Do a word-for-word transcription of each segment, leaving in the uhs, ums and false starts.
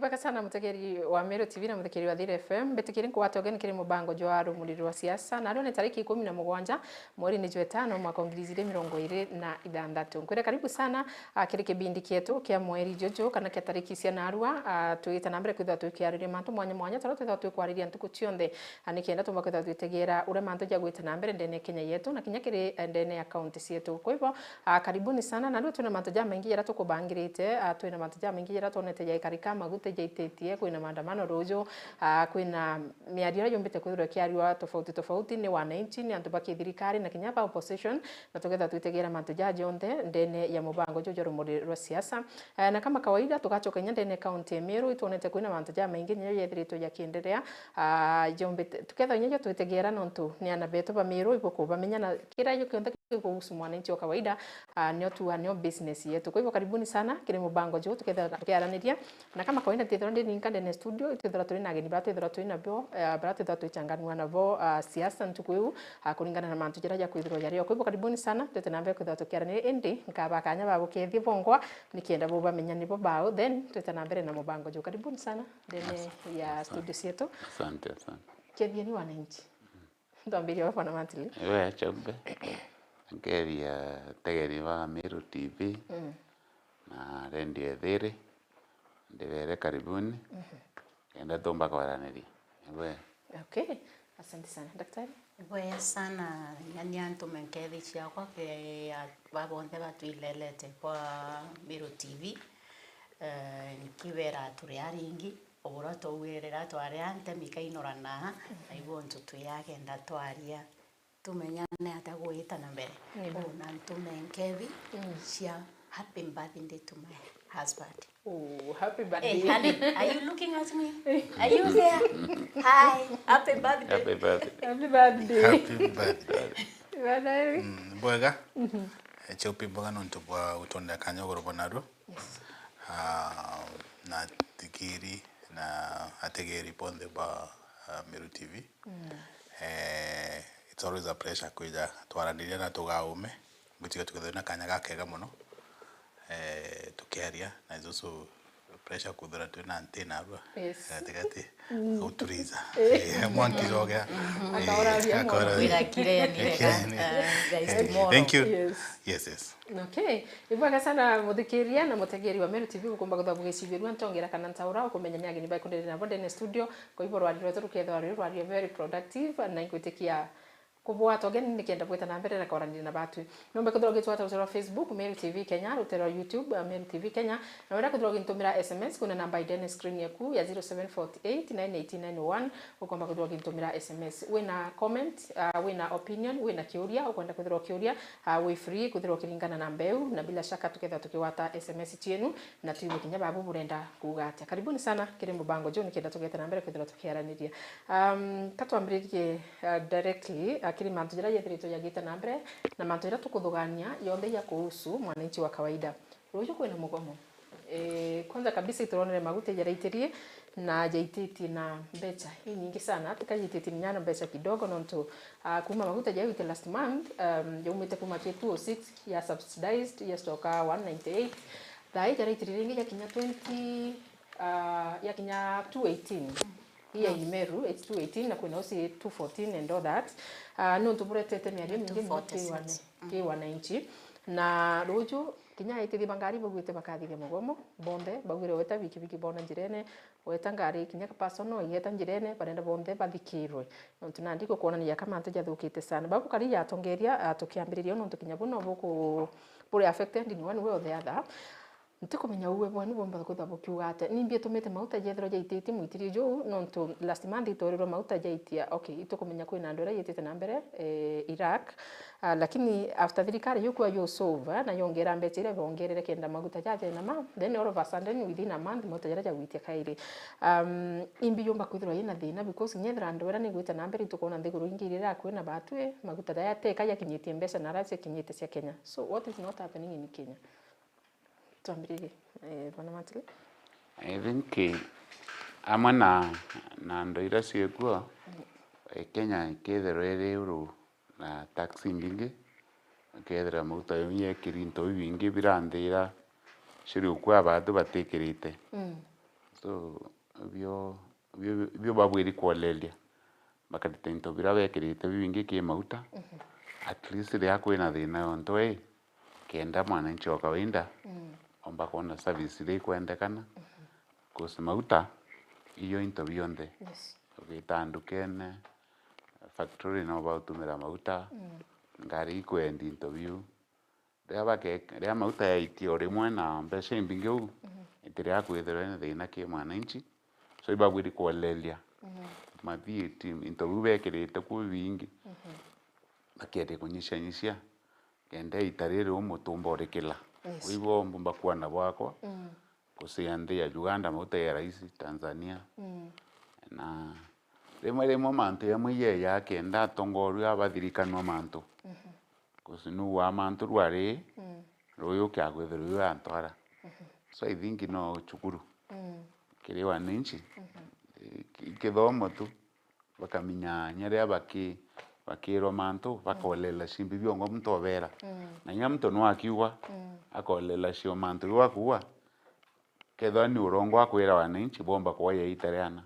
Ibwega sana mutegeri wa Meru T V na muthikiri wa Thiri F M. Mbitikiri nkugwate ugeni kiri mubango jwa rumuri rwa siasa. Na riu ni tariki ikumi na mugwanja, mweri ni jwa itano, mwaka wa ngiri igiri mirongo iri na ithanthatu. Nkwire karibu sana, ah, kiri kibindi kietu kia mweri juju, kana kia tariki cia narua. Ah, twite na mbere kwithirwa tukiariria mantu mwanya mwanya, taria twithirwa twikwariria ntuku cionthe, ah, nikenda tumba kwithirwa twitegera uria mantu jagwite na mbere ndene ya Kenya yetu, na kinya kiri, eh, ndene ya kaunti cietu. Kwa hivyo, ah, karibuni sana. Na riu twina mantu jamaingi jaria tukubangirite, ah, twina mantu jamaingi jaria twonete jaikarika, maguta jaititie, kwina maandamano ruju, ah, kwina miario iria yumbite kwithirwa ikiariwa tofauti tofauti ni wananchi, ni antu ba kithirikari na kinya ba opposition, na tukethirwa twitegera mantu jaja jonthe ndene ya mubango juju jwa rumuri rwa siasa. Eh, na kama kawaida, tugacoka inya ndene ya kaunti ya Meru, itwonete kwina mantu jamaingi niyo jethiritwe jakiendelea, ah, jombite, tukethirwa inya jo twitegera nontu ni ana betu ba Meru, ibukubamenya na kira jo kionthe gikuhusu mwananchi wa kawaida, ah, nio tuga nio business yetu. Kwa hivyo, karibuni sana kiri mubango juu, tukethirwa tukiaraniria. Na kama kawaida, ntithirwa ndi ninka ndene studio, itwithirwa turi na ageni baria twithirwa turi nabo, eh, baria twithirwa twichanganua nabo, ah, siasa ntuku iu, ah, kuringana na mantu jaria jakwithirwa jario. Kwa hivyo, karibuni sana, twite na mbere kwithirwa tukiaraniria, indi nkaba kanya ba gukethia bongwa, nikenda bubamenya nibo bao, then twite na mbere na mubango juu. Karibuni sana ndene ya studio cietu. Asante, asante. Kethieni wananchi. Twambirie we, Bwana Matili. Iwe achaumbe. Nkeria tegeri ba Meru T V Mm. na redio ethiri. Ndibere karibuni. Mhm. Kenda tumba kwaraniria. Iwe. Okay. Asante sana. Daktari? Ibwega sana, nyani antu menkethi ciakwa ke ya babonthe batwilelete kwa Meru T V. Eh, nkibera turi aringi, ubura twaugirira twari a ntemi kainurana, na ibu untu twi agenda twaria, tumenyane atia gwita na mbere. Nima. Uu na ntume nkethi Mm. cia happy birthday to my husband. Oh, happy birthday. Hey, honey, are you looking at me? Are you there? Hi, happy birthday. Happy birthday. Happy birthday. Happy birthday. Bwana Eric. Mm, bwega. Mhm. Eh, chaupi bwega nontu bwa gutwonera kanya goro bwa narua. Yes. Ah, na tikiri na ategeri bonthe ba, ah, Meru T V. Mm. Eh, it's always a pleasure kwija twaraniria na tugaume. Ngwitikia tukethirwa na kanya gakega mono, eh, tukiaria, na it's also a pleasure kwithirwa twina nti narua Yes. gatigati, Mm. gutuliza. Eh. Eh, mwanki jogea. Mhm. Eh, Akauraria mwana. akauraria. Wira kireni, Kireni. Ah, guys, Eh, tomorrow. Thank you. Yes. Yes, yes. Okay. Ibwega sana muthikiria na mutegeri wa Meru T V, gukumba kwithirwa bugicibirua ntongera kana ntaura, ukumenya ni ageni baiku ndiri nabo ndene studio. Kwa hivyo rwari rwetu rukethirwa ruri rwari very productive, na ingwitikia kubwata ugeni nikenda bwita na mbere na kwaraniria na batwi. Nombe kwithirwa ugitwata rutere rwa Facebook, Meru T V Kenya, rutere rwa YouTube, uh, Meru T V Kenya, na wenda kwithirwa ugintumira S M S kuna namba idene screen yaku ya zero seven forty eight nine eighteen nine one, ukomba kwithirwa ugintumira S M S. Wina comment, uh, wina opinion, wina kiuria, ukwenda kwithirwa ukiuria, uh, wi free kwithirwa ukiringana na mbeu, na bila shaka tukethirwa tukigwata S M S cienu, na twigue kinya babu burenda kuuga atia. Karibuni sana kiri mubango juu, nikenda tugete na mbere kwithirwa tukiaraniria. Um, ka twambiririe, uh, directly, uh, kiri mantu jaria jethiritwe jagite na mbere, na mantu jaria tukuthugania yonthe ya kuhusu mwananchi wa kawaida. Ruju kwina mugomo. Eh, kwanza kabisa ituronere maguta jaraitirie na jaititie na mbecha inyingi sana. Tika jaititie nyana mbecha kidogo nontu, uh, kuma maguta jaite last month, um, jaumite kuma ki two oh six ya subsidized, yacoka one ninety-eight. Thaa ii jaraitirie ringi jakinya twenty, uh, yakinya two eighteen. Hii ya Imeru, it's two eighteen, na kwina usi two fourteen and all that. Uh, nontu buretete miario mingi muno ki wana-, ki wananchi. Na ruju, kinya aitithi ba ngari bauite bakathithia mugomo, bonthe, baugire weta bikibiki bona njirene, weta ngari kinya ka personal, igeta njirene, barenda bonthe bathikirwe. Nontu nandi gukwonania ka mantu jathukite sana. Babu kari yatongeria, uh, tukiambiriria nontu kinya bu no buku-, buri affected in one way or the other. Ntikumenya uwe bwenu bumba kwithirwa bukiuga atia. Nimbi itumite mauta jethirwa jaititie mwitirio juu, nontu last month itwirirwe mauta jaitia. Okay, itukumenya kwina andu aria yitite na mbere, eh, Iraq. Ah, lakini after thirikari yukua yu solve, eh, na yongera mbecha iria bongerere kenda maguta jaja na ma, then all of a sudden within a month mauta jaria jagwitia kairi. Um, imbi yumba kwithirwa yina thina because nyethira andu aria nigwite na mbere itukona nthiguru ingi iria kwina batwi, maguta jaya teka jakinyitie mbecha na aria ciakinyitie cia Kenya. So what is not happening in Kenya? Twambiririe, eh, Bwana Matili. I think, eh, amwe na, na ndo iria ciikuo, eh, Kenya ikethirwa iri uru na tax imbingi, ikethirwa mauta yekiri into bibingi biranthira ciri ukua batu batikirite. Mm. So, bio, bio, bio babwiri kwoleria, bakarita into biria bekirite bibingi ki mauta. At least riria kwina thina yontu ii, kenda mwananchi wa kawaida omba kwona service iria ikwendekana. 'Cause mauta iyo into bionthe. Yes. Ugita ndukene, factory no bautumira mauta, ngari ikwendi into biu. Riria bake-, riria mauta yaitia o rimwe na mbeca imbingi uu, itiria kwithirwa ina thina ki mwananchi. So, ibabwiri kwoleria ma V A T, into biu bekirite ku bibingi, bakiendia kunyicianyisia, kenda ita riri umutumba urikila. Yes. Wibo mbumba kuona bwakwa, kucia nthi ya Uganda, mauta ya raisi, Tanzania. Na rimwe rimwe mantu jamwe jeja kenda atongoria abathirikanua mantu. 'Cause nuu wa mantu rwari, ruyu kia kwithirwa yu antwara. So I think no cukuru. Kiri wananchi. Eh, ki-, kithomo tu. Bakamenya nya riria baki-, bakirwa mantu, bakolela cimbi biongo muntu obera. Na nya muntu no akiuga, akolela cio mantu jau akuuga. Kethira ni urongo akwira wananchi bomba kuoya ita riana.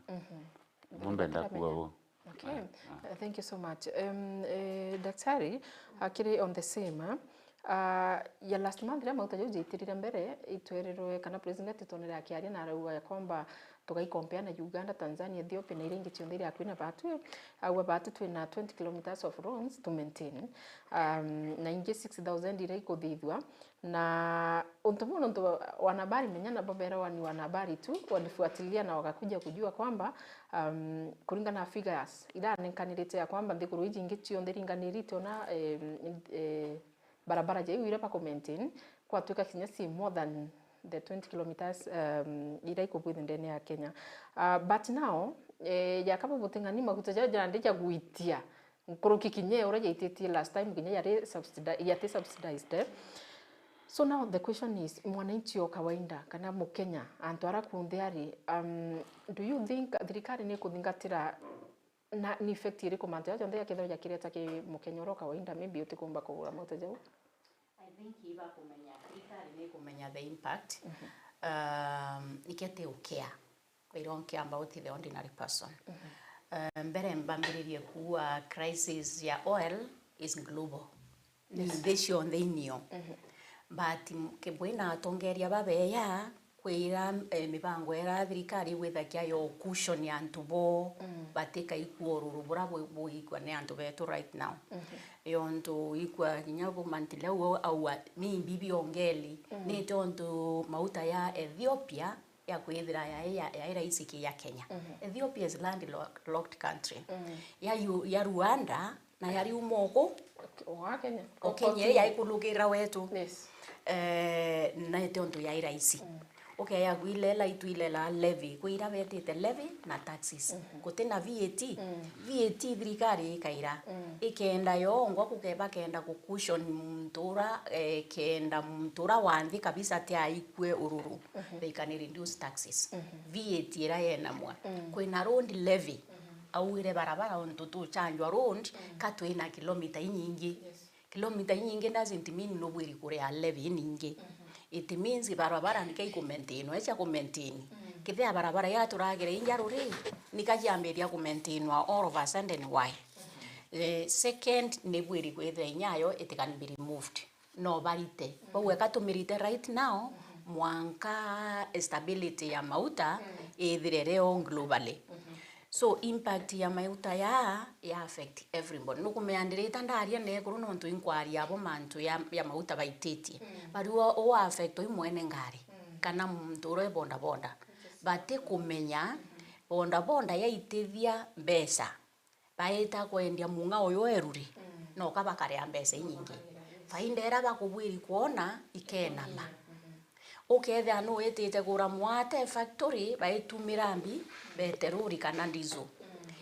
Bo mbenda kuuga bo. Okay. Uh, thank you so much. Um, eh, Daktari, akiri on the same, ah, ah, ya last month riria mauta jau jaitirire mbere, itwerirwe kana president itwonere akiaria na arauga ya kwamba tugaikompea na Uganda, Tanzania, Ethiopia na iria ingi cionthe iria akwina batu. Auga batu twina twenty kilometers of roads to maintain. Um, na ingi six thousand iria ikuthithua. Na untu buu nontu wanahabari menya nabo berewa ni wanahabari tu, walifuatilia na wakakuja kujua kwamba, um, kuringana na figures iranenkanirite ya kwamba nthiguru iji ingi cionthe iringanirite ona, em, eh, barabara jau iria bakumaintain, kwatuika kinya ci more than the twenty kilometers, um, iria ikubwithia ndene ya Kenya. Uh, but now, eh, yakaba buting'ani maguta jau jandija gwitia, nkuruki kinya uria yaititie last time kinya yari subsidi-, yati subsidized, eh. So now the question is, mwananchi o kawaida, kana Mukenya, antu ara kunthe ari, um, do you think thirikari ni ikuthingatira na ni effect iriku mantu jau jonthe jakethirwa jakireta ki Mukenya uria o kawaida, maybe utikumba kugura mauta jau? I think ibakumenya, thirikari ni ikumenya the impact, um, nikio ti ukia. Kwirwa nkiamba uti the ordinary person. Eh, mbere mbambiririe kuuga crisis ya oil is global. Ni nthi cionthe inio. But m-, ke-, bwina atongeria babeya, kwira, eh, mibango ira thirikari igwithagia yo cushion antu bo, batikaikua ururu bura bu-, buikua ni antu betu right now. Yontu ikua kinya bu Mantileu au, au a-, ni mbibi ongeli. Ni tontu mauta ya Ethiopia ya kwithira yai, ya, yai raisi ki ya Kenya. Ethiopia is landlocked country. Ya Yu-, ya Rwanda na yari uma uku. Wa Kenya. O Kenya ii yaikulukira wetu. Yes. Eh, na iti untu yai raisi. Ukeya gwilela, itwilela levy. Kwi ira betite levy na taxes. Guti na V A T. V A T thirikari ikaira. Ikenda yongwa kuke-, bakenda ku cushion muntu ura, eh, kenda muntu ura wa nthi kabisa ti aikue ururu. They can reduce taxes. V A T ira yenamwa. Kwina road levy. Augire barabara untu tuchanjwa road, ka twina kilomita inyingi. Kilomita inyingi doesn't mean nubwiri kuria levy inyingi. It means barabara nika ikumaintainwa, icha kumaintain. Kethia barabara iria turagera injaru ri, nika ciambiria kumaintainwa all of a sudden, why? Eh, second, nibwiri kwithira inyayo it can be removed. No barite. Bauga ka tumirite right now, mwanka stability ya mauta ithire reo globally. So impact ya mauta ya, ya affect everybody. Nukumenya ndirita ndaria nekuru nontu inkwaria abo mantu ya, ya mauta baititie. Bari u, u affect ui mwene ngari, kana muntu uria e boda boda. Batikumenya boda boda yaitithia mbeca. Baita kwendia mung'a uyu eruri, no ka bakaria mbeca inyingi. Faida ira bakubwiri kwona ikenama. Ukethira nu witite kugura mwate factory, baitumira mbi, beteruri kana diesel.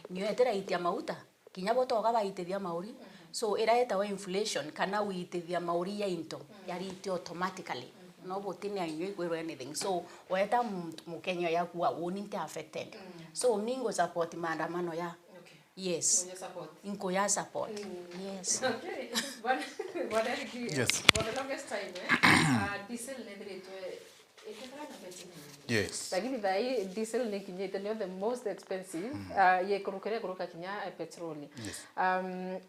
Nio itiraitia mauta, kinya bo toka baitithia mauri. So, ira etawa inflation, kana uitithia mauri ya into, yaritia automatically. No butina inyo ikwirwa anything. So, weta mu-, Mukenya yakua, uni nti affected. So, mi ngu support maandamano ya. Yes. Nkuya support. Nkuya support. Yes. Okay. Bwana, Bwana Eric, yes, for the longest time, eh, uh, diesel nethiritwe Yes. Lakini thaa hii diesel ni kinyite, nio the most expensive, ah, yekurukire kuruka kinya, eh, petroli. Yes. Um,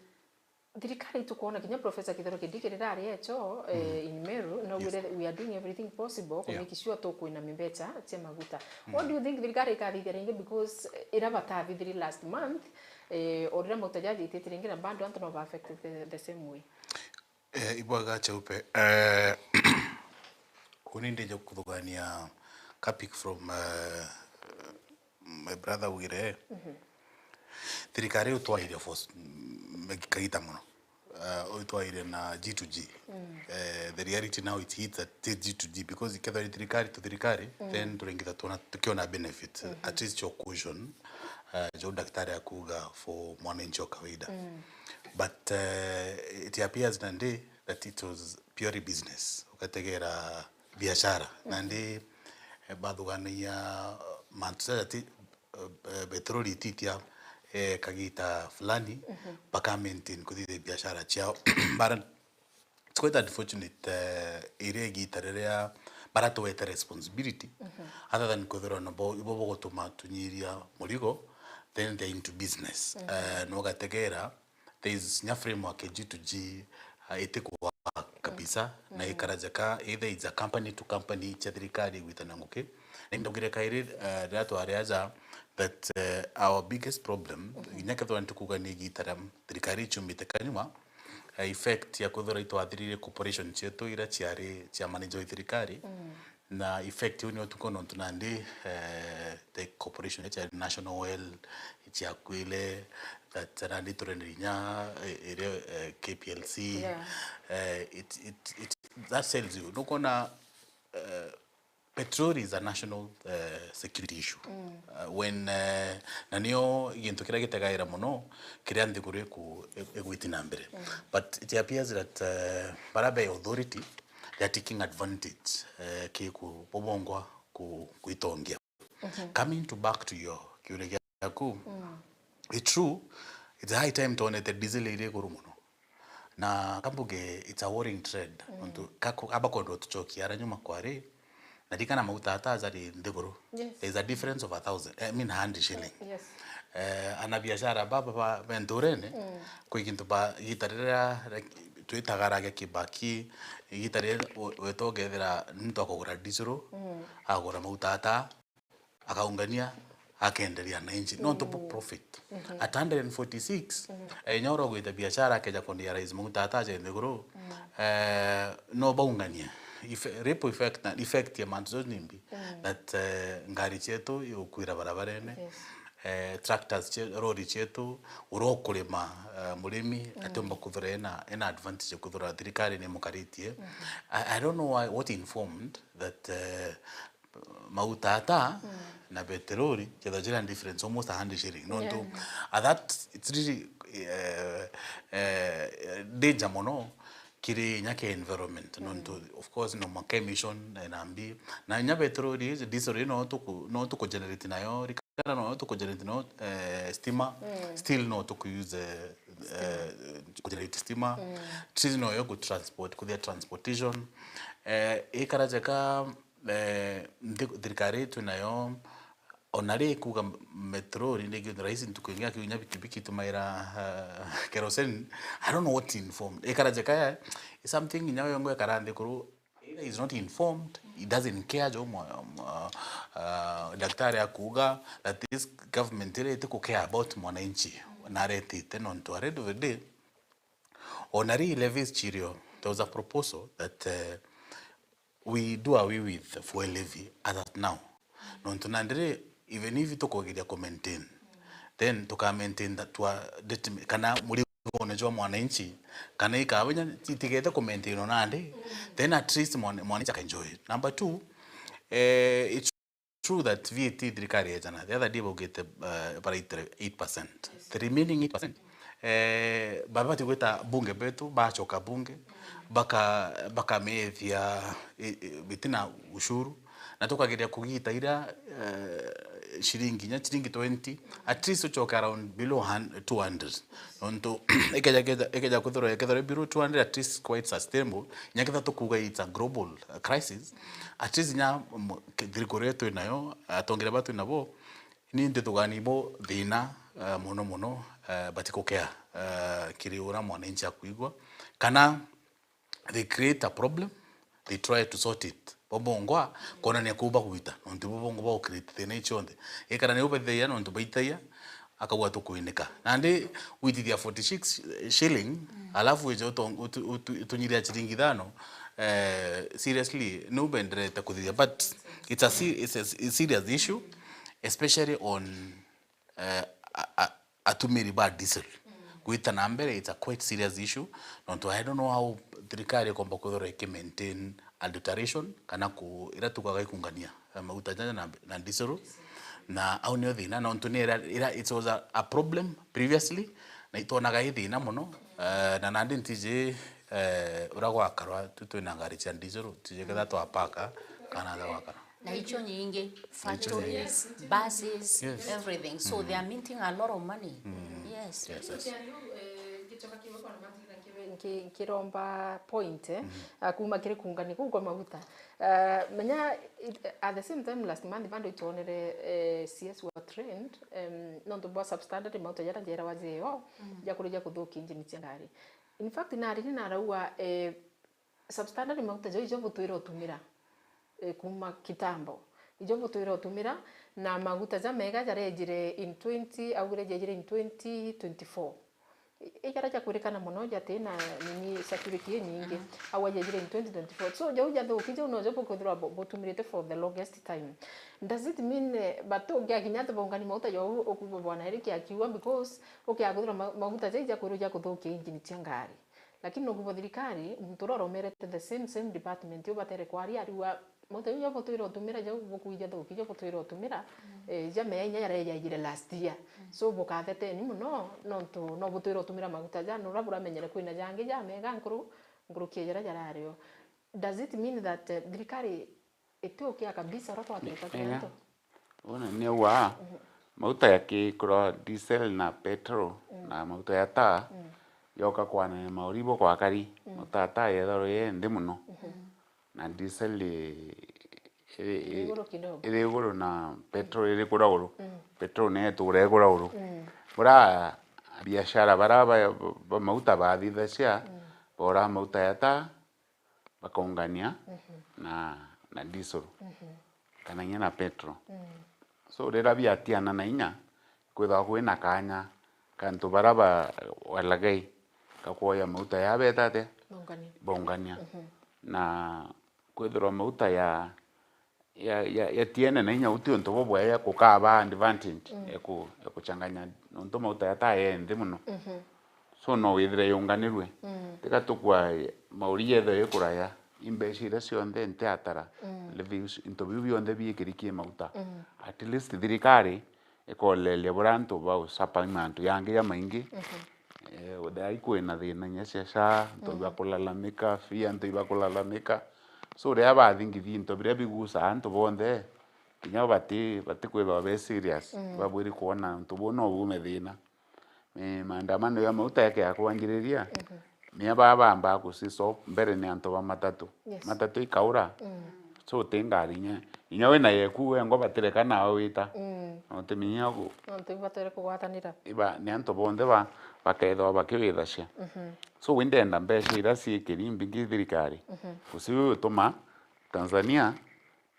thirikari tukwona kinya Professor Kithure Kindiki riria ari echo, eh, in Meru, naugire we are doing everything possible ku make sure tukwina mbecha cia maguta. What do you think thirikari ikathithia ringi, because, eh, ira batathithirie last month, eh, o riria maguta jathitite ringi na bado antu no ba affected the, the same way? Eh, ibwaga cheupe. Eh, uni ndije kuthugania ka pick from, eh, my brother augire, thirikari utwairie for s-, m-, kagita muno. Eh, utwairie na G to G. Eh, the reality now it hits at G to G because ikethwa ni thirikari to thirikari, then turingitha tuona, tukiona benefit, at least your cushion, eh, jo daktari akuga for mwananchi wa kawaida. But, eh, it appears nandi that it was purely business. Ugategera biashara. Nandi, eh, bathuganagia mantu jaja ti, eh, eh, petroli ititia, eh, kagita fulani, baka maintain kuthithia biashara ciao. Bara, it's quite unfortunate, eh, iria igita riria bara tuwete responsibility, other than kwithirwa nabo, ibo bagutuma tunyiria murigo, then they're into business. Eh, na ugategera, there is nya framework ya G to G, uh, itiku work kabisa, na ikarajeka either it's a company to company cia thirikari gwitana nguki. Na ndaugire kairi, uh, riria twari aja that, uh, our biggest problem, inya kethwa nitukuga ni igita ria thirikari ichumite kanyuma, uh, effect ya kwithirwa itwathirire corporation cietu iria ciari cia manage wa thirikari, na effect iu nio tukwona untu nandi, eh, the corporation ya National Oil, ciakwile, that nandi turende inya, eh, iri, eh, K P L C. Yeah. Eh, it, it, it, that tells you. Nukwona, eh, petrol is a national, eh, security issue. Uh, when, eh, na nio gintu kiria gitegaira muno, kiria nthiguru iku-, igwiti na mbere. But it appears that, eh, bara be authority, they are taking advantage, eh, ki ku-, bubongwa ku-, kwitongia. Coming to back to your kiuria giaku, it's true, it's high time twonete diesel iri iguru muno. Na kambuge it's a worrying trend. Nontu kaku-, aba kwendwa tuchokie ara nyuma kwari, na rikana mauta ata jari nthiguru. Yes. There's a difference of a thousand, I mean, hundred shilling. Yes. Eh, ana biashara baba ba, be nturene, kwi gintu ba, gita riria, like, twitaga rage Kibaki, igita riria u-, weta ugethira ni muntu akugura ndicuru, agura mauta ata, akaungania, akenderia na inji. Nontu bu profit. At hundred and forty-six, eh, inya uria ugwita biashara akeja ku realize mauta ata aje nthiguru, eh, no baungania. Efe-, ripple effect na effect ya mantu jau ni mbi. That, eh, ngari cietu igukwira barabarene. Yes. Eh, tractors cie-, lori cietu, uria ukurima, eh, murimi, atiumba kuthura ena, ena advantage ya kuthura thirikari ni mukaritie. I, I don't know why, what informed that, eh, mauta ata na petroli, kethira jira difference almost a hundred shilling. Nontu, yeah, at that, it's really, eh, eh, danger mono kiri inya ke environment. Nontu, of course, no mwanka emission, eh, na mbi. Na inya petroli, diesel, no tuku-, no tuku generate nayo, rikana no tuku generate nayo, eh, stima. Still no tuku use, eh, eh, ku generate stima. Trees no yo ku transport, kuthia transportation. Eh, ikara jeka, eh, nthi-, thirikari yetu nayo, ona ri kuga m-, metrori, ni gintu rahisi ntuku ingi akiunya bikibiki tumaira, uh, kerosene. I don't know what informed. Ikara jeka ya, is something inya yo ngo ikara nthi kuru, either he's not informed, he doesn't care, jo mwa-, mwa-, uh, daktari akuga that this government iri iti ku care about mwananchi, na aretite nontu at the end of the day, ona ri levies chirio, there was a proposal that, uh, we do away with fuel levy as at now. Nontu nandi ri, even if tukugeria ku maintain, then tuka maintain that twa detriment, kana murigone jwa mwananchi, kana ikawa inya itigete ku maintain o nandi, then at least mwana-, mwananchi aka enjoy. Number two, eh, it's true that V A T thirikari yejana, the other day baugite, eh, baraitire eight percent. The remaining eight percent, eh, babati gwita bunge betu, bachoka bunge, baka-, bakamethia, eh, eh, bitina ushuru, na tukageria kugita ira, eh, ciringi, inya ciringi twenty, at least ucoke around below hun-, two hundred. Nontu ikeja, ikeja, ikeja kwithirwa, ikethirwa below two hundred, at least quite sustainable. Inya kethirwa tukuuga it's a global, uh, crisis, at least inya, mm, ki-, thirikari iria twinayo, atongeria ba twinabo, ni ntithugani bo thina, uh, mono mono, uh, batikukea, uh, kiri uria mwananchi akwigua. Kana they create a problem, they try to sort it. Bo bongwa, kwonania kuu bagwita, nontu bo bongwa ba create thina icionthe. Ikara ni ubaithagia, nontu baithagia, akauga tukwinika. Nandi witithia forty-six shilling, alafu wije utu-, utu-, utu-, utunyiria ciringi ithano, eh, seriously, ni ubenderete kuthithia. But it's a se-, it's a, it's a serious issue, especially on eh, a, a, atumiri ba diesel. Gwita na mbere, it's a quite serious issue. Nontu I don't know how thirikari ikomba kwithirwa iki maintain adulteration, kana ku, ira tukaga ikungania, eh, maguta jaja na, na diesel. Na au nio thina, nontu ni ira, ira, it was a, a problem previously, na itwonaga i thina mono, eh, na nandi ntiji, eh, ura gwakarwa tu twina ngari cia diesel, tiji ketha twapaka, kana aja gwakara. Na icio nyingi, factories, buses, yes, everything. So they are minting a lot of money. Yes. Yes, yes. Nki-, nkiromba point, eh, a kuma kiri kungani kuu kwa maguta. Eh, menya, it, at the same time last month bado itwonere, eh, C S wa trend, em, nontu bwa substandard mauta jara jerawa jeo, jakuria ja kuthukia injini cia ngari. In fact, nariri narauga, eh, substandard maguta jau ijo butwire utumira, eh, kuma kitambo. Ijo butwire utumira, na maguta jamega jarejire in twenty, augire jejire in twenty twenty-four. I-, i jaria jakwirikana mono jati na nini, security inyingi. Au jejire in twenty twenty-four. So, jau jathuki, jau nojo bukwithirwa bu-, butumirite for the longest time. Does it mean, eh, but ukiakinya ati bongani maguta jau ukuigua Bwana Eric akiuga, because ukiakwithirwa ma-, maguta jau ijakwirwa jakuthukia injini cia ngari. Lakini nokubo thirikari, muntu uria uromerete the same, same department, ubatere kwaria, ariuga, maguta jau butwire utumira, jau bukuija thuki, jau butwire utumira, eh, jamea inya jaria jaijire last year. So, bukatheteni mono, nontu no butwire utumira maguta ja, na uria buramenyere kwina jangi jamega nkuru, nkuruki ya jaria jarario. Does it mean that, eh, thirikari itiukia kabisa uria kwathirika kiri antu? Una ni auga, mauta ya ki kurwa diesel na petrol na mauta ya taa, yoka kwanania mauribo kwa kari, mauta ya taa yethagirwa ye nthi mono. Na diesel i-, iri, iri iguru kidogo, iri iguru na petrol iri kura iguru. Petrol ni etura igura iguru. Bura biashara bara ba, ba mauta bathithacia, bora mauta ya taa, bakaungania na, na diesel, kana inya na petrol. So, riria biatiana na inya, kwithagwa kwina kanya ka antu bara ba, walaghai, ka kwoya mauta ya beta atia? Baungania. Baungania. Na kwithirwa mauta ya, ya, ya, yatiene na inya, uti untu bubwega ya kukaba advantage, ya ku, ya kuchanganya, nontu mauta ya taa ye nthi mono. So, no withire yunganirue. Tiga tukua mauri yethwe ikuraya, imbeca iria cionthe ntiatara, levies, into biu bionthe biikiri ki mauta. At least thirikari ikoleria buria antu baucapa mantu yangi jamaingi. Eh, uthai kwina thina inya cia SHA, antu ibakulalamika, fee, antu ibakulalamika. So, riria bathingithia into biria bigusaa antu bonthe, kinya bati, batikwithwa be serious, babwiri kwona antu buu no bume thina. Eh, maandamano ya mauta yake ya kwanjiriria, ni aba bambaa kuciso mbere ni antu ba matatu. Yes. Matatu ikaura. So, uti ngari inya, inya wina yeku wengwa batireka nawe wita. Na utiminya gu- Nontu ibatwire kugwatanira. Iba, ni antu bonthe ba, bakethwa bakiwithacia. So, wi ndenda mbeca iria ciikiri mbingi thirikari. Guci wi utuma Tanzania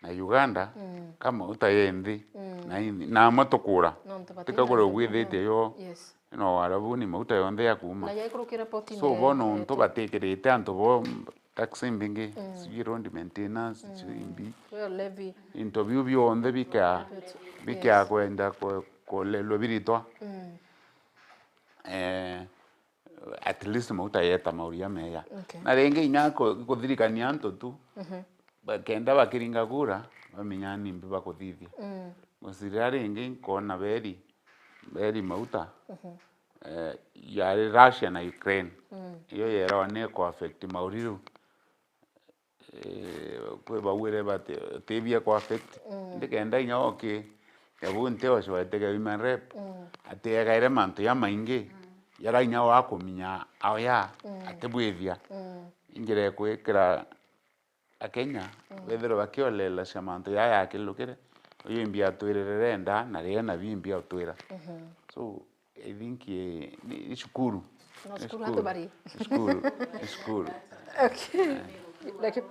na Uganda, ka mauta ye nthi, na inthi, na amwe tukura. Nontu batina tikagure nthi, gwithitie yo. Yes. No Warabuni mauta yonthe ya kuma. Na yaikurukira poti. So, bono untu batikirite antu bo taxi mbingi, sijui road maintenance, sijui imbi. Well, levy. Into biu bionthe bika, bika kwenda ku-, kulelwa biritwa. Eh, at least mauta yeta mauria meya. Okay. Na ringi inya ku-, kuthirikania antu tu, bakenda bakiringa kura, bamenya nimbi bakuthithia. Gucirira ringi nkona beri, beri mauta, eh, yari Russia na Ukraine. Iyo yerawa ni ku affect mauriru. Eh, kwi bauire bati, tibia ku affect. Ndikenda inya oki, Ebu nti ocio wetege women rep, mm, ati egaire mantu jamaingi, mm, jara inya wa kuminya ao ya, mm, atibwithia. Mm. Injira ya kwikira Akenya, mm, bethirwe bakiolela cia mantu jaa jakirukire, uyu imbi atwirire renda, na rie na bimbi atwira. Mhm. So, I think, eh, ni, ni cukuru. No, ni cukuru cukuru. Atubari. Ni cukuru. Ni cukuru. Okay. Laki-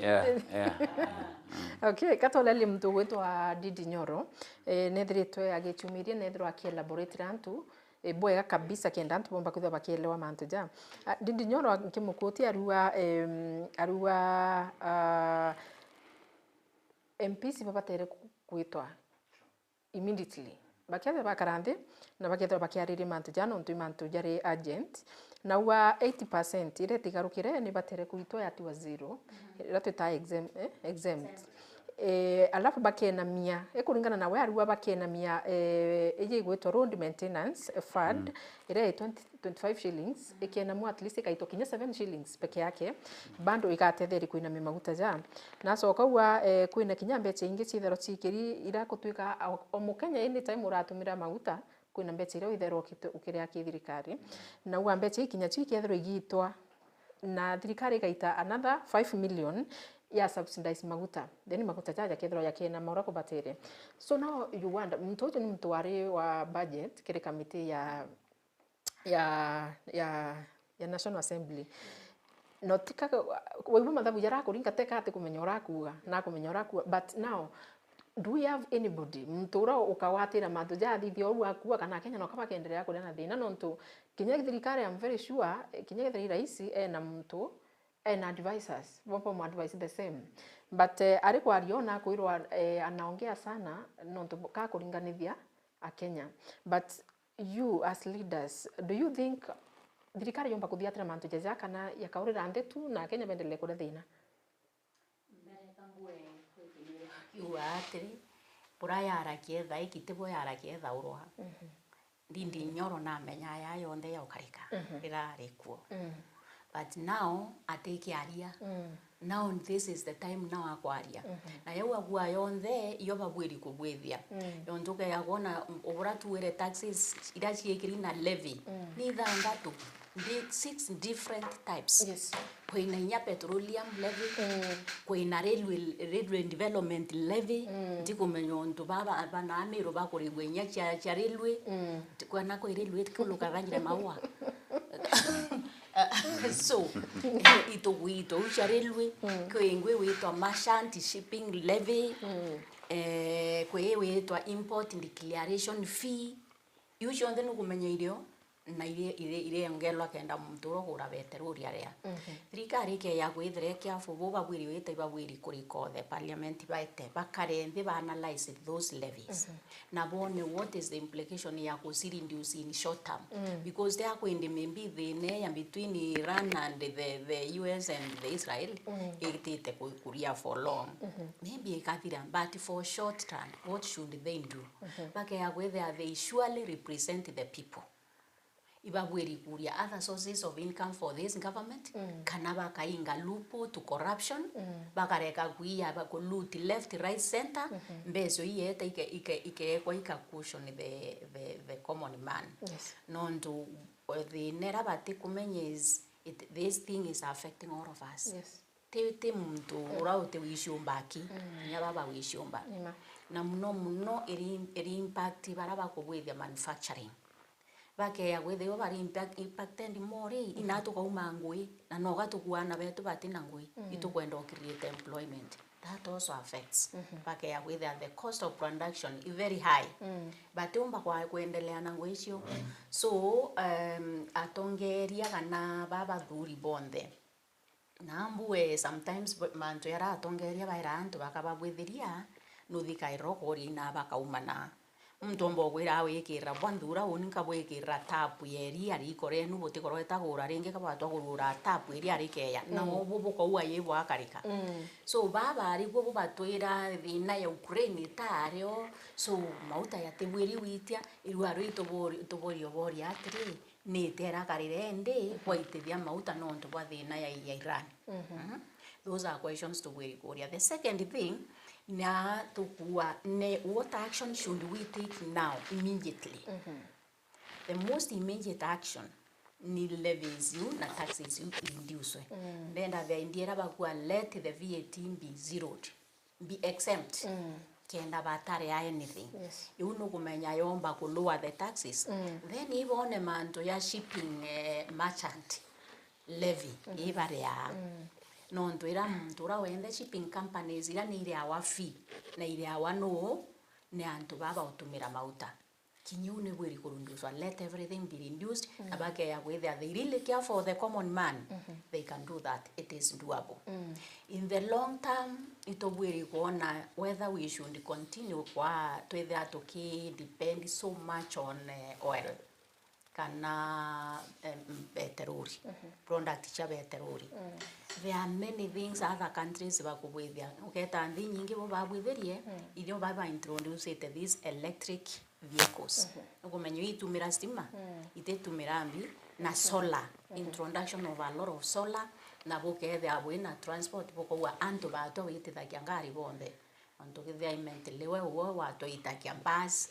Yeah, yeah, yeah. Mm. Okay, katwalelie muntu ugwitwa Didi Nyoro. Eh, nethiritwe agichumirie, nethirwa akielaboratira antu, eh, bwega kabisa, kenda antu bomba kwithirwa bakielewa mantu ja. Ah, Didi Nyoro nkimukutia arua, em, arua, ah, M Ps babatere ku-, kwitwa immediately. Bakethirwa bakara nthi na bakethirwa bakiariria mantu ja, nontu i mantu jari urgent. Na ua eighty percent iria itigarukire ni batere kuitwa yatiwa zero, mhm, iria twitaga exempt, eh, exempt. Exempt. Eh, alafu bakenamia, ikuringana na we arua bakenamia, eh, iji igwitwa road maintenance fund, mm, iria i twenty, twenty-five shillings, ikenamua at least ikaitwa kinya seven shillings peke yake, bado igatetheria kuinamia maguta ja. Nacoka ua, eh, kwina kinya mbeca ingi ciithirwa ciikiri ira gutwika o, o Mukenya any time uratumira maguta, kwina mbeca iria withirwa ukite-, ukiria ki thirikari. Na ua mbeca ikinya cio ikethirwa igitwa, na thirikari igaita another five million ya subsidize maguta. Then maguta jaja jakethirwa jakienama uria kubatere. So now you wonder, muntu uju ni muntu wari wa budget kiri kamiti ya ya, ya, ya National Assembly. No ti ka, waigua mathabu jara akuringa, teka ati kumenya urakuuga, na kumenya urakuuga. But now, do we have anybody, muntu ura ukagwatira mantu jathithia uu akuuga, kana Akenya noka bakenderea kuria na thina? Nontu kinya thirikari, I'm very sure, eh, kinya kethira i raisi, ena muntu, ena advisors, bo bamu advise the same. But, eh, ari kwaria ona akwirwa, eh, anaongea sana, nontu ka kuringanithia Akenya. But you as leaders, do you think thirikari yomba kuthiatira mantu jaja kana yakaurira nthi tu na Akenya bendelee kuria thina? Mbere ka mbue kwi kintu kiuga atiri, bura yarakia etha iki tibo yarakia ethaurwa. Mhm. Ndindi Nyoro namenya aya yonthe yaukarika, mhm, rirari kuo. Mhm. But now atikiaria. Mm. Now this is the time now akwaria. Mhm. Na yau agua yonthe, iyo babwiri kubwithia. Mm. Yontu ukeya kwona ubura tuwire taxes iria ciikiri na levy. Mm. Ni ithanthatu. Di-, six different types. Yes. Kwina inya petroleum levy, mm, kwina railway, railway development levy, mm, ndikumenya untu baba, bana Amiru bakurigwa inya cia, cia railway. Mm. Kwana kwi railway kuluka thanyire maua. So, itugwitwa u cia railway, mm, kwi ingwi witwa merchant shipping levy, mm, eh, kwi witwa import declaration fee. Iu cionthe nukumenya irio, na iri, iri, irengelwa kenda muntu uria ugura beterori aria. Mhm. Thirikari ikeya kwithira ikiafu, bo babwiri wita ibabwiri kurika othe parliament baete, bakare nthi ba analyze those levies. Mhm. Na bone what is the implication ya kuci reduce in short term. Mm. Because there could maybe thina ya between Iran and the, the U S and the Israel, mm, itite ku-, kuria for long. Mhm. Maybe ikathira, but for short term, what should they do? Mhm. Bakeya kwithira they surely represent the people. Ibabwiri kuria other sources of income for this government, mm, kana bakainga loophole to corruption, mm, bakareka kuiya, ba-, ku loot left, right, center, mhm, mbeca iyeta ike-, ike-, ikekwa ika cushion the, the, the common man. Yes. Nontu, uh, thina iria batikumenya is it, this thing is affecting all of us. Yes. Ti, ti muntu, mm, uria uti wiciumba aki, mm, kinya baba wiciumba. Nima. Na muno muno iri, iri impact baria bakugwithia manufacturing. Bakeya kwithirwa bari impact, impacted more, mm, ina tukauma ngui, na noga tukua ana betu bati na ngui, mm, itukwenda u create employment. That also affects. Mhm. Bakeya kwithira the cost of production is very high. Mm. Batiumba kwa, kwendelea na ngui icio. So, um, atongeria kana babathuri bonthe, na mbue sometimes b-, mantu jaria atongeria baira antu bakababwithiria, nuthikaira ukoria ina bakaumana. Muntu omba ukwira, "Wikirira bwa nthura uni nkabwikirira tap ya iria riko rienu, butikorwa itagura ringi, kabatwa kugura tap iria rikeya." Na, mm, ubu bukaua yi bwakarika. Mm. So, baba ari kuo bubatwira thina ya Ukraine itario. So, mauta yatibwiri witia, irua rui tuburi-, tuburio boria atiri, ni itera karire indi kwaitithia mauta nontu bwa thina ya, ya Iran. Mhm. Those are questions tubwiri kuria. The second thing, na tukua ne, what action should we take now, immediately? The most immediate action ni levies iu na taxes iu ireducwe. Ndenda the idea iria bakua let the V A T be zeroed, be exempt, kenda bataria anything. Yes. Iu nukumenya yomba ku lower the taxes. Then ibone mantu ya shipping, eh, merchant levy ibariaa. Nontu ira muntu ura wenthe shipping companies ira ni iriawa fee na iriawa nuu? Ni antu baa bautumira mauta. Kinya uu ni bwiri kureducwa, let everything be reduced, na bakeya kwithia they really care for the common man, they can do that, it is doable. In the long term, itubwiri kuona whether we should continue kwa twithia tuki depend so much on, eh, oil kana, em, beterori, product cia beterori. There are many things other countries bakubwithia. Uketa nthi nyingi bo babwithirie, itho ba, ba introducete these electric vehicles. Ukumenya itumira stima, ititumira mbi, na solar, introduction of a lot of solar, na bukethia bwina transport, bukauga antu batwa witithagia ngari bonthe. Nontu kethia imentelewe uwe watwa itakia bus,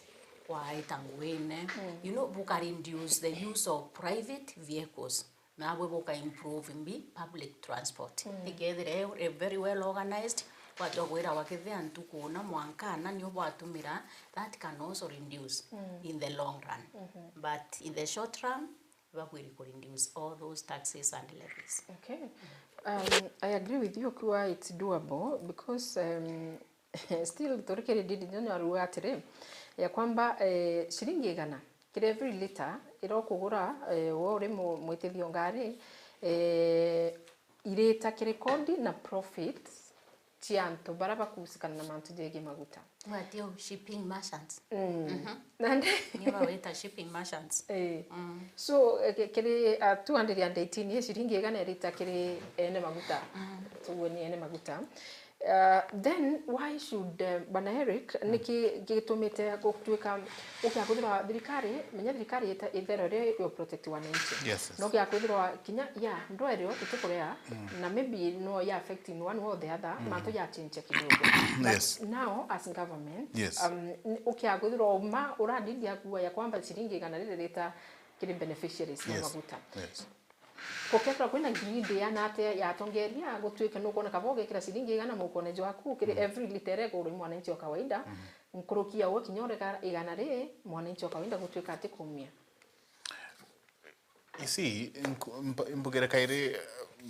waita nguine. You know, buka reduce the use of private vehicles. Nabwe buka improve mbi public transport. Ikethira e, e very well organized, kwatwa kwirawa kethia ntuku na mwanka na nio bwatumira, that can also reduce in the long run. But in the short run, babwiri ku reduce all those taxes and levies. Okay. Um, I agree with you ukiwa it's doable because, um, still turikiri didi nyo aruga atiri, ya kwamba, eh, shilingi igana kiri every liter ira ukugura, eh, we uri mu-, mwitithio ngari, eh, irita kiri kodi na profits cia antu bara bakuhusikana na mantu jegie maguta. Wati u shipping merchants. Nandi nio bawita shipping merchants. Eh. So, eh, ki-, kiri, ah, two hundred and eighteen, i shilingi igana irita kiri ene maguta. Tuwe ni ene maguta. Uh, then why should, uh, Bwana Eric, niki gitumite gutwika, ukia kwithirwa thirikari, menya thirikari ita-, itherere yo protect wananchi. Yes, yes. No kia kwithirwa kinya, ya, ndwere yo itikurea, na maybe no ya affecting one way or the other, mantu ya change kidogo. But now as government, um, n-, ukia kwithirwa uma uradindia kuwa ya kwamba shilingi igana riri rita kiri beneficiaries na maguta. Yes. Gukethirwa kwina greed ya nate ya atongeria, gutwike nukwoneka bo ugekira shilingi igana mukone jwaku, kiri every liter iguru mwananchi wa kawaida, nkuruki ya uwe kinya ureka igana ri, mwananchi wa kawaida gutwika ati kumia. You see, nku-, mp-, mbugire kairi,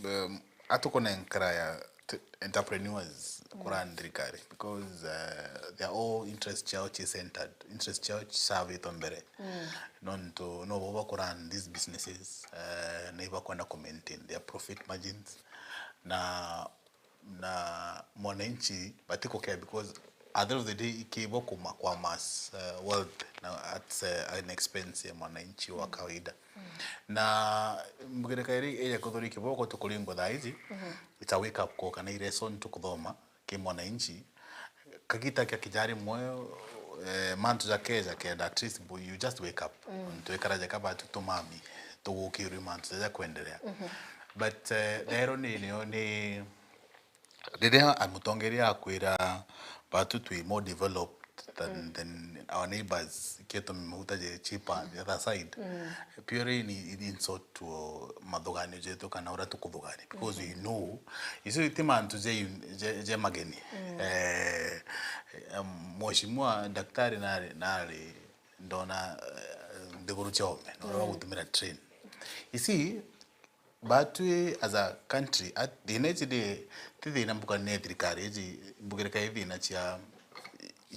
um, atukunenkera ya t-, entrepreneurs kura thirikari, because, uh, they are all interest ciao ci centered, interest ciao ci serve-itwe mbere. Nontu no bo baku run these businesses, uh, na ibakwenda ku maintain their profit margins, na, na mwananchi batiko care, because at the end of the day, ikibo kuma kwa mass, uh, wealth na at, uh, an expense ya mwananchi wa kawaida. Na mbugire kairi, eja kuthuri kiboko tukuringwa thaa ici, it's a wake up call kana i lesson tukuthoma ki mwananchi. Kagita kia kijari mwe, eh, mantu jakeja kenda, at least bu-, you just wake up. Twikara jaka batu tumami, tugukirwe mantu jaja kwendelea. But, eh, lero ni, ni, ni, riria amutongeria akwira batu twi more developed than, than our neighbors, kieto maguta je cheaper the other side. Purely ni, ni insult to mathuganio jetu kana uria tukuthugania, because we know icio ti mantu je, je, je mageni. Eh, em, Mheshimiwa Daktari nari, nari ndona, eh, nthiguru cia ome, na uria gutumira train. You see, batwi as a country, at, thina ici ndi, ti thina mbugane ne thirikari iji, mbugire kai thina cia,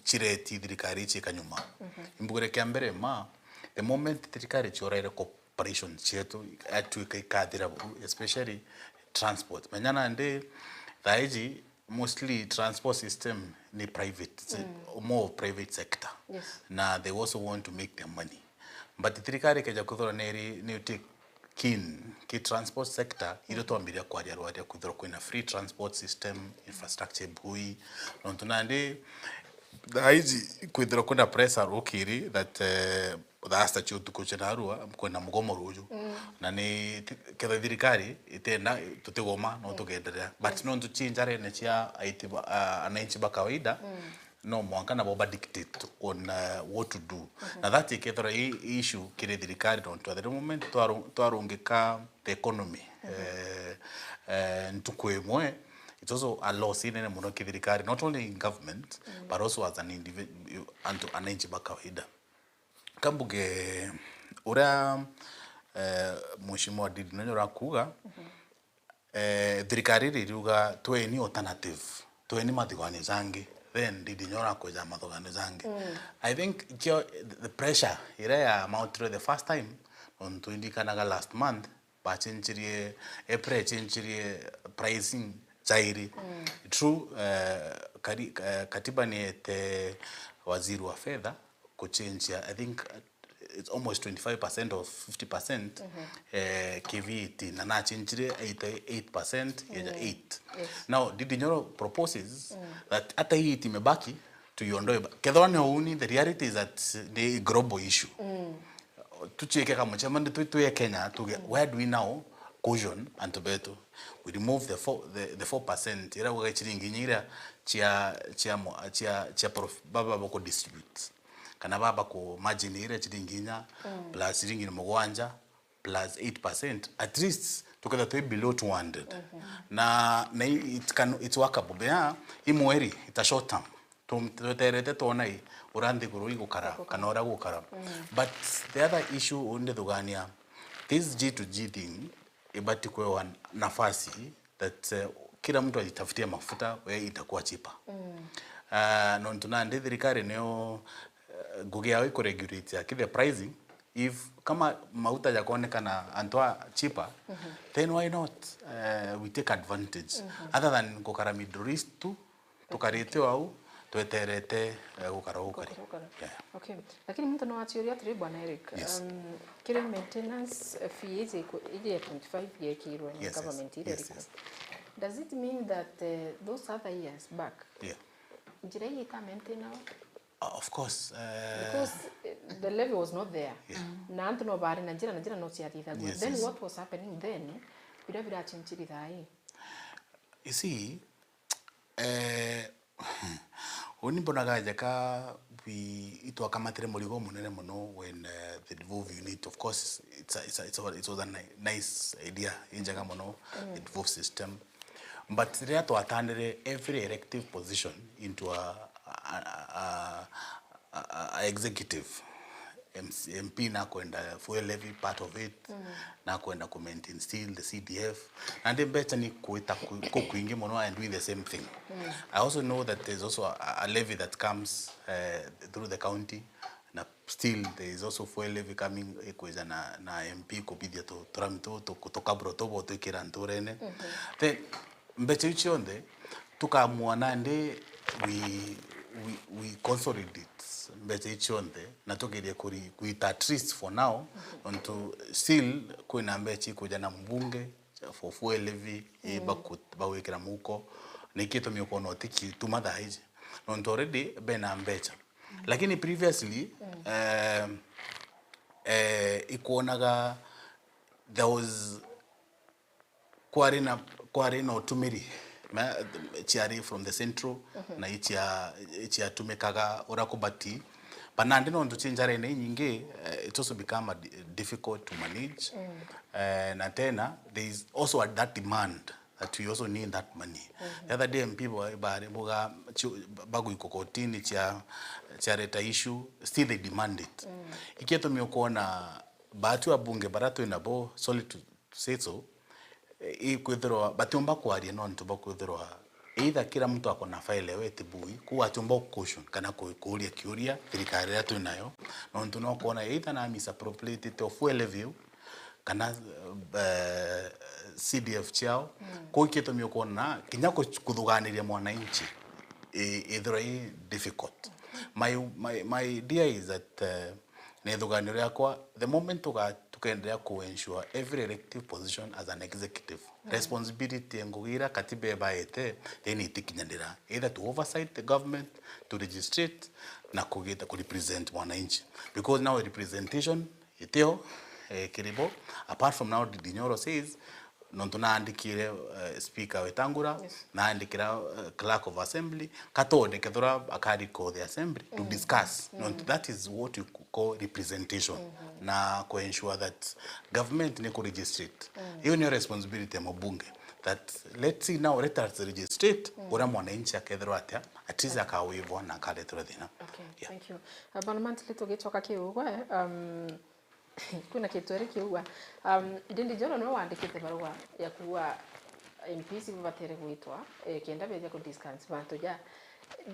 cireti thirikari ici ikanyuma. Imbugire kia mbere ma, the moment thirikari cioraire corporations cietu, atwika ikathira buru, especially transport. Menya nandi, thaa iji, mostly transport system ni private, se-, more of private sector. Yes. Na they also want to make their money. But thirikari ikeja kwithirwa neri, ni take keen ki transport sector, irio twambiria kwaria rwaria kwithirwa kwina free transport system, infrastructure ibui, nontu nandi Thaa iji kwithirwa kwina pressure rukiri that, eh, thaa sita cia utuku cia narua kwina mugomo ruju. Na ni ti-, kethira thirikari itenda, tutigoma, no tugenderea. But nontu ci njarene cia aiti ba, ah, ananchi ba kawaida, no mwanka nabo ba dictate on, uh, what to do. Na that ikethirwa i, i issue kiri thirikari, nontu at the moment twaru-, twarungika the economy, eh, eh, ntuku imwe, it's also a loss inene muno ki thirikari, not only in government, but also as an individual, antu, ananchi ba kawaida. Kambuge uria, eh, Mheshimiwa Ndindi Nyoro akuga, eh, thirikari iri iriuga, "Tweni alternative, tweni mathuganio jangi," then Ndindi Nyoro akwija mathuganio jangi. I think kio, the pressure iria ya mountire the first time, nontu indikanaga last month, bachenjirie, April echenjirie pricing jairi. True, eh, kari-, eh, katiba niete waziri wa fedha kuchenjia, I think, uh, it's almost twenty-five percent or fifty percent, eh, ki V A T, na nachenjire eighty-eight percent yeja eight. Now, Ndindi Nyoro proposes that hata hii imebaki, tuiondoe. Kethirwa ni uni, the reality is that ni global issue. Tuchiike kamuchemania twi, twi Kenya, tuge, where do we now caution antu betu? We remove the four, the, the four percent, iria gwe chiringi inya iria chia, chia mo-, chia, chia prof-, baba bako distribute. Kana baba ku margin iria chiringi inya, plus chiringi mugwanja, plus eight percent. At least, tuketha twi below two hundred. Na, na i-, it can, it's workable. Yeah, i mweri, it's a short term. Tum-, tweterete twona i, uria nthiguru igukara, kana uria gukara. But the other issue undithugania, this G to G thing, ibati kwewa nafasi that, eh, kila mtu ajitafutie mafuta where itakuwa cheaper. Ah, nontu nandi thirikari niyo, eh, ngugi yao ikuregulate aki the pricing. If kama mauta jakonekana antu a cheaper, then why not, eh, we take advantage? Other than gukara Middle East tu, tukarite o au, tweterete, eh, gukara o gukari. Gukara o gukari. Yeah. Okay. Lakini muntu no aciuria atiri, Bwana Eric, yes, um, kiri maintenance, eh, fee iji ku-, iji ya twenty-five yekirwe ni, yes, yes, government iria, yes, iriku? Yes. Does it mean that, eh, those other years back, yeah, njira ii ita maintainwa? Uh, of course, eh, because, eh, the levy was not there. Yeah. Na antu no bari na njira, na njira no ciathithagua. Yes, then yes, what was happening then? Bira birachinchiri thaii? You see, eh, uni mbonaga jaka bwi-, itwakamatire murigo munene muno when, eh, the devolve unit. Of course, it's a, it's a, it's a, it was a ni-, nice idea, injega muno, the devolve system. But riria twatanire every elective position into a, a, a, a, a, a executive, M C, M P nakwenda fuel levy part of it, nakwenda ku maintain still the C D F. Nandi mbecha ni kwita ku-, ku kwingi muno and doing the same thing. I also know that there's also a, a levy that comes, eh, through the county, na still there is also fuel levy coming, ikwija na, na M P kubithia tu-, turami tu, tu, tukaburo tubo twikira nturene. Then, mbecha iu cionthe, tukamua nandi we, we, we consolidate mbecha iu cionthe, na tugerie kuri-, kuita at least for now, nontu still kwina mbecha ikuja na mbunge for fuel levy, i baku-, bagwikira muhuko, na ikitumi ukona utikituma thaa iji, nontu already bena mbecha. Lakini previously, eh, eh, ikwonaga there was kwari na, kwari na utumiri, ma-, ciari from the central, na icia, iciatumikaga uria kubati. But nandi nontu ci njarene inyingi, eh, it's also become a di-, difficult to manage. Eh, na tena, there is also a, that demand that we also need that money. The other day, M P ba-, bari buga, bagwikwa kotini cia, ciareta issue, still they demand it. Ikitumi ukwona baatu abunge baria twinabo, sorry to say so, eh, ikwithirwa batiumba kwaria nontu bakwithirwa either kila mtu ako na file ewe iti bui, kuu atiumba kucaution kana ku-, kuuria kiuria thirikari iria twinayo, nontu no kwona either na misappropriated of fuel levy kana, eh, C D F ciao. Kuu ikitumi ukwona kinya ku-, kuthuganiria mwananchi, i-, ithirwa i difficult. My, my, my idea is that, eh, Na ithuganio riakwa, the moment tuga-, tukenderea ku ensure every elective position as an executive, responsibility, ngugi iria katiba ibaete, then itikinyanira. Either to oversight the government, to legislate, na kugita ku represent mwananchi. Because now representation itio, eh, kiri bo, apart from now Ndindi Nyoro says, nontu naandikire, eh, Speaker Wetangula, naandikira, eh, Clerk of Assembly, katone kethira akari call the Assembly to discuss. Nontu that is what you call representation. Na ku ensure that government ni ku legislate. Hiyo niyo responsibility ya mubunge. That let's see now, let us legislate, uria mwananchi akethirwa atia, at least akawivwa na akareterwa thina. Okay, yeah. Thank you. Uh, Bwana Mantili, tugicoka kiugwe, um, kwina kintu eri kiugwa. Um, Ndindi Nyoro niwe wandikite barua ya kuuga M Ps ibo batere gwitwa, eh, kenda beja ku discuss mantu ja.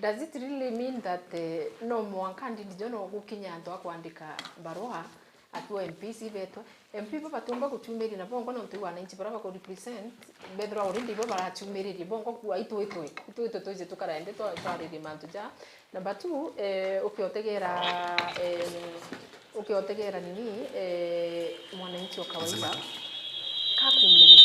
Does it really mean that, eh, no mwanka Ndindi Nyoro gukinya antu a kwandika barua akiuga M Ps ibetwe? M P bo batiumba guchumiria na bongo nontu wananchi baria baku represent, bethirwa already ibo barachumiririe bongo kuuga itwitwe, itwitwe twije tukaraende twa-, twaririe mantu ja. Number two, eh, ukiotegera, eh, ukiotegera nini, eh, mwananchi wa kawaida, kakumia na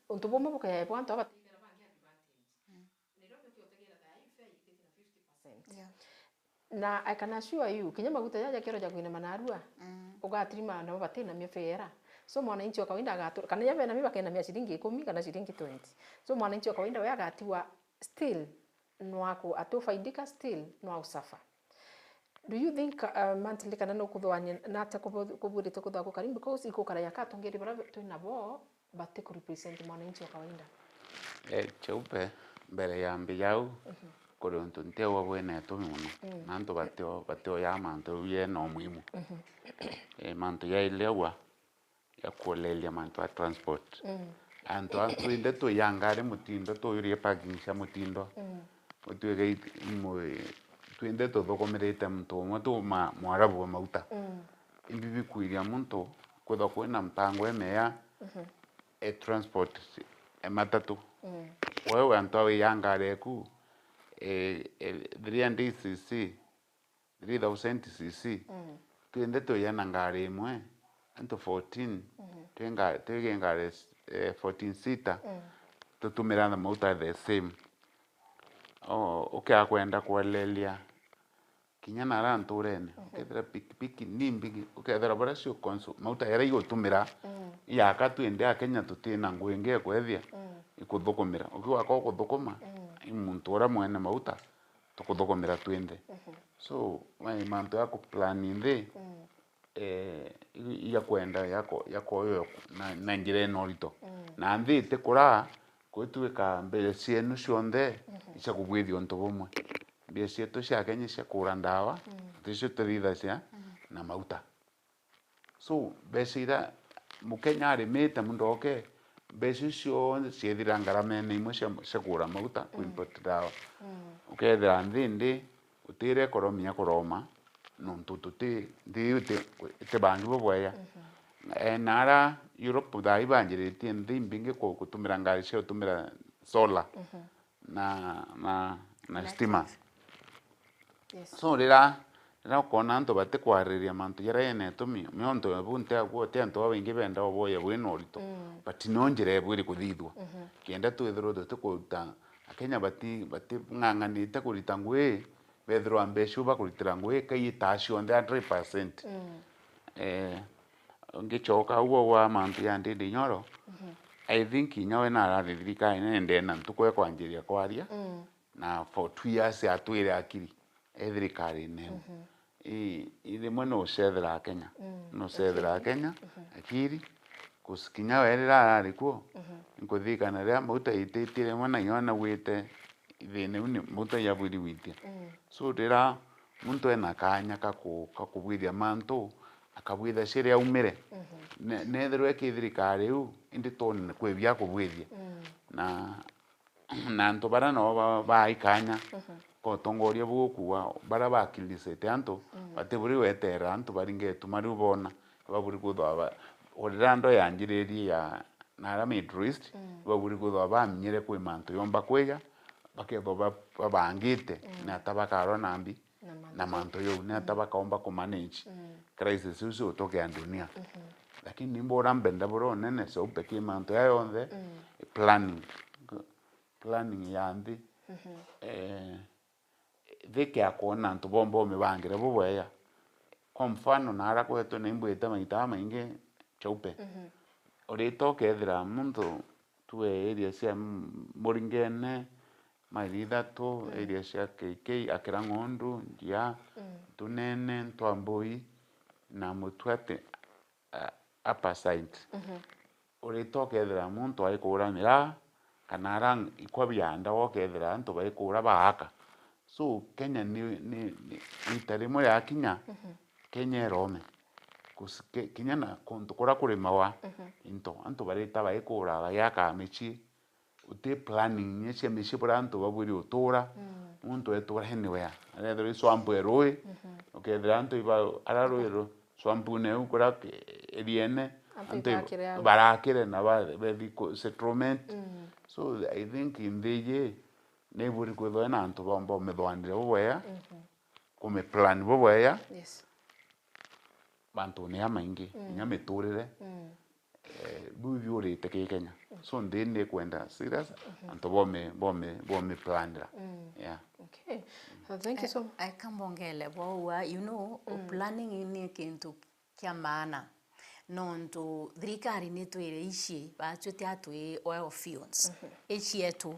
untu bumwe bukaebwa antu abateithera bangi advantage. Nairobi ukiotegera thaa hii fare ikite na fifty percent. Yeah. Na I can assure you, kinya maguta jaja kero ja kwina manarua, ugatirima nabo batina mio fare. So mwananchi wa kawaida agatura, kana ya bena mi bakena mia shilingi ikumi kana shilingi twenty. So mwananchi wa kawaida we agatigwa still no aku-, atufaidika, still no au suffer. Do you think, uh, Mantili, kana no kuthwania na ata kubu-, kuburite kuthwa ku Karimu? Because ikukara ya katongeri bara twina bo bati ku represent mwananchi wa kawaida. Eh, Cheupe, mbere ya mbi yau, kuri untu ntiaua bwina itumi mono. Na antu batio, batioya mantu jau yena umuhimu. Eh, mantu jaili aua, ya kuoleria mantu a transport. Antu a twinthe twi ya ngari mutindo, tuyurie parking cia mutindo. Utwike it-, imwe, twinthe tuthukumirite muntu umwe tu ma-, mwarabu wa mauta. Imbi bikwiria muntu kwithwa kwina mpango emeya e transport e matatu. Wewe antu a wi ya ngari eku, e, e, three hundred C C, three thousand C C, twinthe tuya na ngari imwe, antu fourteen, twi nga-, twige ngari, eh, fourteen seater, tutumira na mauta the same. O, ukia kwenda kuelelia, kinya nara nturene, ukethira pikipiki ni mbigi, ukethira baria cio consu-, mauta jaria igutumira, iyaka twinthe a Kenya tutina ngugi ingi ya kwethia ikuthukumira. Ukiuga ko kuthukuma, i muntu uria mwene mauta, tukuthukumira twinthe. So, ma-, mantu ya kuplan nthi, eh, i-, ya kwenda ya ko-, ya koyo na, na njira ina urito. Na nthi itikura, gwituika mbia cienu cionthe icia kubwithia untu bumwe. Mbia cietu cia Kenya cia kugura ndawa, ticio tuthithagia na mauta. So, mbeca iria Mukenya arimite mundu oke, mbeca icio cionthe ciethira ngaramene imwe cia, cia kugura mauta, ku import ndawa. Ukethira nthi ndi, gutire economy ya kuroma, nontu tuti, nthi iu iti, iti bangi bubwega. Eh, na ara Europe thaa ii banjiritie nthi imbingi ku-, gutumira ngari cia gutumira solar na, na, na stima. Yes. So, rira, rira ukona antu batikwariria mantu jaria ena itumi, nontu bu ntiaguo, ti antu babaingi benda uboya bwina urito, but no njira ebu iri kuthithua. Kenda twithirwe tutikuruta, Akenya bati-, bating'ang'anite kurita ngugi, bethirwa mbeca iu bakuritira ngugi, kai itaa cionthe hundred percent. Eh, ngicoka ugwo gwa mantu ya Ndindi Nyoro, I think inya we narari thirikari nene ndena ntuku ekwanjiria kwaria, na for two years atwire akiri e thirikari nene. I, i rimwe nucethera Kenya. Nucethera Kenya, akiri, kus-, kinya we rira arari kuo, nkuthikana riria mauta ititire rimwe na inya nagwite thina iu ni mauta yabwiri gwitia. So rira muntu ena kanya ka ku-, ka kubwithia mantu, akabwitha ciria aumire. Ne-, nethirwe ki thirikari iu, indi tone kwi bia kubwithia. Na na antu baria nabo ba-, baai kanya ka utongoria bugukuua, baria bakilisite antu, bati buri gweterera antu baringe ituma riu boona, baburi kwithwa ba-, o riria ndo yanjiririe ya, na aria Middle East, baburi kwithwa bamenyire kwi mantu yomba kwija, bakethwa ba-, babangite, mm, ni ata bakarwa nambi na mantu, na mantu jau, ni ata, mm, bakaomba ku manage, mm, crisis iu ciutukia ndunia. Mhm. Lakini ni mbura mbenda bura unene, ciaupe ki mantu ya yonthe, mm, planning. Planning ya nthi. Mhm. Eh, thikea kwona antu bomba umibangire bubwega. Kwa mfano, naara kwetu ni mbwite maita jamaingi chaupe. Mhm. Urita ukethira muntu tue area cia M-, Muringene, Maili Ithatu, mm, area cia K K, Akira Ng'ondu, Njia, mm, Ntunene, Ntwambui, na Mutuati, uh, upper side. Mhm. Urita ukethira muntu aikura miraa, kana ara ikwa bianda, ukethira antu baikura baaka. So, Kenya ni, ni, ni, riita rimwe yakinya, mhm, Kenya irome. Kus-, ke-, kinya na kuntu kuria kurimawa, mhm, into, antu barita baikura, bagiaka micii, uti planning inya cia micii buria antu babwiri utura. Mm. Muntu etura anywhere. Arethirwa i swamp e rui, mhm, ukethira antu iba, ara rui ru-, swamp-une iu kuria ke-, eriene, antu antu iba-, ibarakire, barakire na ba-, bethi ku-, settlement. Mm. So, I think nthi iji ni ibwiri kwithwa ina antu ba-, baumithwanire bubwega, mhm, kumiplan bubwega. Yes. Mantune jamaingi, mm, inya miturire. Mm. Eh, biu biurite ki Kenya. So, nthi ni ikwenda serious, mhm, antu bome, bome, bome planira. Mm. Yeah. Okay. Uh, thank you so much. I, I kambongele bwaua, you know, mm, planning ni kintu kia maana. Nontu thirikari ni twire ici, batwite atwi oil fields. Mhm. Icietu.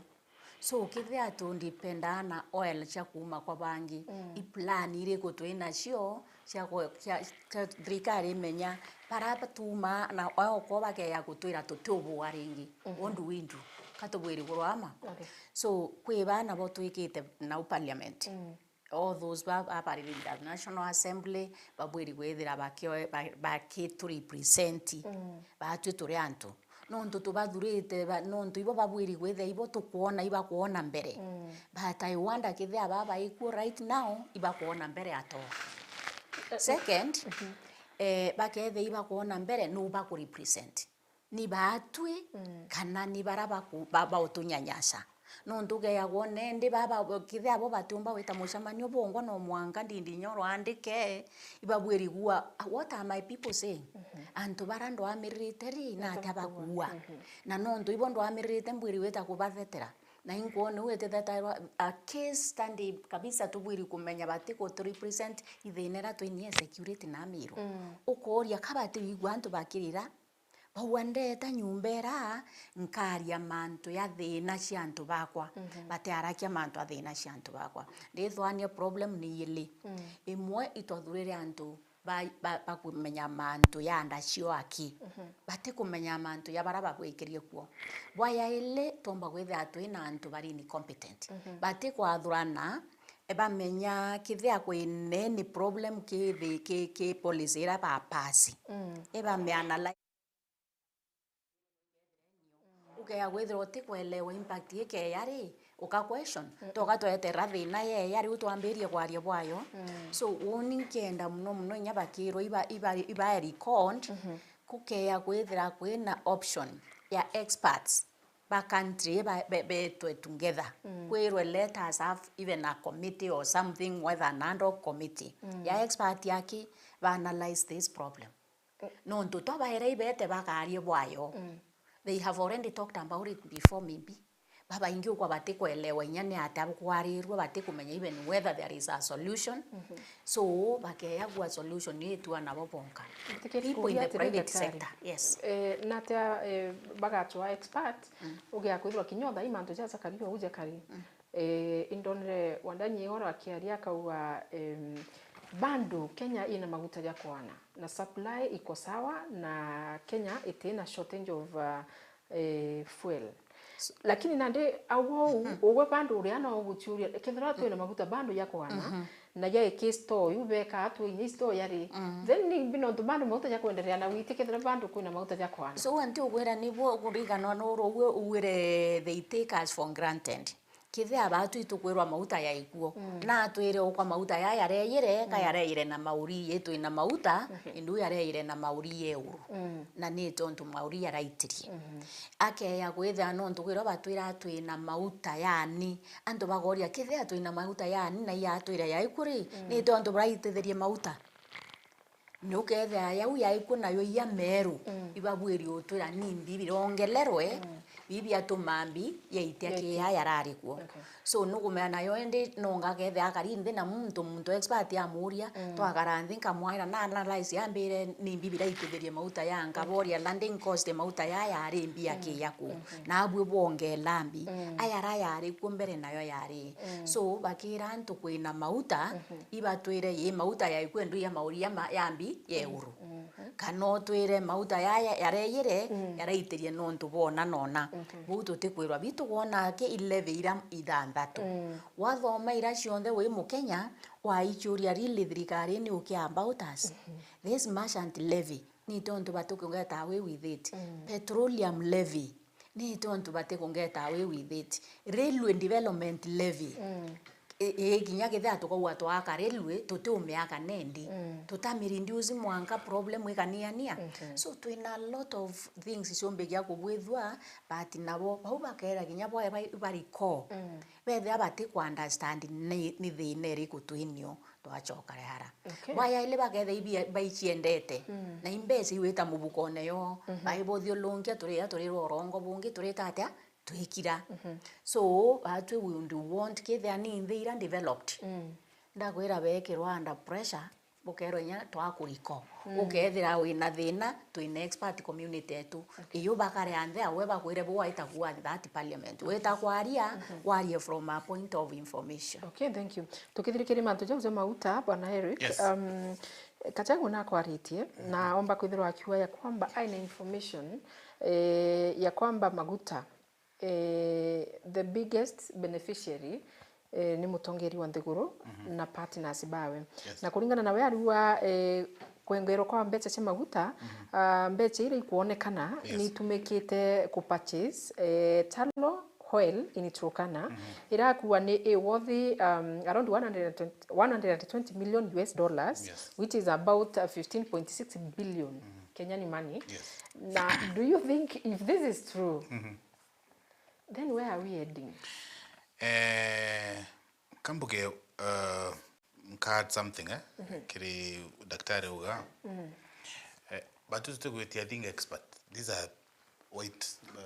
So, kethira tu ndipendaa na oil cia kuuma kwa bangi, mm, i plan iriku twi nacio cia kwe-, cia, cia thirikari imenya bara batuuma na oil ko bakeya gutwira tutiubua ringi? Mhm. What do we do? Ka tubwiri kurwama? Okay. So, kwi bana bo twikite nau parliament. Mm. All those ba-, ba-, bari in the National Assembly, babwiri kwithira bakio-, ba-, bakiturepresent, mm, batwi turi antu. Nontu tubathurite, ba-, nontu ibo babwiri kwithira ibo tukwona, ibakwona mbere. Mm. But I wonder kethira baba ikuo right now, ibakwona mbere at all. Eh, eh. Second, mhm, eh, bakethira ibakwona mbere, nu bakurepresent? Ni baatwi, mm, kana ni bara baku-, ba-, bautunyanyasa? Nontu ukeya kwona indi baba, kethira bo batiumba gwita mucemanio bongwa, no mwanka ndindi inya urwandike, ibabwiri gua, "What are my people saying?" Mhm. Antu bara ndwamiririte ri, na atia bakuua? Mhm. Na nontu ibo ndwamiririte, mbwiri gwita kubathetera. Na inkwona u itithetagirwa a case study kabisa, tubwiri kumenya bati kuturepresent ithiina iria twini ya security na Amiru. Mm. Ukoria ka bati wigua antu bakirira, bauga, "Ndeeta nyumba ira, nkaaria mantu ya thiina cia antu bakwa." Mhm. Batiarakia mantu ya thiina cia antu bakwa. Ndithwania problem ni ili. Mm. Imwe itwathurire antu ba, ba, bakumenya mantu ya nda cio aki. Mhm. Batikumenya mantu ya bara babwikirie kuo. Bwa yaili, twomba kwithira twina antu bari incompetent. Mhm. Batikwathurana, e, bamenya kithia kwina any problem ki thi-, ki, ki policy ira bapasi. Mm. E, bameanalyze. Ukeya kwithirwa utikwelewa impact ikeya ri, uka question. Mm-mm. Toka tweterera thina yeya riu twambirie kwaria bwayo. Mm. So, uni nkienda muno muno inya bakirwa iba, iba, iba record, mhm, kukeya kwithira kwina option ya experts ba country ba, be, betwe together. Mm. Kwirwe, "Let us have even a committee or something with an ad hoc committee, mm, ya expert aki ba analyze this problem." Nontu twabaere ibete bakarie bwayo. Mm. They have already talked about it before maybe. Babaingi ukwa batikwelewa inya ni atia bukwarirua, batikumenya even whether there is a solution. Mhm. So, bakeyagua solution ni itua nabo bonka. People in the private sector, yes. Eh, natia, eh, bagatwa expert, mm, ugia kwithirwa kinya uthai mantu ja Zakaria uja kari. Mm. Eh, indonire Wandanyi Igoro akiaria akauga, em, bado Kenya ina maguta ja kwana na supply iko sawa na Kenya itina shortage of, uh, eh, fuel. S-, lakini nandi au ou, mhm, ugwe bado uria no uguciuria, kethira twina maguta bado ja kwana, mhm, na ja iki store, yu beka atu inya store yari, mhm, then ni bino ntu bado maguta ja kwenderea na witi kethira bado kwina maguta ja kwana. So, anti ugwira nibo kuriganwa no ugwe ugwire they take us for granted. Kethira baatu itukwirwa mauta yaikuo, mm, na atwire ukwa mauta ya yareire, ka, mm, yareire na mauri, ye twina mauta, mhm, indu yareire na mauri ye uru. Mm. Na ni tontu mauri yaraitirie. Mhm. Akeya kwithira nontu kwirwa batwira twina mauta yani, antu bagoria, kethira twina mauta yani na yatwire yaikuo ri, mm, ni tontu buraititherie mauta? Ni ukethira yau yaikuo nayo iya meru, mm, ibabwiri utwira ni mbi birongelerwe, mm, bibiatuma mbi yaitia, yaitia, kiya yarari kuo. Okay. So nukumenya nayo indi no ngakethira akari nthi na muntu, muntu expert amuria, mm, twakara nthi nkamwira na analyze ambire ni mbi biraitithirie mauta ya, nkaboria landing cost mauta ya yari mbi, mm, akiya kuo. Mhm. Na abui bongela mbi, mm, ayara yari kuo mbere nayo yari. Mm. So bakira antu kwina mauta, mhm, ibatwire yi mauta yaikuo ndu ya mauri ya ma-, ya mbi ya, mm, iguru. Mhm. Kana utwire mauta ya, ya, yareire, mm, yaraitirie nontu bona nona. Mhm. Buu tutikwirwa, bi tukwona ki i levy ira ithanthatu. Mm. Wathoma ira cionthe wi Mukenya, waichuria really thirikari ni ukia about us. Mhm. This merchant levy, ni tontu batikungeta away with it. Mm. Petroleum levy, ni tontu batikungeta away with it. Railway development levy. Mm. I, i, kinya kethira tukauga twaaka railway, tutiumiaka nendi. Mm. Tutamirinduce mwanka problem ikaniania. Mhm. So twina a lot of things ciumbikia kubwithua, but nabo bau bakera kinya bwa ba, bari core. Mm. Bethira batiku understand ni, ni thina iriku twinio twacokare hara. Okay. Bwa yaili bakethira ibi baiciendete, mm, na imbeca iwita mubukone yo, mhm, baibuthiulunkia, turia turirwa urongo bungi, turita atia? Twikira. Mhm. So, batwi we would want kethira ni nthi ira developed. Mm. Ndakwira bekirwa under pressure, bukerwa inya twakuriko. Mm. Ukethira wina thina, twina expert community yetu. Okay. Iyo bakare anthe awe bakwire bu waita kuwa that parliament. Wita kwaria, mhm, warie from a point of information. Okay, thank you. Tukithirikiria mantu jau ja mauta, Bwana Eric, yes, um, Gachagua nakwaritie, mhm, na omba kwithirwa akiuga ya kwamba aina information, eh, ya kwamba maguta, eh, the biggest beneficiary, eh, ni mutongeri wa nthiguru, mhm, na partners bawe. Yes. Na kuringana na we ariuga, eh, kwengerwa kwa mbeca cia maguta, mhm, ah, mbeca iria ikuonekana, yes, ni itumikite ku purchase, eh, tallow oil in Turkana. Mhm. Irakua ni i worth, um, around one hundred and twenty, one hundred and twenty million U S dollars, yes, which is about, uh, fifteen point six billion, mhm, Kenyan money. Yes. Na do you think if this is true, mhm, then where are we heading? Eh, kambuge, uh, nka add something, eh, mhm, kiri daktari uga. Mhm. Eh, but tutigwitia, I think, expert. These are white, uh,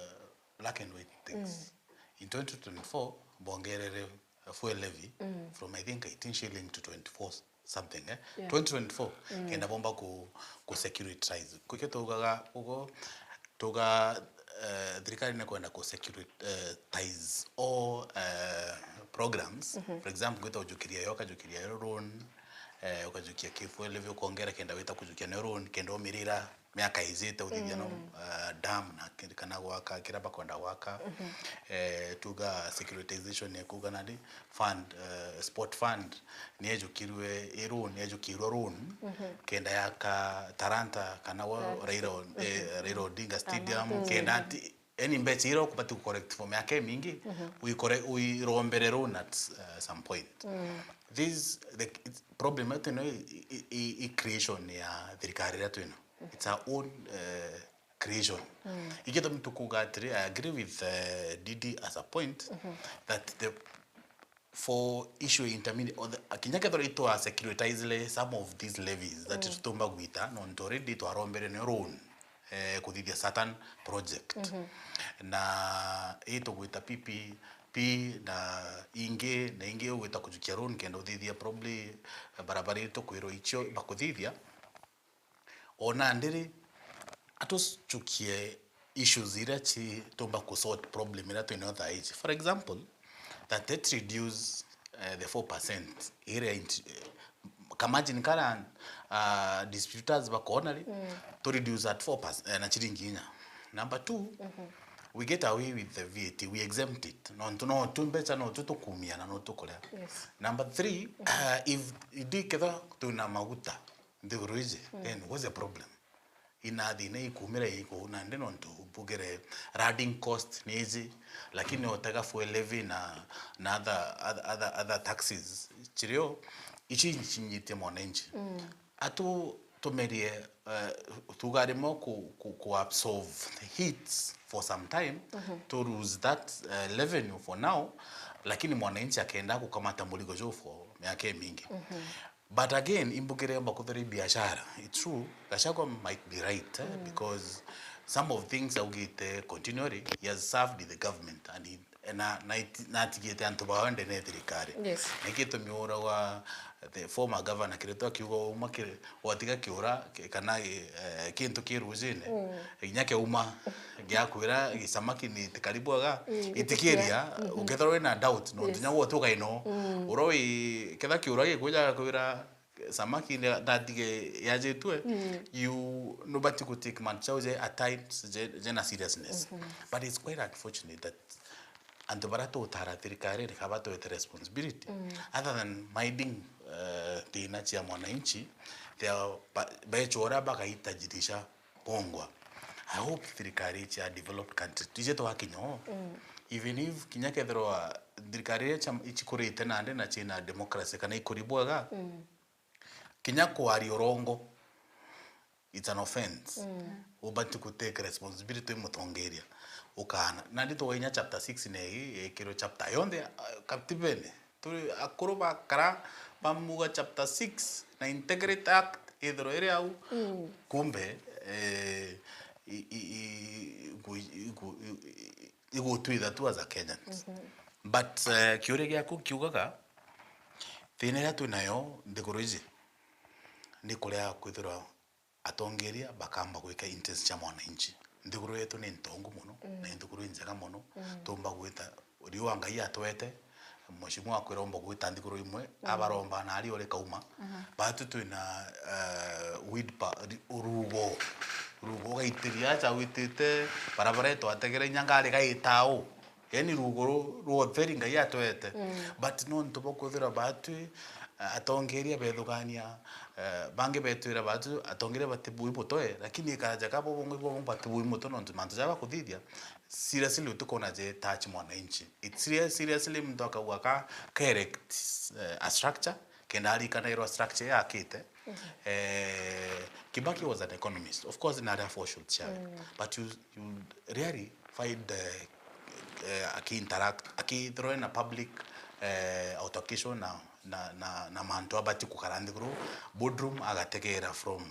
black and white things. Mm. In twenty twenty-four, bongerere, uh, fuel levy, mm, from, I think, eighteen shilling to twenty-four something, eh? Yeah. Twenty twenty-four, mm, kenda bomba ku, ku securitize. Kukio tugaga ugo, tuga, eh, thirikari ni kwenda ku securitize all, eh, programs. Mhm. For example, gwita ujukiria yo, ukajukiria yo loan, eh, ukajukia ki fuel levy, ukongera kenda wita kujukia nayo loan, kenda umirira miaka ijite uthithia no, mm, eh, dam na ki-, kana gwaka kira bakwenda gwaka. Mhm. Eh, tuga securitization ya kuga nandi fund, eh, sport fund, ni ejukirwe i loan, ni ejukirwe loan, mhm, kenda yaka Talanta kana wa Talanta. Raila O-, eh, mhm, Raila Odinga Stadium, mhm, kenda ati, yani mbeca iria ukubati ku collect for miaka imingi, mhm, uikore-, uirombere loan at, uh, some point. Mm. This, the, it's problem yetu ino i, i, i, i creation ya thirikari iria twino. Mhm. It's our own, uh, creation. Mm. Igitumi tukuga atiri, I agree with, uh, D D as a point, mhm, that the for issue intermediate, or the, kinya kethira itwa securitizele some of these levies that, mm, tutumba gwita, nontu already twarombere ni loan, eh, kuthithia certain project. Mhm. Na itugwita P P P na ingi, na ingi ugwita kujukia loan kenda uthithia probably, eh, barabara itukwirwa icio bakuthithia. Ona ndiri, atuchukie issues iria citumba ku sort problem iria twinayo thaa iji. For example, that let's reduce, eh, the four percent iria int-, eh, ka margin karia, ah, distributors bakona ri, mm, to reduce at four percent, eh, na chiringi inya. Number two, mhm, we get away with the V A T, we exempt it. Nontu no tu mbeca no tu tukumia na no tukuria. Yes. Number three, mhm, eh, if, if ketha twina maguta, nthiguru iji, mm, then what's the problem? ina thina ikumira iku, nandi nontu mbugire running cost ni iji, lakini otega fuel levy na, na other, other, other, other taxes chirio, ici incinyitie mwananchi. Atu tumerie, eh, tuga rimwe ku, ku, ku absorb the heat for some time, to lose that, eh, revenue for now, lakini mwananchi akenda kukamata murigo juu for miaka imingi. But again, imbugire yomba kuthira i biashara. It's true, Gachagua might be right, eh, because some of things augite continually, he has served the government and he, na, na iti-, na atigite antu bao ndene ya thirikari. Yes. Na gitumi uragwa the former governor Kirito akiuga uma kiri, watiga kiura ki-, kana, eh, kintu ki rujine, inya kiauma giakwira gicamaki ni tikari bwega, itikiria, ukethirwa wina doubt, nontu nya gwe utiugaino. Ura wi, ketha kiura gikwija gakwira samaki ni ndatige yajitwe, you nobody could take man chao je at times, je, je na seriousness. But it's quite unfortunate that antu baria tutara thirikari ni kaba twete responsibility, other than minding, uh, thina cia mwananchi, they are ba-, bechora bagaitajirisha kongwa. I hope thirikari cia developed countries tije twakinya o. Even if kinya kethirwa thirikari iria cia-, ichikurite nandi na china democracy kana ikuri bwega, kinya kwaria urongo, it's an offense. Ubati ku take responsibility wi mutongeria. Ukana. Nandi tugainya chapter six na ii, ikirwe chapter yonthe, uh, kativene. Turi akuru bakara bamuga chapter six na Integrity Act ithirwe iri au. Kumbe, eh, i, i, i, igu-, igu-, i, i, igutwitha tu as a Kenyans. But, eh, kiuria giaku kiugaga, thina iria twinayo nthiguru iji ni kuria kwithirwa atongeria bakamba gwika interest cia mwananchi. Nthiguru yetu ni ntongu mono, na ni nthiguru injega mono, tumba gwita riu wa Ngai atwete, mheshimiwa akwira umba gwita nthiguru imwe, abaromba na ari uri kauma. Batu twina, eh, weed pa-, ri-, rugo, rugo ugaitiria acha witite barabara itwategera inya ngari gaita u. Yani rugo ru-, ruotheri Ngai atwete. But nontu bwa kwithirwa batwi, eh, atongeria bethugania, eh, bangi betwira batwi atongeria batibui mutwe, lakini ikaraja ka bobongo ibo bongo batibui mutwe nontu mantu jaba bakuthithia, seriously utikona je touch mwananchi. It's serious, seriously muntu akauga ka, ka erect, eh, a structure, kenda arikanairwa structure yakite. Eh, Kibaki was an economist. Of course, nari a foreshore chair. But you, you rarely find, eh, eh, aki interact, akithirwa na public, eh, altercation na, na, na, na mantu abati kukara nthiguru, boardroom agategera from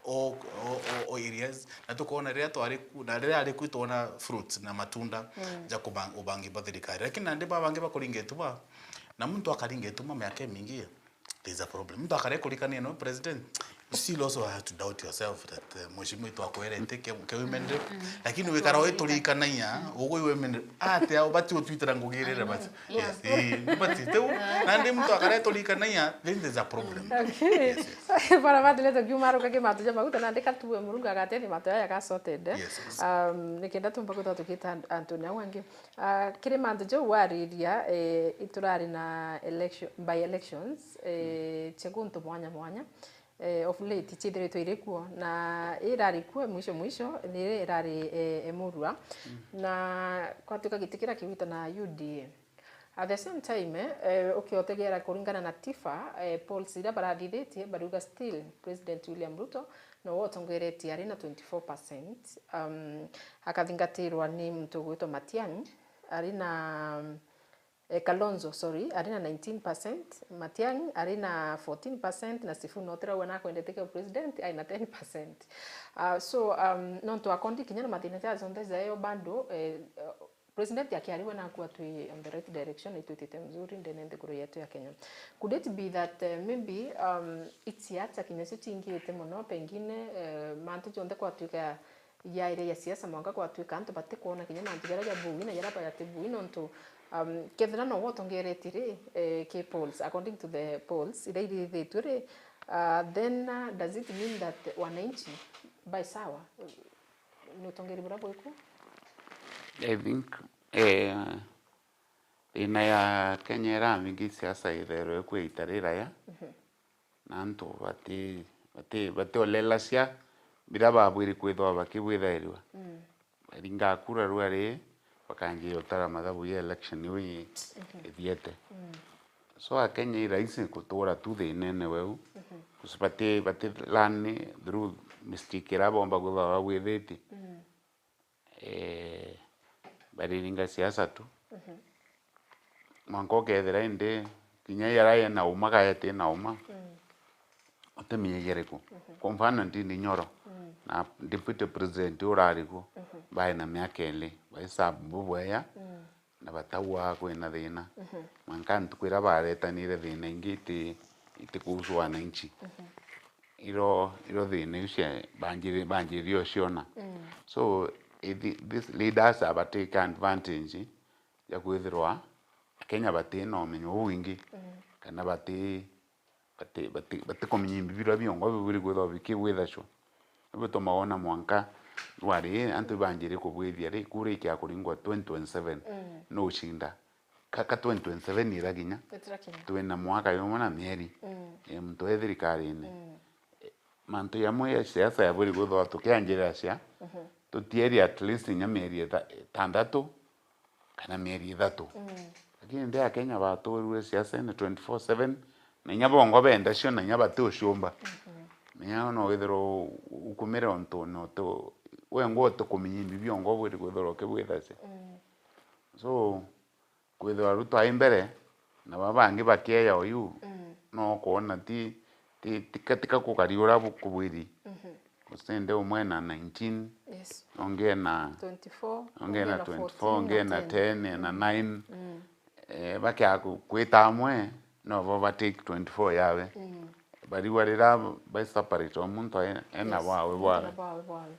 all, all, all, all areas. Na tukona riria twari ku, na riria ari ku twona fruits na matunda ja kuba-, ubangi bwa thirikari. Lakini nandi babangi bakuringa ituma, na muntu akaringa ituma miaka imingi, there's a problem. Muntu akare kurikania no president, you still also have to doubt yourself that, eh, mheshimiwa itu akwerete ke, ke women rep. Lakini wikara wi turikanaia, ugu i women rep, ate au bati utwitira ngugirire bati. Yes. Eh, bati teu. Nandi muntu akare turikanaia, then there's a problem. Okay. Yes, yes. Bara batire tukiuma ruka ki matu ja maguta nandi katue Murungu agateni matu aya ga sorted. Yes, yes. Um, nikenda tumba kwithirwa tukita antu nau angi. Ah, kiri mantu jau wariria, eh, iturari na election, by elections, eh, cia guntu mwanya mwanya, eh, of late, ciithiritwe iri kuo. Na irari kuo mwisho mwisho, ni irari, eh, Emurua. Na kwatuika giti kiria kigwita na U D A. At the same time, eh, eh, ukiotegera kuringana na Tifa, eh, polls iria barathithitie, bariuga still President William Ruto nowe utongeretie ari na twenty-four percent. Um, akathingatirwa ni muntu ugwitwa Matiang'i, ari na, eh, Kalonzo, sorry, ari na nineteen percent, Matiang'i ari na fourteen percent, na Sifuna utiraua nakwendete kio president, ari na ten percent. Uh, so, um, nontu akondi kinya na mathina ja jonthe jayo bado, eh, President akiari we naku atwi on the right direction, itwitite mzuri ndene nthiguru yetu ya Kenya. Could it be that, eh, maybe, um, isiasa kinya cio cingiite mono, pengine, eh, mantu jonthe kwatuika yaire ya siasa mwanka kwatuika antu batikwona kinya mantu jaria ja bui na jaria bati bui, nontu, um, kethira no wotongeretie ri, eh, ki polls, according to the polls iria irithitue ri, uh, then, uh, does it mean that wananchi by sawa? Ni utongeri buria bwiku? I think, eh, thina ya Kenya iramingi siasa itherwe kwi ita riraya, na antu bati, bati, batiolelacia Biria babwiri kwithwa bakibwithairua. Mm. Baringa kura rua ri, bakanjia utara mathabu ya election iu i-, Mhm. ithiete. Mm. So Akenya i rahisi kutura tu thinene weu. Mhm. Bati, bati learn through mistake iria bomba kwithwa babwithitie. Mm. Eh, bariringa siasa tu. Mhm. Mwanka ukethira indi kinya yara yena uma kana iti na uma, Mm. utimenyagia iriku. Mhm. Kwa mfano, Ndindi Nyoro Mm. na deputy president urari ku, Mhm. bae na miaka iri, bai serve bubwega, Mm. na batauga kwina thina. Mhm. Mwanka ntuku iria baretanire thina ingi iti, iti kuhusu wananchi. Mhm. Iro, iro thina iu cia banjiri-, banjiri uciona. Mm. So, ithi-, these leaders aba take advantage ya kwithirwa Akenya bati na umenyo bubwingi, Mm. kana bati, bati, bati, bati kumenya imbi biria biongo biburi kwithirwa bikigwithacua. Nibituma wona mwanka rwari antu ibanjiri kubwithia ri, kura ikia kuringwa twenty twenty-seven, Mm. nucinda. Ka, ka twenty twenty-seven irakinya, Itirakinya. Twina mwaka jumwe na mieri, Mm. e, muntu e thirikarine. Mm. E, mantu jamwe ya siasa yaburi kwithirwa tukianjirira cia, Mhm. tutieri at least inya mieri ita-, itandatu, kana mieri ithatu. Mm. Lakini ndi Akenya baturue siasene twenty-four seven, na inya bongo benda cio, na inya bati uciumba. Mhm. Menya no withirwa u-, ukumire untu no tu, wengwa utikumenya imbi biongo buri kwithirwa ukibwithacia. Mm. So, kwithirwa riu twai mbere, na baba bangi bakieja uyu, Mm. no ukwona ti, ti, ti ka, ti ka kukari uria bu-, kubwiri. Mhm. Usende umwe ena nineteen, Yes. ungi ena, Twenty-four, ungi ena twenty-four, fourteen, ungi ena ten, ena Mm. nine. Mm. Eh, bakia ku-, kwita amwe, no bo ba take twenty-four yawe. Mm. Barigwa rira bai separate, o muntu e-, ena Yes. bwawe Muntu bwawe. na bwawe bwawe.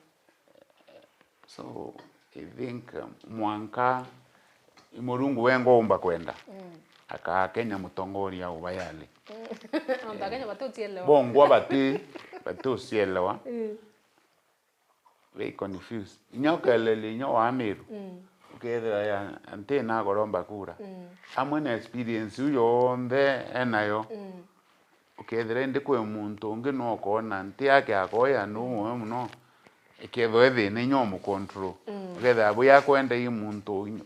So, I think, um, mwanka i Murungu wengwa umba kwenda, Mm. akaa Kenya mutongoria ubayale. Mm. Ontu Akenya batiucielewa. Bongwa bati, batiucielewa. Mm. Very confused. Inya ukelelia inya wa Meru. Mm. Ukethira ya, anti na agoromba kura. Mm. Amwe na experience iu yonthe enayo. Mm. Ukethira indi kwi muntu ungi no ukoona nti yake akoya ni umwe muno, ikethwa e thina inya umucontrol. Mm. Ukethira bwi akwenda i muntu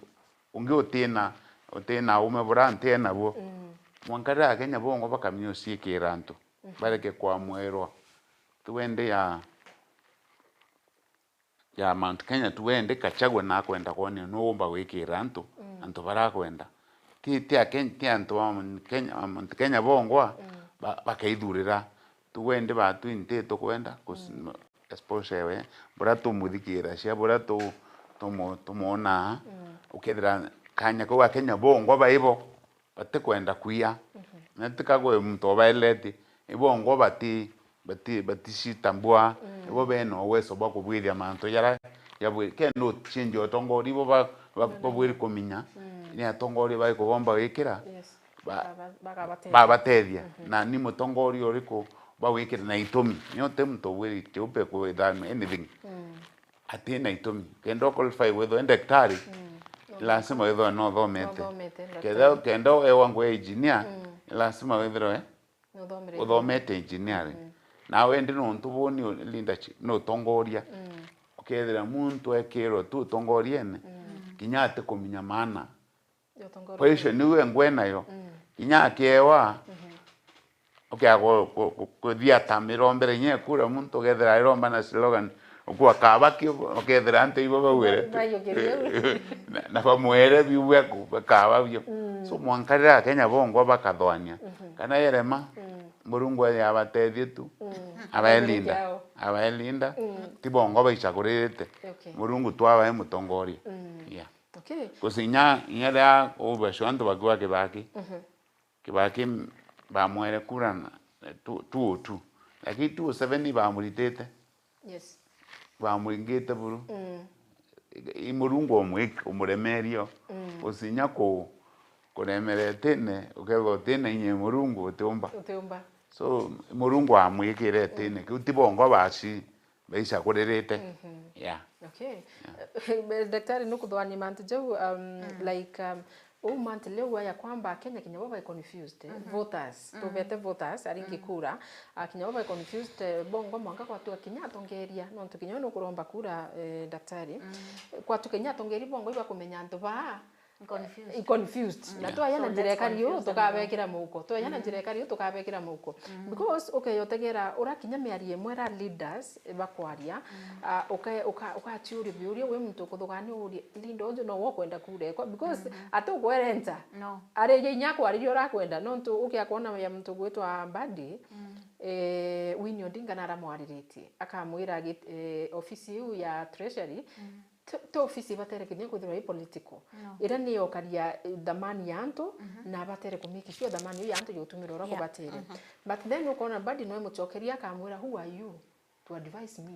ungi utina, utina ume bura nti enabuo. Mm. Mwanka riria Akenya bongwa bakamenya uciikira antu, Mhm. bareke kwamwirwa. Twende ya ya Mount Kenya tu, we ndi Gachagua nakwenda kwonio nu umba gwikira antu, Mm. antu barakwenda. Ti, ti Aken-, ti antu ba Mount Kenya, ba Mount Kenya bongwa, Mm. ba-, bakaithurira. Tu we ndi batu nti tukwenda, kus-, Mm. especially we, bura tumuthikira cia, bura tu-, tumu-, tumwonaa, Mm. ukethira kanya kau Akenya bongwa baibo, batikwenda kwia. Mhm. Na ti ka kwi muntu obaeletie, ibo ngo bati, bati, baticitambua, Mm. ibo bena uwezo bwa kubwithia mantu jara jabwi-, kenda ucinjia utongoria ibo ba, ba, Mm. babwiri kuminya, Mm. ni atongoria bari kubomba gwikira, Yes. ba, Baba-, bakabatethia. babatethia. Mhm. Na ni mutongoria uriku bawikira na itumi. Ni uti muntu ubwiri kiumbe kwithana anything. Mm. Atina itumi. Kenda u qualify withwe ndaktari, Mm. lazima withwe no uthomete. No uthomete, ndaktari. Kenda, kenda ewa ngwe engineer, Mm. lazima withwe No uthomere uthomete engineering. Mm. Nawe ndi nontu buni leadership, no utongoria. Mm. Ukethira muntu ekirwe tu utongoriene, Mm. kinya ati kumenya maana. Kwa icio niu engwe nayo. Mm. Kinya akiewa, Mhm. ukia ku-, ku-, ku-, kuthia ta mirombere inya ekura muntu, ukethira airomba na slogan, ukua kaba kio, ukethira antu ibo bawire. Ba-, baiyo kirio. Na, na bamwere biu bwa ku-, bakaba bio. Mm. So, mwanka riria Akenya bongwa bakathwania. Mhm. Kana yerema, Mm. Murungu yabatethie tu. Mm. Abaelinda. Kiao. Abaelinda. Mm. Ti bongwa baicaguririte. Okay. Murungu tu abae mutongoria. Mm. Yeah. Okay. Gucinya inya ria ubacio antu bakiuga Kibaki. Mhm. Kibaki m-, bamwere kura na, two, two oh two. Lakini two oh seven ibamuritite. Yes. Bamuringite buru. Mm. I, i Murungu umwi-, umuremerio. Mm. Gucinya ku-, kuremera itine, ukethwa utine inya i Murungu utiumba. Utiumba. So, Murungu amwikire itine. Mm. Kiu ti bongwa baci baicaguririte. Mhm. Yeah. Okay. Yeah. Daktari, nukuthwania mantu jau, um, Mm. like, um, Uu monthly uu ya kwamba Kenya kinya bo bai confused, eh, voters, tubete voters, aringi kura, ah, kinya bo bai confused, eh, bongo mwanka kwatua kinya atongeria, nontu kinya we nukuromba kura, eh, daktari. Kwatu kinya atongeria bongo ibakumenya antu baa confused. I confused. Na twaya na njira ikari uu tukabekira muko. Twaya na njira ikari uu tukabekira muko. Because ukeyotegera ura kinya miario imwe ra leaders bakwaria, ah, uka-, uka-, ukaciuria biuria wi muntu ukuthugaania urie, leader uju no we ukwenda kuura ekwa? Because ati ukwere nja. No. Arija inya akwariria urakwenda, nontu ukia kwona ya muntu gwitwa Mbadi, eh, Winnie Odinga naramwariritie, akamwira agi-, eh, ofisi iu ya treasury, ti, ti ofisi ibatere kinya kwithirwa i political. No. Iria ni yokaria, eh, thamani ya antu, na batere ku make sure thamani iu ya antu yutumira uria kubatire. But then ukona Mbadi no imucokeria akamwira, "Who are you to advise me?"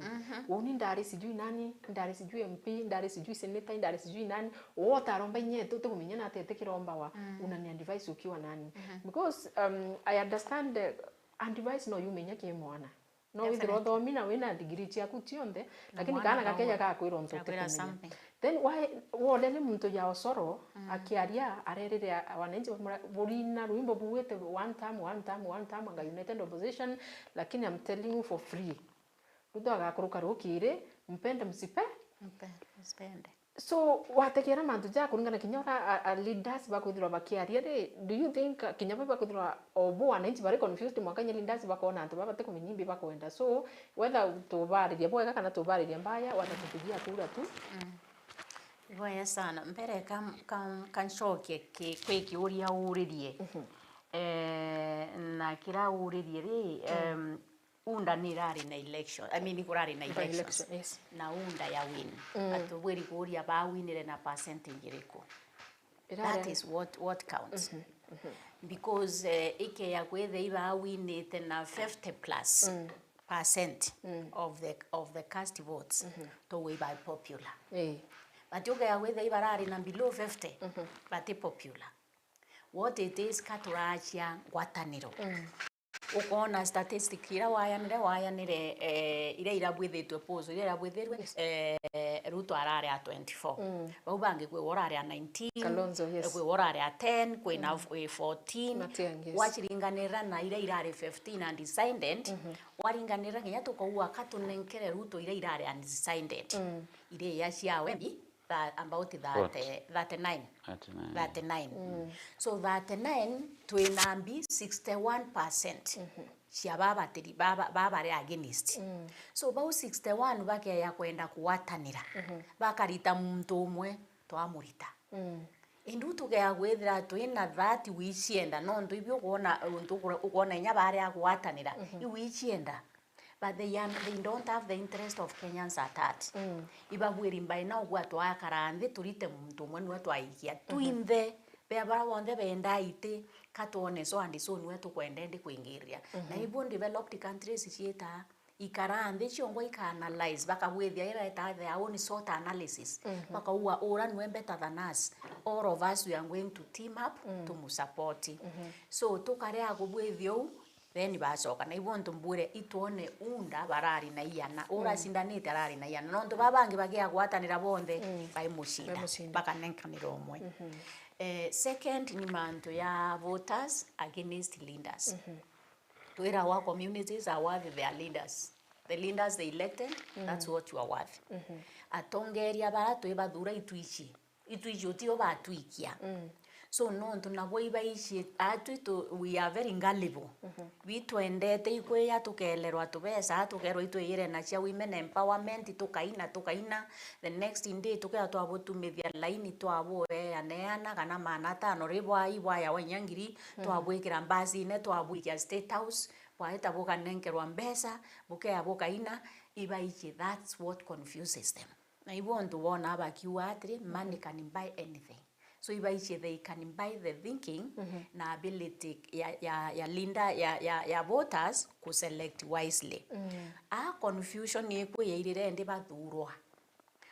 Uni ndari sijui nani, ndari sijui M P, ndari sijui senator, ndari sijui nani. Uo utaromba inya etu, utikumenya na ati etikirombawa, unani advise ukiwa nani? Because, um, I understand, eh, advice no yume inya ki mwana. No withirwa uthomi na wina degree ciaku cionthe, lakini kaana gakenya gakwira untu utikumenya. Then why, wone ni muntu ya Osoro akiaria, arerire a-, wananchi bamura-, burina rwimbo buwite one term, one term, one term, anga united opposition, lakini I'm telling you for free. Ruto agakuruka rukiri, mpende msipe. Mpe-, msipende. So, wategeera mantu ja kuringana kinya ura a, a leaders bakwithirwa bakiaria ri, do you think, uh, kinya bo bakwithirwa o bo wananchi bari confused mwanka kinya leaders bakona antu baba batikumenya imbi bakwenda? So, whether tubariria bwega kana tubariria mbaya, whether tupigia kura tu. Ibwega sana. Mbere ka, ka, ka ncokie ki, kwi kiuria uririe. Eh, na kira uririe ri, em, UDA ni irari na election, I mean, kurari na elections. By election, yes. Na UDA ya win. Atubwiri kuuria bawinire na percentage iriku. That is what, what counts. Because, eh, ikeya kwithia ibawinite na fifty plus percent of the, of the cast votes, tugwi ba popular. Eh. But ukeya kwithia ibarari na below fifty, bati popular. What it is, ka turacia ngwataniro. Ukoona statistic ira wayanire, wayanire, eh, iria irabwithitwe polls, iria irabwithirwe, eh, Ruto arari a twenty-four. Bau bangi kwi urari a nineteen, Kalonzo, yes. Kwi urari a ten, kwina, kwi fourteen. Matiang'i, yes. Waciringanira na iria irari fifteen undecided, waringanira kinya tukaua ka tunenkere Ruto iria irari undecided. Iria cia Wembi, tha-, about thirty, thirty-nine. Thirty-nine. Thirty-nine. So thirty-nine, twina mbi sixty-one percent cia babatiri, baba, baba bari against. So bau sixty-one bakeya kwenda kugwatanira, bakarita muntu umwe, twamurita. Indi u tukeya kwithira twina thirty wicienda, nontu ibi ukwona, untu ukura-, ukwona inya bari a kugwatanira, iu wicienda. But they are, they don't have the interest of Kenyans at heart. Ibabwiri mbai na ugwa twakara nthi turite muntu umwe niwe twaikia. Twinthe, bea bara bonthe benda iti, ka twone so and so niwe tukwenda indi kwingiriria. Na ibu developed countries ciita, ikara nthi ciongwa ika analyze, bakabwithia ira eta their own SWOT analysis. Bakauga, ura niwe better than us. All of us we are going to team up, tumusupport. So, tukarea kubwithia uu, then bacoka. Na ibo ntu mbwire, itwone UDA barari na iana. Uracindanite arari na iana. Nontu baba bangi bagia gwatanira bonthe, baimucinda. Baimucinda. Bakanenkanira umwe. Eh, second ni mantu ya voters against leaders. Twirawa communities are worth their leaders. The leaders they elected, that's what you are worth. Atongeria bara twibathura itwici. Itwici utio batwikia. So, nontu nabo ibaici, atwi tu, we are very gullible. Bitwendete ikwia tukelerwa tubesa, tukerwa itwiyire na cia women empowerment, tukaina, tukaina. The next day, tukea twabutumithia laini, twabueaneana kana maana atano, ri bwai bwaya wa inya ngiri, twabwikira mbasine, twabwikia State House, bwaeta bukanenkerwa mbeca, bukea bukaina, ibaici, that's what confuses them. Na ibo untu bonaa bakiuga atiri, money can buy anything. So ibaici they can buy the thinking na ability ya, ya, ya leader, ya, ya, ya voters ku select wisely. A confusion ikwi yairire ndi bathurwa.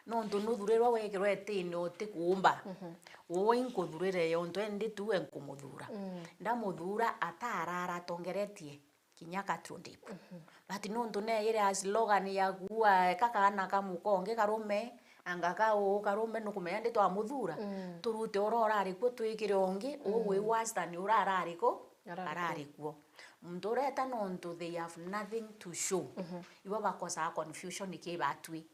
Nontu nuthurirwa wekirwa etini utikuumba. Uu inkuthurire yontu endi tu we nkumuthura. Ndamuthura ataarara atongeretie kinya Katundip. But nontu neeyire a slogan ya kuua ka kaana ka mukonge karume, Anga ka uu karume nukumenya ndi twamuthura? Mm. Turute ura urari kuo, twikire ungi, uu wi worse than ura arari ku-, Arari kuo. Arari kuo. Muntu ureta nontu they have nothing to show. Mhm. Ibo bakosaa confusion ki batwi.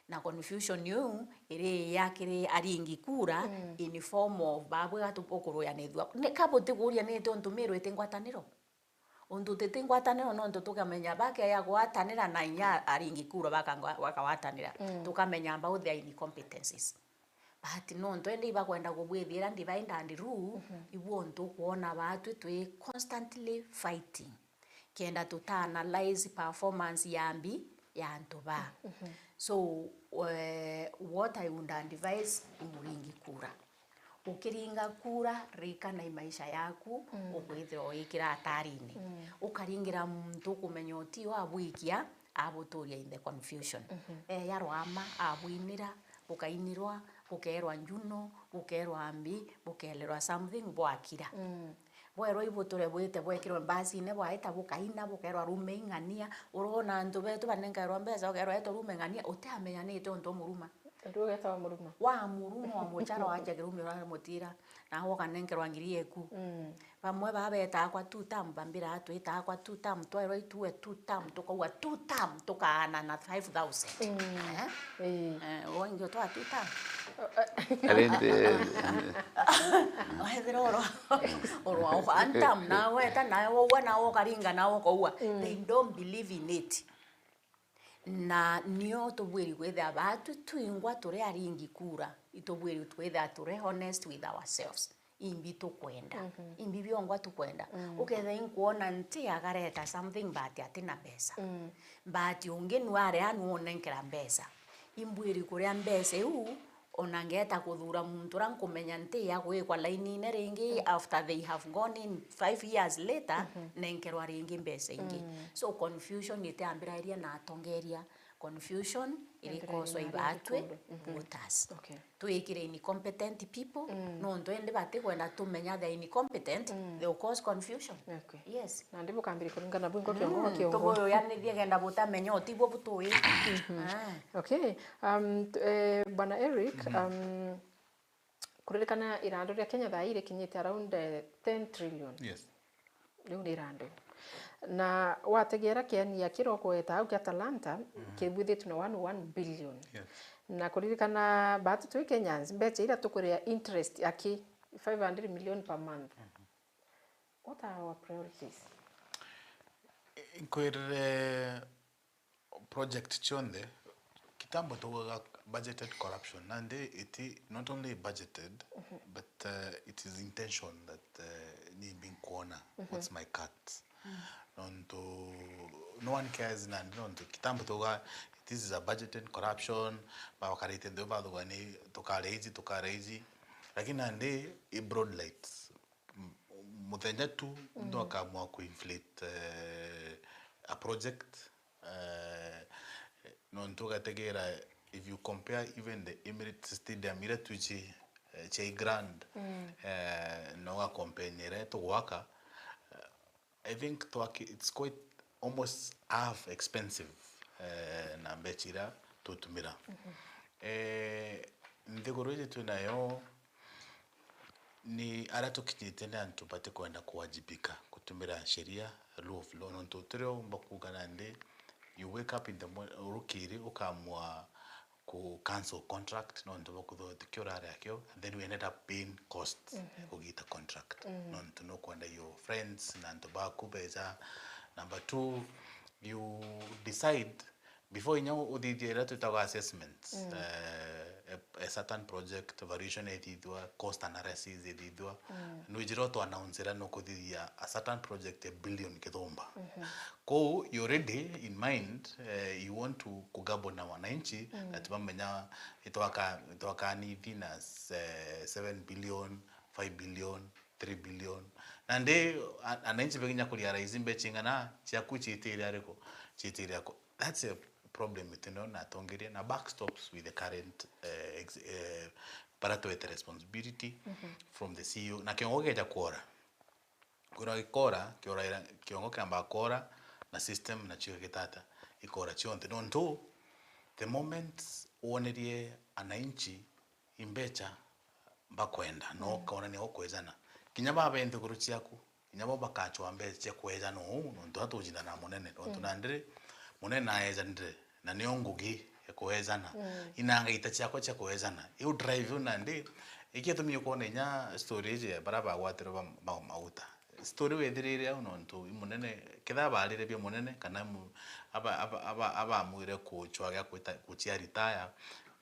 Na confusion iu iri ya kiri aringi kura in form of babwe gatu ukuruyanithua. Ni ka butiguria ni tontu Miru iti ngwataniro? Untu titi ngwataniro nontu tukamenya bakeya gwatanira na inya aringi kura bakangwa-, bakagwatanira. Mm. Tukamenya about their incompetencies. But nontu indi ibakwenda kubwithiira divide and rule, mhm, ibuo ntukwona batwi twi constantly fighting kenda tuta analyze performance ya mbi ya antu baa. Mhm. So, eh, what I would advise, umuringi kura. Ukiringa kura, rika na i maisha yaku, mm, ukwithirwa wikira atarine. Mm. Ukaringira muntu ukumenya utio abwikia, abuturia in the confusion. Mhm. Eya rwama, abwinira, bukainirwa, bukeerwa njuno, bukeerwa mbi, bukeerwa something, bwakira. Mm. Bwerwa ibuture bwite bwekirwe mbasine, bwaita bukaina, bukeerwa rume ing'ania. Urona antu betu banenkairwa mbeca, ukeerwa eto rume ng'ania, utiamenyanite untu umuruma. Ndu ugeta wa muruma. Wa muruma, wa muchara, wanjia kirumi uramutira, nawe ukanenkerwa ngiri eku. Mm. Bamwe baa betaa kwa two term, bambira twitaga kwa two term, twairwa itue two term, tukauga two term, tukaana na five thousand. Mm. Eh? Ii. Eh, wengi utwa two term. Arindi, wethira urwa, urwa one term, nawe weta, nawe waua, nawe ukaringa, nawe ukaua. Mm. They don't believe in it. Na nio tubwiri kwithira batwi twingwa turi aringi kura, itubwiri kwithira turi honest with ourselves. Imbi tukwenda. Mhm. Imbi biongwa tukwenda. Mm. Ukethira inkwona nti agareta something but atina mbeca. Mm. But ungi nu aria nu unenkera mbeca. Imbwiri kuria mbeca iu, ona ngeta kuthura muntu uria nkumenya nti ya gwikwa lainine ringi, mm, after they have gone in five years later, mhm, nenkerwa ringi mbeca ingi. Mm. So confusion itiambirairia na atongeria. Confusion iri caused by batwi, mhm, voters. Okay. Twikire incompetent people, mm, nontu indi batikwenda tumenya they are incompetent, mm, they will cause confusion. Okay. Yes. Nandi bukambiri kuringana bwingwa kiongo kwa, mm, kiongo. Tubuyanithie kenda butamenya utibwo butui. Mhm. Ah. Okay. Um, t-, eh, Bwana Eric, mhm, um, kuririkana irandu ria Kenya thaa ii rikinyite around, eh, ten trillion. Yes. Riu ni irandu. Na wategera kiania kiria ukweta au kia Talanta, mhm, kibwithitwe na one, one billion. Yes. Na kuririkana batu twi Kenyans, mbecha iria tukuria interest aki five hundred million per month. Mhm. What are our priorities? Inkwirire project cionthe, kitambo tugaga budgeted corruption, nandi it not only budgeted, mhm, but, uh, it is intention that, uh, ni binkwona, mhm, what's my cut. Mm. Nontu no one cares, nandi nontu kitambo tuga this is a budgeted corruption, bakarite nthi bathuga ni tukare iji, tukare iji. Lakini nandi i broad lights. M-, muthenya tu, mm, muntu akamua ku inflate, eh, a project, eh, nontu ugategera, if you compare even the Emirates Stadium, iria twici, eh, cia grand, mm, eh, na ugacompare na iria tugwaka, eh, I think twaki-, it's quite almost half expensive, eh, na mbecha iria tutumira. Mhm. Eh, nthiguru iji twinayo, ni aria tukinyite ni antu batikwenda kuwajibika kutumira sheria, rule of law, nontu utirio umba kuuga nandi, you wake up in the morning, urukiri ukamua ku cancel contract nontu bwa kwithirwa utikio urari akio, and then we ended up paying costs, mhm, kugita contract, mhm, nontu nukwenda your friends na antu baku beja. Number two, you decide before inya uthithia iria twitaga assessments, mm, eh, a, a certain project, valuation ithithua, cost analysis ithithua, mm, nwijira utu announce iria nukuthithia a certain project a billion kithumba. Mhm. Kou you already in mind, eh, you want to kugabo na wananchi, mm, na tibamenya itwaka, itwaka nithi na se-, seven billion, five billion, three billion. Nandi a-, ananchi beginya kurealize mbecha ing'ana ciaku ciitire ariku, ciitire aku. That's a problem itino na atongeria na backstops with the current, eh, ex-, eh, bara twete responsibility, mhm, from the C E O. Na kiongo geja kwora. Kwirwa gikora, kioraira, kiongo kiamba kora, na system nacio gitata, ikora cionthe. Nontu, The moment wonerie ananchi imbecha bakwenda, no ukaonania ukwejana. Kinya baba nthiguru ciaku, kinya bo bakachwa mbecha cia kwejana uu, nontu atucindana na munene. Nontu nandi ri, munene naejanire, na nio ngugi ya kwejana. Inanga ita ciakwa cia kwejana. Iu drive iu nandi, ikio itumi ukwona inya story iji ya baria bagwatirwe ba, ba mauta. Story wethirire au nontu i munene, ketha barire bia munene, kana mu-, aba, aba, aba, abamwire kuchwa gia kwita, kuchia retire,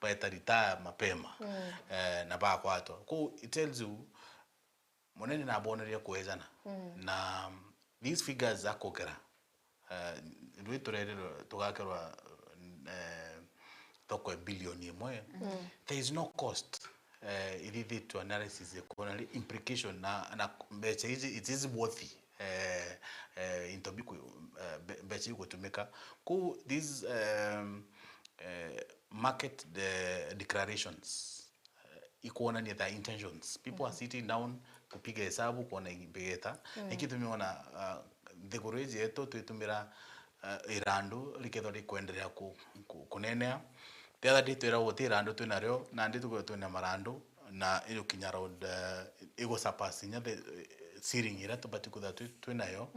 baeta retire mapema, eh, na bagwatwa. Kou it tells you, munene nabonerie kwejana. Na these figures akukira, eh, rwi turererwa tugakerwa, eh, thoko ya bilioni imwe, there is no cost, eh, ithithitwe analysis ya kuona ri implication na, na mbecha iji, it is worthy, eh, eh, into biku-, eh, mbe-, mbecha igutumika. Kou these, um, eh, market de-, declarations, eh, ikwonania their intentions. People are sitting down kupiga hesabu, kuona i-, mbigeta. Niki tumiona, ah, nthiguru iji yetu twitumira, ah, irandu rikethwa rikwenderea ku-, ku-, kunenea. The other day twiragwo ti irandu twinario, nandi tukwithirwa twina marandu, na igukinya round, eh, igusurpass inya the, eh, ceiling iria tubati kwithirwa twi-, twinayo.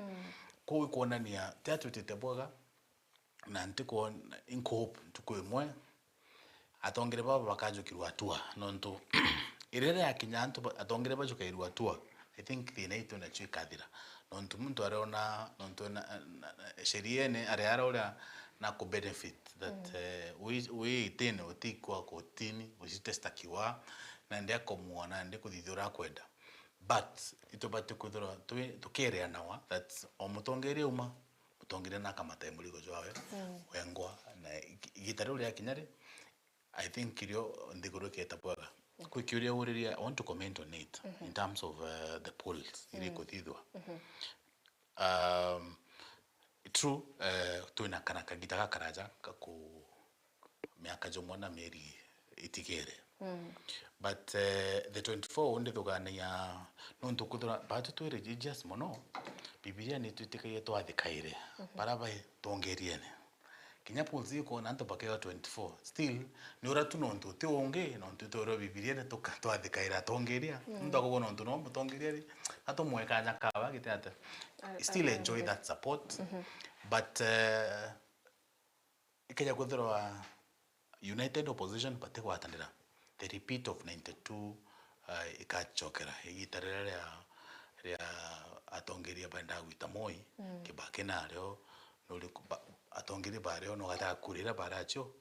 Kou ikwonania ti atwitite bwega, na ntikwona, inkuhope ntuku imwe atongeria baba bakajukirwa hatua, nontu iria riakinya antu ba-, atongeria bajukairwa hatua, I think thina itu nacio ikathira, nontu muntu ariona, nontu na, na, na, sheriene ari ara uria na ku benefit that, eh, wi, wi itine utikwa kotini, ucitestakiwa, nandi akomwona, nandi kuthithia uria akwenda. But itubati kwithirwa twi-, tukireanawa that o mutongeria auma, mutongeria nakamata murigo jwawe wengwa, na igi-, igita riu riakinya ri, I think irio nthiguru iketa bwega. Kwi kiuria uririe, I want to comment on it in terms of, uh, the polls iria ikuthithwa. Um, true, uh, twina kana kagita gakaraja ka ku miaka jumwe na mieri itigere. But, eh, the twenty-four ndithuganagia nontu kwithirwa batu twi religious mono, Bibilia nitwitikagia twathikaire bara bai tongeriene. Kinya polls ikwona antu bakeo twenty-four, still ni uria tu nontu uti ungi, nontu twirwe Bibilia ni tuka-, twathikaira atongeria. Muntu akugwa nontu no mutongeria ri, atumwe kanya kawa giti atia. I still enjoy that support. But, eh, ikeja kwithirwa united opposition batigwatanira, the repeat of ninety-two, uh, ikachokera igita riria ria, ria atongeria baendaa gwita Moi, Kibaki nario, nuri ku-, ba-, atongeria bario no gataga kura iria baracio,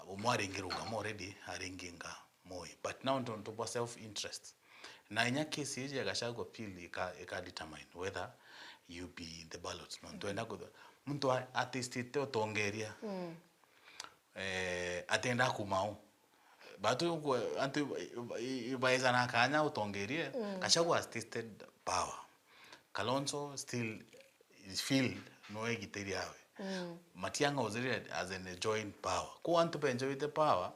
umwe aringi rungama already, aringi nga Moi. But now nontu bwa self interest. Na inya case iji ya Gachagua appeal ika, ika determine whether you be in the ballot. Nontu enda kutha-, muntu a-, atistite utongeria. Eh, atenda kuma u. Batu ku-, antu i-, i-, ibaezana kanya utongerie. Gachagua has tasted power. Kalonzo still is feel no egitiri awe. Matiang'i was really as in join power. Ku antu benjoite power,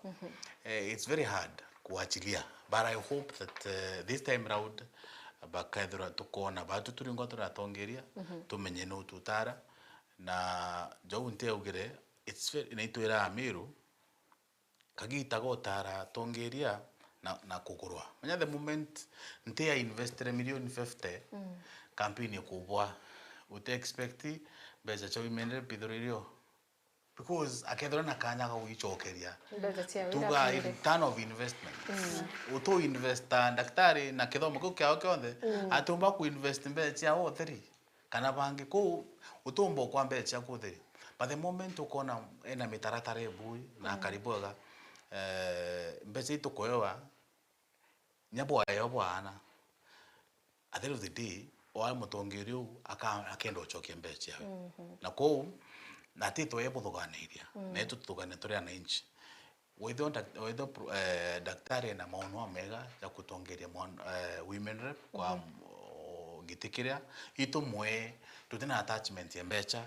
eh, it's very hard kuachilia. But I hope that, eh, this time round, bakethirwa tukona batu turingwa turatongeria, tumenye no tutara. Na jou nteugire, it's very, naitwira Amiru, kagita gotara tongeria na, na kugurwa. Menya the moment nti ya investire milioni fifty, campaign ikubwa. Uti expect mbeca cia women rep ithirwe irio. Because akethirwa na kanya ga gwicokeria. Mbeca cia wira tuga bwire. Return of investment. Utu investa ndaktari na kithomo kiu kiao kionthe, atiumba ku invest mbeca ciao theri. Kana bangi kuu, utumba ukwa mbeca ciaku utheri. But the moment ukona ena mitaratara ibui na akari bwega, eh, mbeca itukuewa, nya bwayo bwana. At the end of the day, oe mutongeria uu aka-, akenda ucokia mbeca ciawe. Na kuu, na ti twe buthuganiria, na itu tuthugania turi ananchi. Withio dak-, withio pro-, eh, daktari ena maono mega ja kutongeria mwan-, eh, women rep kwa, o, giti kiria, itumwe, tutina attachment ya mbeca.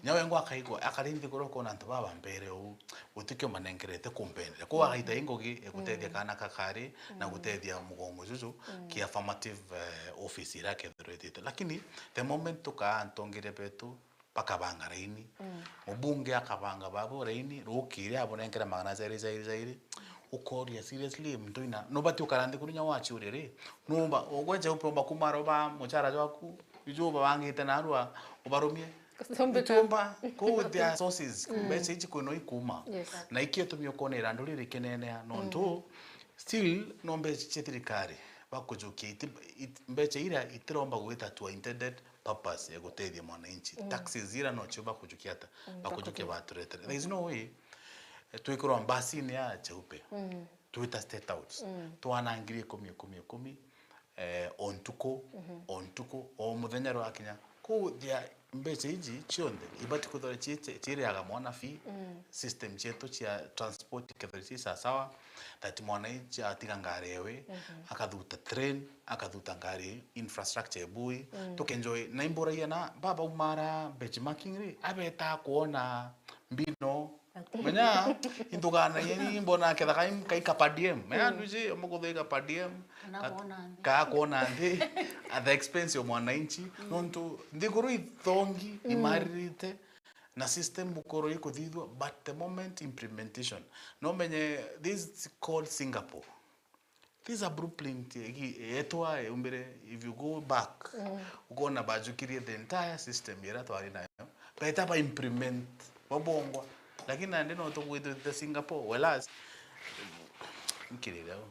Nya wengwa akaigua, akari nthiguru ukona antu baba mpere uu, gutikio manengerete kumpenderia. Kou agaita ingugi ya gutethia kana kakari na gutethia mugongo juju ki affirmative, eh, office iria akethirwa etite. Lakini the moment tukaa ntongeria betu, bakabanga raini. Mm. Mubunge akabanga babu raini, rukiri abunenkere magana jairi, jairi, jairi. Ukoria, seriously, muntu ina, nubati ukara nthi kuru nya wachiuria ri? Numba, ugweja upe umba kumara uba muchara jwaku, iju ubabangite narua, ubarumie? Kusumbika. Itumba, kuu there are sources, mm, mbeca iji kwino ikuma. Yes. Na iki itumi ukonera nduri rikinenea, nontu, mm, still, no mbeca cia thirikari, bakujukia iti-, it-, mbeca iria itiromba gwita to intended purpose ya gutethia mwananchi. Mm. Taxes ira nocio bakujukia ata? Mm, bakujukia baturetera. There is no way, eh, twikirwa mbasini ya Cheupe. Mm. Twita State House. Mm. Twana ngiri ikumi, ikumi, ikumi, eh, o ntuku, mhm, o ntuku, o muthenya rwakinya. Kuu thia mbeca iji cionthe ibati kwithirwa ci-, ci-, ciriaga mwana fee, mm, system cietu cia transport ikethirwa ci sawasawa, that mwananchi atiga ngari ewe, mhm, akathuta train, akathuta ngari, infrastructure ebui, mm, tukenjoy. Na imburagia na baba umara benchmarking ri, abeta kuona mbino. Menya, inthuganagia ni mbona kethaka im-, kai kapadiem. Menya, mm, nduji, omukuthu i kapadiem. Kana ka-, kuona nthi. Ka kuona nthi at the expense of mwananchi. Mm. Nontu nthiguru ithongi, mm, imaririte, na system bukuru ikuthithua, but the moment implementation. No menye, this is called Singapore. This is a blueprint igi-, yetwa yumbire, if you go back, mm, ukona bajukirie the entire system iria twari nayo. Beta ba implement, babongwa. Lakini nandi no tugwitite Singapore, whereas, nkirire au.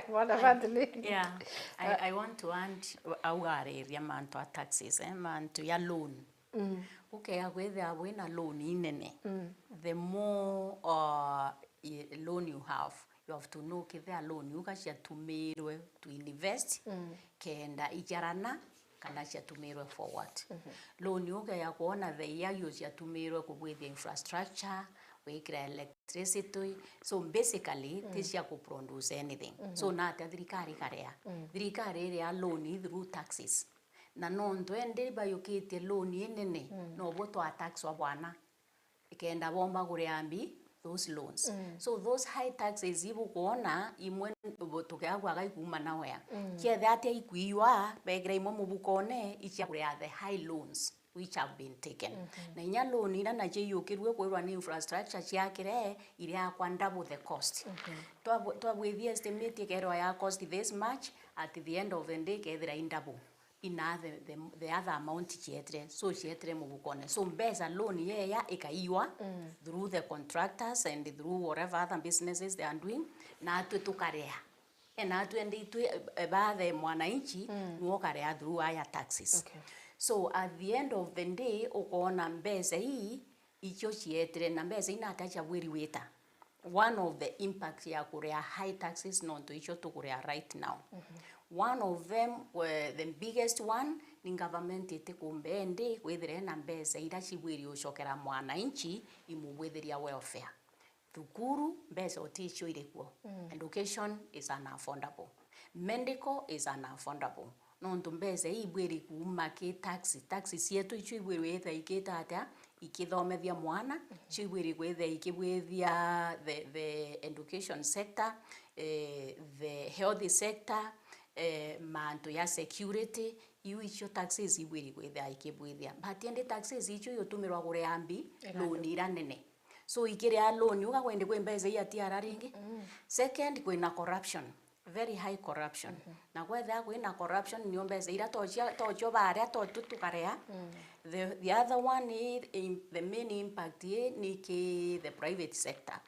Bwana Fadhili. Yeah, I, I want to add, au ariria mantu a taxes, eh, mantu ya loan. Mm. Ukea kwithia wina loan inene, mm, the more, uh, i-, loan you have, you have to know kethira loan iu ka ciatumirwe to invest, mm, kenda ijarana, kana ciatumirwe for what. Mhm. Loan iu ukea kwona the year iu ciatumirwe kubwithia infrastructure, gwikira electricity. So basically, mm, ti cia kuproduce anything. Mhm. So natia thirikari ikarea? Mm. Thirikari iria loan through taxes. Na nontu endi bayukitie loan inene, mm, nobo twa taxwa bwana, ikenda bomba kuria mbi those loans. Mm. So those high taxes ibukwona, imwe bu-, tukeagwaga ikuma na wea. Mm. Kiethe atia ikwiwa, begira imwe mubukone, icia kuria the high loans which have been taken. Mhm. Na inya loan iria nacio iyukirue kwirwa ni infrastructure ciakire, iriakwa double the cost. Mhm. Twabu-, twabwithia estimate ikerwa ya cost this much, at the end of the day ikethira i double. Ina the, the, the other amount cietire, so cietire mubukone. So mbeca loan yeya ikaiwa, mm, through the contractors and through whatever other businesses they are doing, na atwi tukarea. E, na atwi endi itwi, eh, bathe mwananchi, mm, nuo ukarea through higher taxes. Okay. So at the end of the day, ukona mbeca ii icio cietire, na mbeca ii nata ciabwiri wita. One of the impact ya kuria high taxes nontu icio tukuria right now. Mhm. One of them, eh, the biggest one, ni government itikumba endi kwithira ina mbeca iria cibwiri ucokera mwananchi imubwithiria welfare. Thukuru, mbeca uticio iri kuo. Mm. Education is unaffordable. Medical is unaffordable. Nontu mbeca ii ibwiri kuuma ki tax. Tax cietu icio ibwiri kwithira ikita atia? Ikithomethia mwana, mhm, cio ibwiri kwithira ikibwithia the, the education sector, eh, the health sector, eh, mantu ya security, iu icio taxes ibwiri kwithira ikibwithia. But indi taxes icio iutumirwa kuria mbi, ira loan nene, ira nene. So ikiria loan, uga kwendi kwi mbeca ii atiara ringi. Mm. Second, kwina corruption. Very high corruption. Mhm. Na kwethira kwina corruption, nio mbeca iria tocio, tocio baria totu tukarea, mm, the, the other one i, i, the main impact i ni ki the private sector.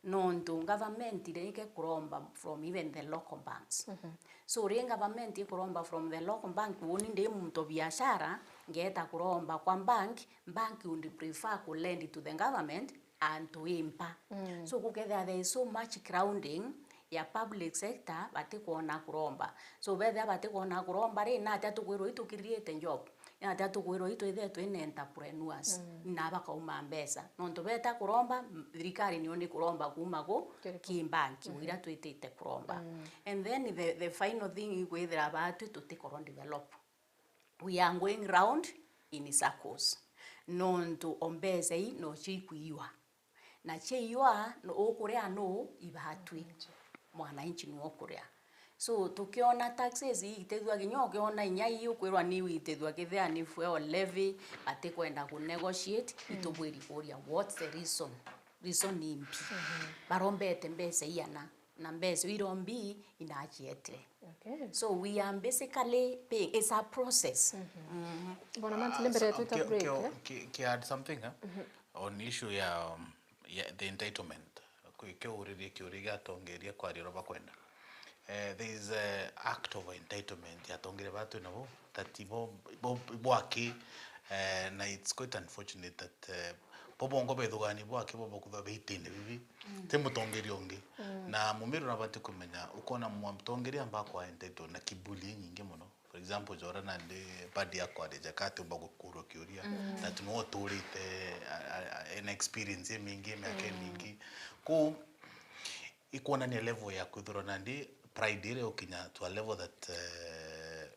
Nontu government ireke kuromba from even the local banks. Mhm. So ri government ikuromba from the local bank, uni ndi muntu biashara, ngeeta kuromba kwa bank, bank would prefer ku lend to the government and to impa. Mm. So gukethira there is so much crowding ya public sector, batikwona kuromba. So bethira batikwona kuromba ri, natia tukwirwa itu create job? Natia tukwirwa itu ithe twina entrepreneurs? Mm. Na bakauma mbeca. Nontu beta kuromba, m-, thirikari nio ni kuromba kuuma ku, kiri ku, ki bank, mhm, iria twitite kuromba. Mm. And then the, the final thing ikwithira batwi tutikorwo develop. We are going round in circles. Nontu o mbeca ii nocio ikwiwa. Na ciaiwa, no-, ukuria nu? Ibatwi. Mwananchi. Mwananchi nu ukuria. So, tukiona taxes iitithua, kinya ukiona inya ii ukwirwa ni iitithua, kethira ni fuel levy, atikwenda ku negotiate, itubwiri kuria, what's the reason? Reason ni mbi. Barombete mbeca iana, na mbeca iu irombi inacietire. Okay. So, we are basically paying, it's a process. Bwana Mantle, mbere ya twita break, eh? Ki, ki add something, eh? On issue ya, um, ya the entitlement. Kwi kiuririe kiuria gia atongeria kwaria uria bakwenda. Eh, there is a act of entitlement ya atongeria ba twina bo, that bo, bo, bwaki, eh, na it's quite unfortunate that, eh, bo bongo bethugani bwaki bo bokuthwa beitine bibi. Ti mutongeria ungi. Na mumiru nabati kumenya, ukona mutongeria amba kwa entitled na kiburi nyingi muno. For example, jora nandi badi yakwa rejeka atiumba gukurwa kiuria, that no uturite, a, a, a, ena experience imingi, miaka imingi. Ku ikwonania level ya kwithirwa nandi pride iria ukinya to a level that, eh,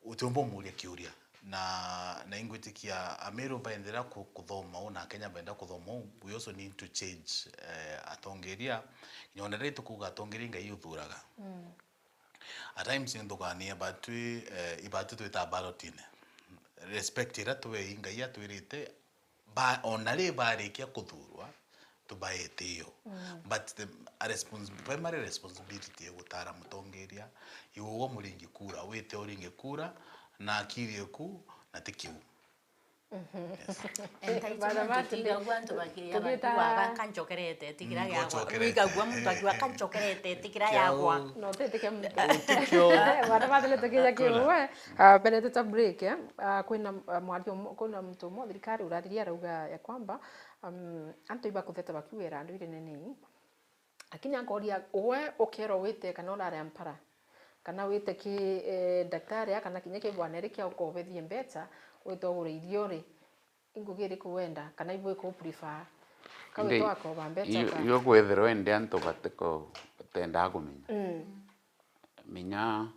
utiumba umuria kiuria. Na, na ingwitikia Ameru baendera ku, kuthoma u, na Akenya benda kuthoma u, we also need to change, eh, atongeria. Nyona riria tukuga atongeria Ngai uthuraga. At times, nthugania batwi, eh, ibatwi twita ballotine. Respect iria tubei Ngai atwirite, ba, ona ri barikia kuthurwa, tubaete iyo. But the, a respons-, primary responsibility ya gutara mutongeria, iwe uwe muringi kura, wite uringe kura, na akiri eku, na ti kiu. Entitlement, tutigagua antu bakiuga, "Kanchokerete, tikira giakwa." Wigagua muntu akiuga, "Kanchokerete, tikira giakwa." No, tete kia muntu. Bana bathele tukinya kiu, we. Ah, mbere tuta break, eh? Ah, kwina, ah, mwario mo-, kwina muntu umwe thirikari urariria arauga ya kwamba, um, antu ibakutheta bakiuga irandu iri nene. Lakini ankoria, we ukerwa wite kana urare Ampara, kana wite ki, eh, daktari, kana kinya ki bwana iri kia ukobethie mbeca, wite ugure irio ri, ingugi iriku wenda, kana ibu iku prefer? Ka wite wakoba mbeca iyo, ka iyo kwithirwa indi antu batiko-, batendaa kumenya. Menya,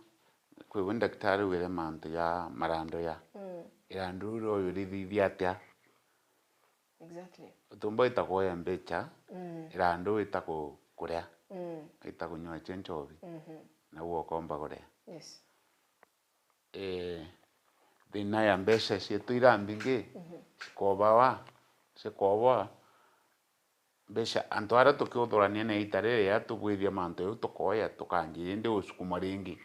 kwi wi daktari wire mantu ya marandu ya. Irandu riu ririthithia atia? Exactly. Utumba wita kuoya mbeca, irandu wita ku-, kuria, wita kunywa cio nchobi, na uo ukomba kuria. Yes. Eh, thina ya mbeca cietu ira mbingi, cikobawa, cikobawa, mbeca, antu aria tukiuthurania na ita riria tubwithia mantu jau tukoya, tukanjia indi ucukuma ringi.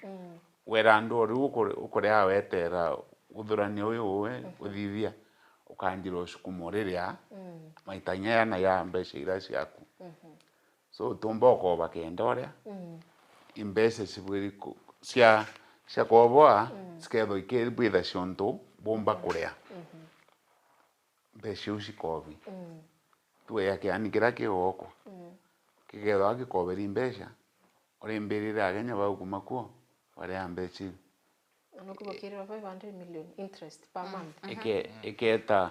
Wera andu o riu ukuri-, ukuria wetera uthurania uyu uwe uthithia, ukanjira ucukuma riria maita inya yana ya mbeca iria ciaku. So, tumba ukoba kenda uria, imbeca cibwiri ku-, cia, cia koboa, cikethwa ikibwitha ciontu bumba kuria. Mbeca iu cikobi. Tueya kiani kiria ki goko. Kigethwa gikoberi mbeca, urimbirire Akenya bau kuma kuo, baria mbeca iu. Nukubokirirwa five hundred million interest per month. Ike-, iketa,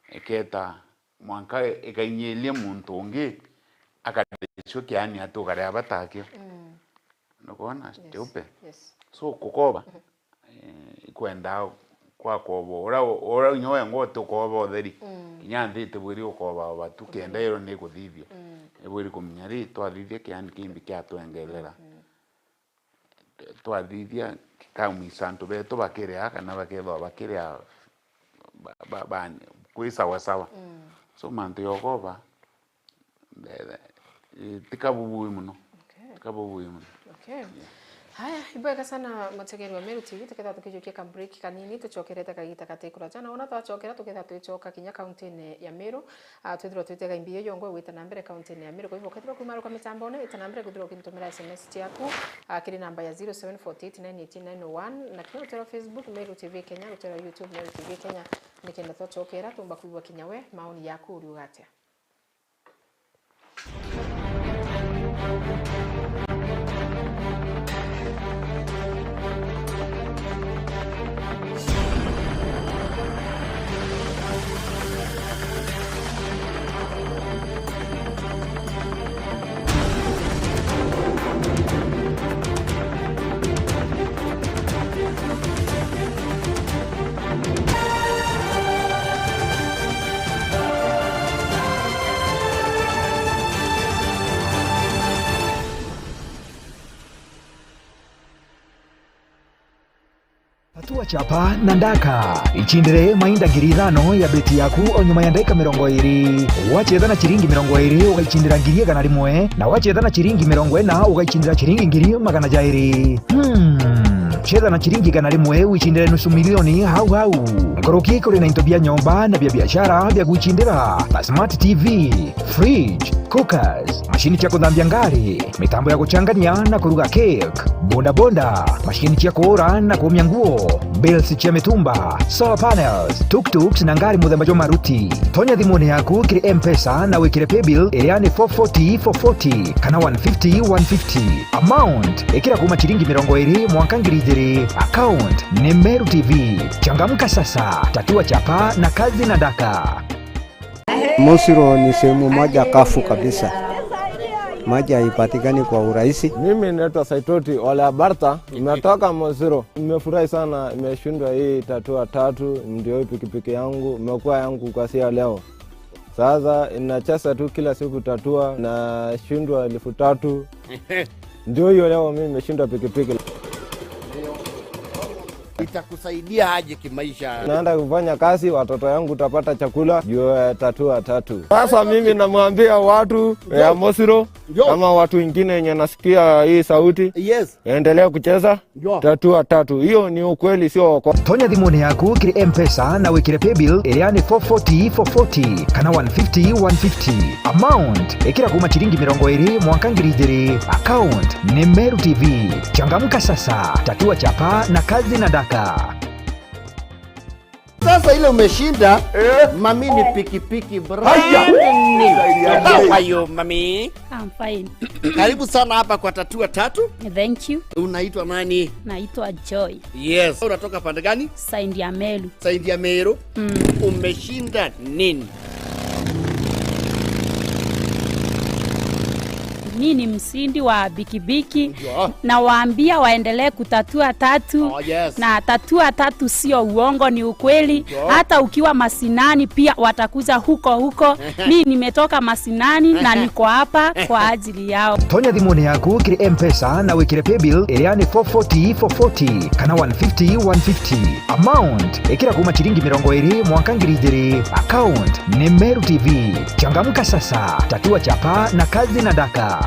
iketa mwanka ikainyiria muntu ungi, akaria cio kiani atu ukaria batakio. Nukwona? Yes. Tiupe? Yes. So, kukoba, eh, ikwenda kwa kobo. Ura, ura inya wengwa uti ukoba utheri. Kinya nthi itibwiri ukoba oba tu, kenda iro ni kuthithia. Ibwiri kumenya ri, twathithia kiani kimbi kiatwengerera. Twathithia kikaumisa antu betu bakiria, kana bakethwa bakiria ba, ba, ba, kwi sawa sawa. So, mantu ya ukoba, eh, eh, ti kabubui muno. Okay. Ti kabubui muno. Okay. Yeah. Haya, ibwega sana mutegeri wa Meru T V, tukethwa tukijukia ka break kanini, tucokerete kagita gati kuraja. Na wona twacokera, tukethwa twicoka kinya kauntine ya Meru, ah, twithirwa twitega imbi iyo yongwa igwita na mbere kauntine ya Meru. Kwa hivyo, ukethirwa kuimaruka mitambone, ita na mbere kwithirwa ukintumira S M S ciaku, ah, kiri namba ya zero seven forty eight nine eighteen nine oh one, na kinya gutera Facebook, Meru T V Kenya, gutera YouTube, Meru T V Kenya, nikenda twacokera, tumba kwigua kinya we, maoni yaku uriuga atia? Chapa na ndaka. Ichindire mainda ngiri ithano ya beti yaku o nyuma ya ndagika mirongo iri. Wachetha na chiringi mirongo iri, ugaichindira ngiri igana rimwe, na wachetha na chiringi mirongo ina, ugaichindira chiringi ngiri magana jairi. Hmm. Chetha na chiringi igana rimwe, wichindire nusu milioni hau hau. Nkuruki kuri na into bia nyomba na bia biashara bia gwichindira, ta smart T V, fridge, cookers, mashini cia kuthambia ngari, mitambo ya guchangania na kuruga cake, bodaboda, mashini cia kuura na kuumia nguo, bills cia mitumba, solar panels, tuk-tuks na ngari muthemba jwa maruti. Tonya thimuni yaku kiri M-Pesa na wikire paybill iria ni four forty four forty kana one fifty one fifty. Amount, ikira kuuma chiringi mirongo iri mwanka ngiri ijiri. Account ni Meru T V. Changamka sasa, tatua chapa na kazi na daka. Mosiro ni sehemu moja kafu kabisa, maji haipatikani kwa urahisi. Mimi naitwa Saitoti Ole Abarta, nimetoka Mosiro. Nimefurahi sana, imeshindwa hii tatua tatu, ndio hii pikipiki yangu, imekuwa yangu kwa sia leo. Sasa inacheza tu kila siku tatua, nashindwa elfu tatu. Ndio hiyo leo mimi nimeshindwa pikipiki. Itakusaidia aje kimaisha? Naenda kufanya kazi, watoto yangu utapata chakula, juu ya tatua tatu. Sasa mimi namwambia watu ya Mosiro, kama watu wengine wenye nasikia hii sauti, yes, endelea kucheza. Ndio. Tatua tatu. Hiyo ni ukweli, sio uko. Tonya thimuni yaku kiri M-Pesa na wikire paybill iria ni four forty four forty kana one fifty one fifty. Amount, ikira kuuma chiringi mirongo iri mwanka ngiri ijiri. Account ni Meru T V. Changamka sasa, tatua chapa na kazi na daka. Sasa ile umeshinda, eh, mami ni pikipiki brand new. Haya. How are you, mami? I'm fine. Karibu sana hapa kwa Tatua Tatu. Thank you. Unaitwa nani? Naitwa Joy. Yes. Unatoka pande gani? Saindi ya Meru. Saindi ya Meru. Mm. Umeshinda nini? Mi ni mshindi wa pikipiki. Ndio. Nawaambia waendelee kutatua tatu. Oh, yes. Na tatua tatu sio uongo, ni ukweli. Ndio. Hata ukiwa mashinani pia watakuja huko huko. Mi nimetoka mashinani na niko hapa kwa ajili yao. Tonya thimuni yaku kiri M-Pesa na wikire paybill iria ni four forty four forty kana one fifty one fifty. Amount, ikira kuuma chiringi mirongo iri mwanka ngiri ijiri. Account ni Meru T V. Changamka sasa, tatua chapa na kazi na daka.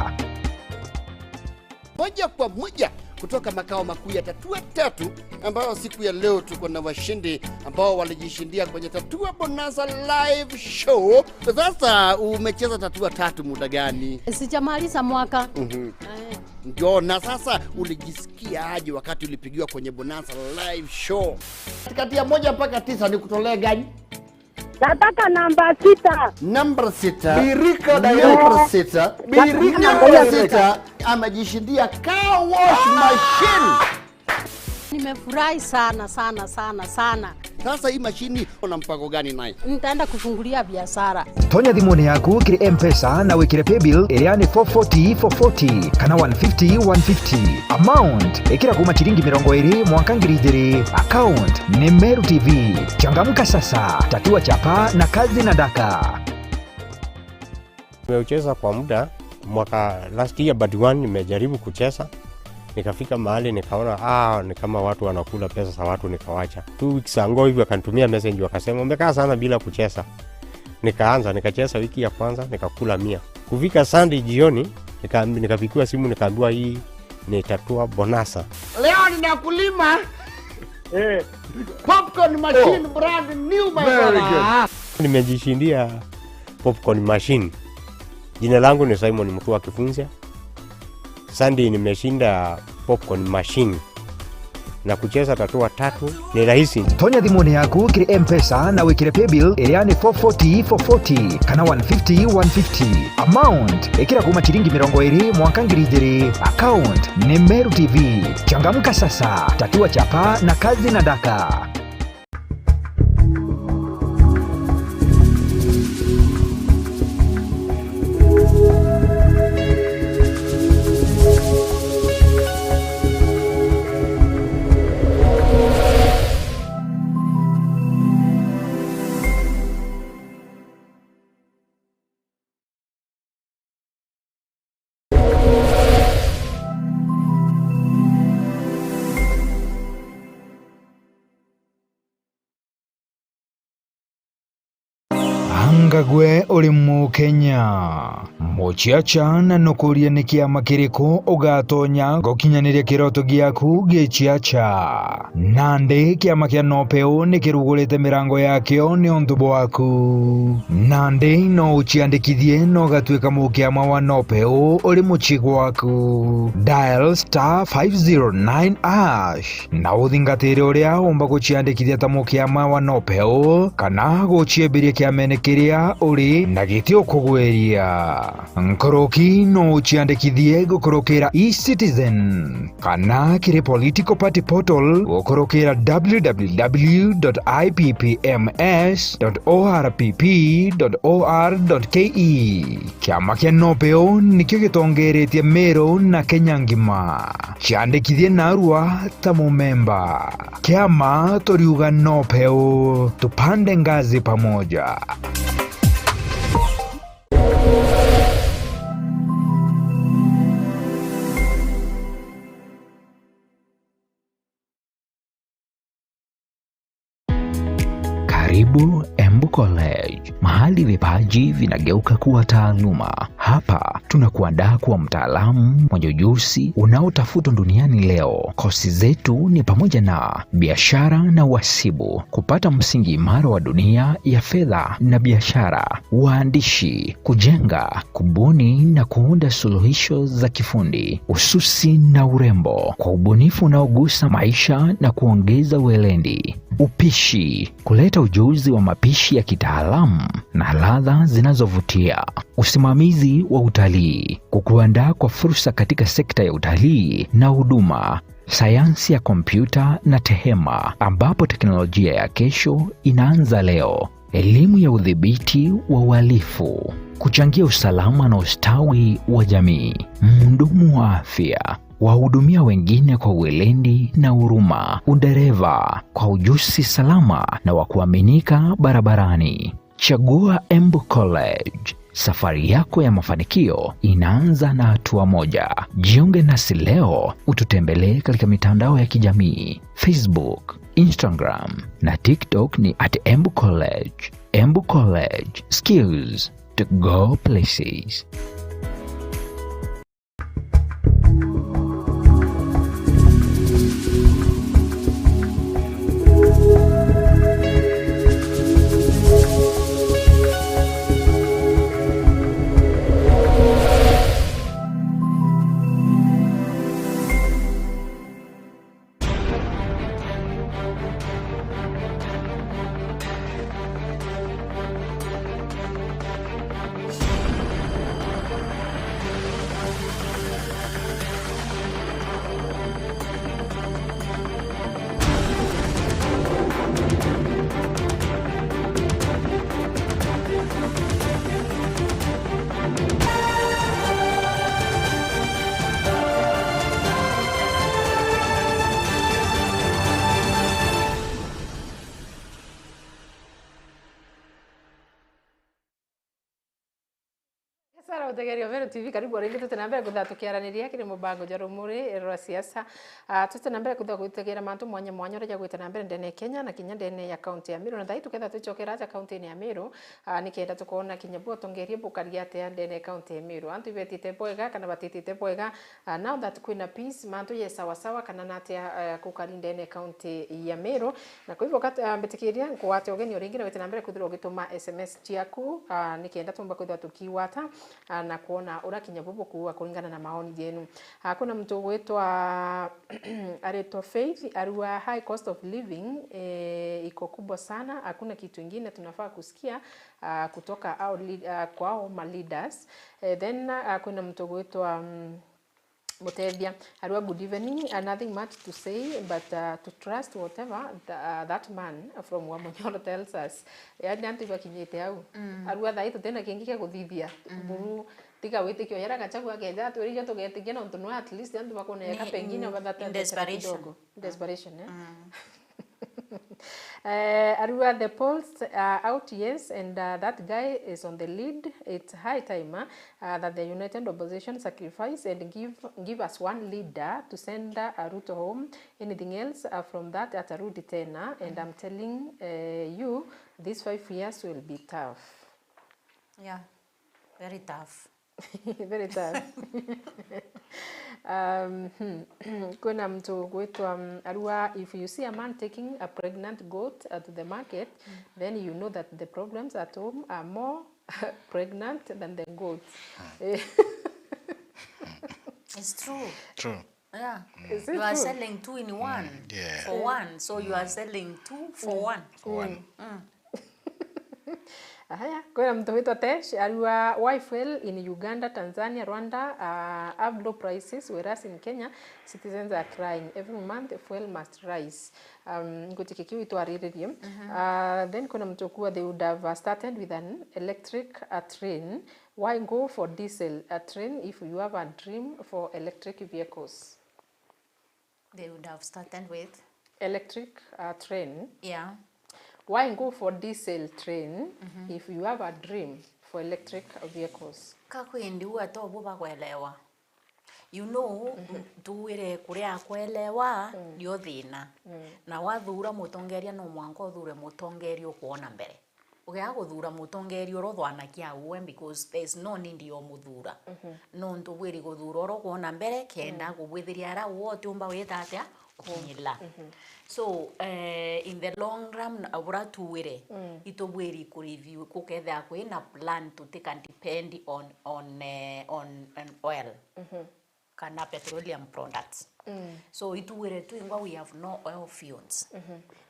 Moja kwa moja kutoka makao makuu ya Tatua Tatu, ambayo siku ya leo tuko na washindi ambao walijishindia kwenye Tatua Bonanza Live Show. Sasa umecheza Tatua Tatu muda gani? Sijamaliza mwaka. Mhm. Eh. Ndio, na sasa ulijisikia aje wakati ulipigiwa kwenye Bonanza Live Show? Kati ya moja mpaka tisa, nikutolee gani? Nataka namba sita. Namba sita. Birika direct. Namba sita. Birika direct. Namba sita amejishindia car wash machine. Nimefurahi sana, sana, sana, sana. Sasa hii mashini una mpango gani naye? Nitaenda kufungulia biashara. Tonya thimuni yaku kiri M-Pesa na wikire paybill iria ni four forty four forty kana one fifty one fifty. Amount, ikira kuuma chiringi mirongo iri mwanka ngiri ijiri. Account ni Meru T V. Changamka sasa, tatua chapa na kazi na daka. Nimeucheza kwa muda, mwaka last year but one nimejaribu kucheza. Nikafika mahali nikaona, ah, ni kama watu wanakula pesa za watu, nikawacha. Two weeks ago hivi wakanitumia message wakasema, "Umekaa sana bila kucheza." Nikaanza, nikacheza wiki ya kwanza, nikakula mia. Kufika Sunday jioni, nika-, nikapigiwa simu, nikaambiwa, "Hii ni Tatua Bonanza." Leo ninakulima. Eh. Popcorn machine, oh, brand new, my brother. Very good. Nimejishindia popcorn machine. Jina langu ni Simon Mutua Kifunzia. Sunday nimeshinda popcorn machine. Na kucheza Tatua Tatu ni rahisi. Tonya thimuni yaku kiri M-Pesa na wikire paybill iria ni four forty four forty kana one fifty one fifty. Amount, ikira kuuma chiringi mirongo iri mwanka ngiri ijiri. Account ni Meru T V. Changamka sasa, tatua chapa na kazi na daka. Gwe uri Mukenya, muciaca, na nukuria ni kiama kiriku ugatonya gukinyaniria kiroto giaku giciaca? Nandi kiama kia Nopeu ni kirugurite mirango yakio niuntu bwaku. Nandi no uciandikithie na ugatuika mukiama wa Nopeu uri mucii gwaku. Dial star five zero nine hash na uthingatire uria umba guciandikithia ta mukiama wa Nopeu kana guciembiria kiamene kiria uri na giti ukugwiria. Nkuruki no uciandikithie gukurukira eCitizen kana kiri political party portal gukurukira w w w dot i p p m s dot o r p p dot o r dot k e. Kiama kia Nopeu nikio gitongeretie Meru na Kenya ngima. Ciandikithie narua ta mumemba. Kiama turiuga Nopeu, tupande ngazi pamoja. Karibu Embu College, mahali vipaji vinageuka kuwa taaluma. Hapa tunakuandaa kuwa mtaalamu mwenye ujuzi unaotafutwa duniani leo. Kosi zetu ni pamoja na biashara na uhasibu, kupata msingi imara wa dunia ya fedha na biashara, uandishi, kujenga, kubuni na kuunda suluhisho za kifundi, ususi na urembo, kwa ubunifu unaogusa maisha na kuongeza weledi, upishi, kuleta ujuzi wa mapishi ya kitaalamu na ladha zinazovutia, usimamizi wa utalii, kukuandaa kwa fursa katika sekta ya utalii na huduma, sayansi ya kompyuta na tehema, ambapo teknolojia ya kesho inaanza leo. Elimu ya udhibiti wa uhalifu, kuchangia usalama na ustawi wa jamii. Mhudumu wa afya, wahudumia wengine kwa weledi na huruma. Udereva, kwa ujuzi salama na wa kuaminika barabarani. Chagua Embu College. Safari yako ya mafanikio inaanza na hatua moja. Jiunge nasi leo, ututembelee katika mitandao ya kijamii, Facebook, Instagram na TikTok ni at Embu College. Embu College, skills to go places. Sara utegeria Meru T V, karibu o ringi. Tute na mbere kwithirwa tukiaraniria kiri mubango jwa rumuri rwa siasa. Ah, tute na mbere kwithirwa gwitegera mantu mwanya mwanya uria jagwite na mbere ndene ya Kenya na kinya ndene ya kaunti ya Meru. Na thaai tukethirwa twicokera aja kaunti-ini ya Meru, ah, nikenda tukoona kinya bu utongeria bukari atia ndene ya kaunti ya Meru. Antu ibetite bwega kana batitite bwega, ah, now that kwina peace, mantu ye sawa sawa kana natia, ah, kukari ndene ya kaunti ya Meru. Na kwa hivyo kat-, ah, mbitikiria nkugwate ugeni o ringi na wite na mbere kwithirwa ugituma S M S ciaku, ah, nikenda tumba kwithirwa tukigwata, ah, na kwona uria kinya bu bukuuga kuringana na maoni jenu. Ah, kwina muntu ugwitwa, aritwa Faith, arua high cost of living, eh, iko kubwa sana, hakuna kitu ingine tunafaa kusikia, ah, kutoka au lead-, ah, kwao ma leaders. Eh, then, ah, kwina muntu ugwitwa, mm, Mutethia, arua, good evening, uh, nothing much to say, but, uh, to trust whatever the, uh, that man from Wamunyoro tells us. Yani, antu ibakinyite au. Mm. Arua, thaai tutina kingi kia kuthithia. Mm. Buru, tiga witikio yara Gachagua akeja atwiririe tugetikia, nontu nwe at least antu bakona eka pengine in, bathatete in desperation. Kidogo. Desperation, eh? Mm. Eh, arua, the polls are out, yes, and, uh, that guy is on the lead. It's high time, uh, uh, that the united opposition sacrifice and give, give us one leader to send, uh, Ruto home. Anything else, uh, from that atarudi tena, and I'm telling, uh, you, these five years will be tough. Yeah. Very tough. Very tough. Um, hmm. Kwina mtu gwitwa, um, arua, if you see a man taking a pregnant goat, uh, to the market, then you know that the problems at home are more pregnant than the goats. Eh, It's true. True. Yeah. Is it You are true? Selling two in one Yeah. for one. So you are selling two for one. One. Haya, kwina mtu witwa Tesh, arua, why fuel in Uganda, Tanzania, Rwanda, uh, have low prices, whereas in Kenya citizens are crying every month, fuel must rise. Um, ngutiki kiu itwariririe. Uh, then kwina mtu kuwa they would have, uh, started with an electric, uh, train. Why go for diesel, uh, train if you have a dream for electric vehicles? They would have started with, Electric, uh, train. Yeah. Why go for diesel train if you have a dream for electric vehicles? Ka kwi ndi uu atobu bakwelewa. You know, tuwire kuria kwelewa ndio thina. Na wathura mutongeria, no mwanka uthure mutongeria ukwona mbere. Ugeaga kuthura mutongeria uria uthwanakia uwe, because there is no need ya umuthura. Nontu bwiri kuthura uria ukwona mbere, kenda kubwithiria aria we utiumba wita atia? Kunyila. So, eh, in the long run, bura tuwire, itubwiri kureview, gukethira kwina plan, tutika depend on, on, eh, on, on oil kana petroleum products. So, itugwire twingwa we have no oil fuels.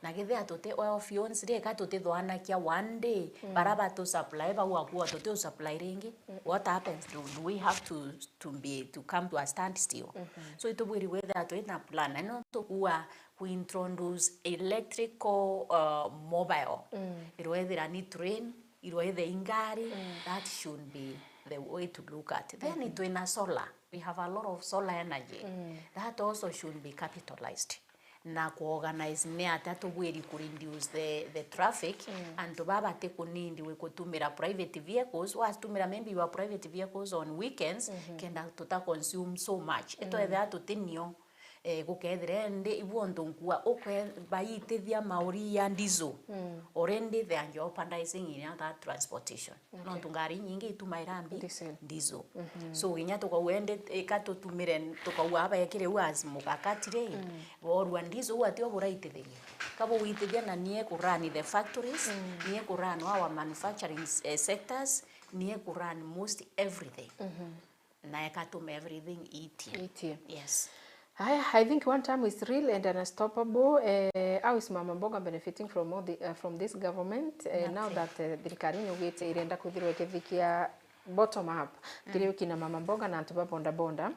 Na kethira tuti oil fuels ri, ka tutithwanakia one day, bara batu supply bau akua tuti u supply ringi. What happens? Do, do we have to, to be, to come to a standstill? So, itubwiri gwithira twina plan. Na no tukua ku introduce electrical, uh, mobile. Irwethira ni train, irwethe i ngari, that should be the way to look at. Then twina solar. We have a lot of solar energy. That also should be capitalized. Na ku organize ni atia tubwiri ku reduce the, the traffic, antu baba bati ku need we kutumira private vehicles, watumira maybe your private vehicles on weekends, kenda tuta consume so much. Itwethira tutinio, eh, gukethira indi ibu untu nkua, ukwe-, baitithia mauri ya diesel. Already they are jeopardizing in that transportation. Nontu ngari inyingi itumaira mbi? Diesel. Diesel. So, kinya tukauga indi, ika tutumire, tukauga abekire u as mukakati ri, borua diesel u atio buraitithiria. Ka buguitithia na nie ku run the factories, nie ku run our manufacturing, eh, sectors, nie ku run most everything. Na ikatume everything iitie. Iitie. Yes. Haya, I think one term is real and unstoppable. Eh, how is mama mboga benefiting from all the, uh, from this government? Eh, now that, eh, thirikari niugite irenda kwithirwa ikithikia bottom up, kiri ukina mama mboga na antu ba boda boda.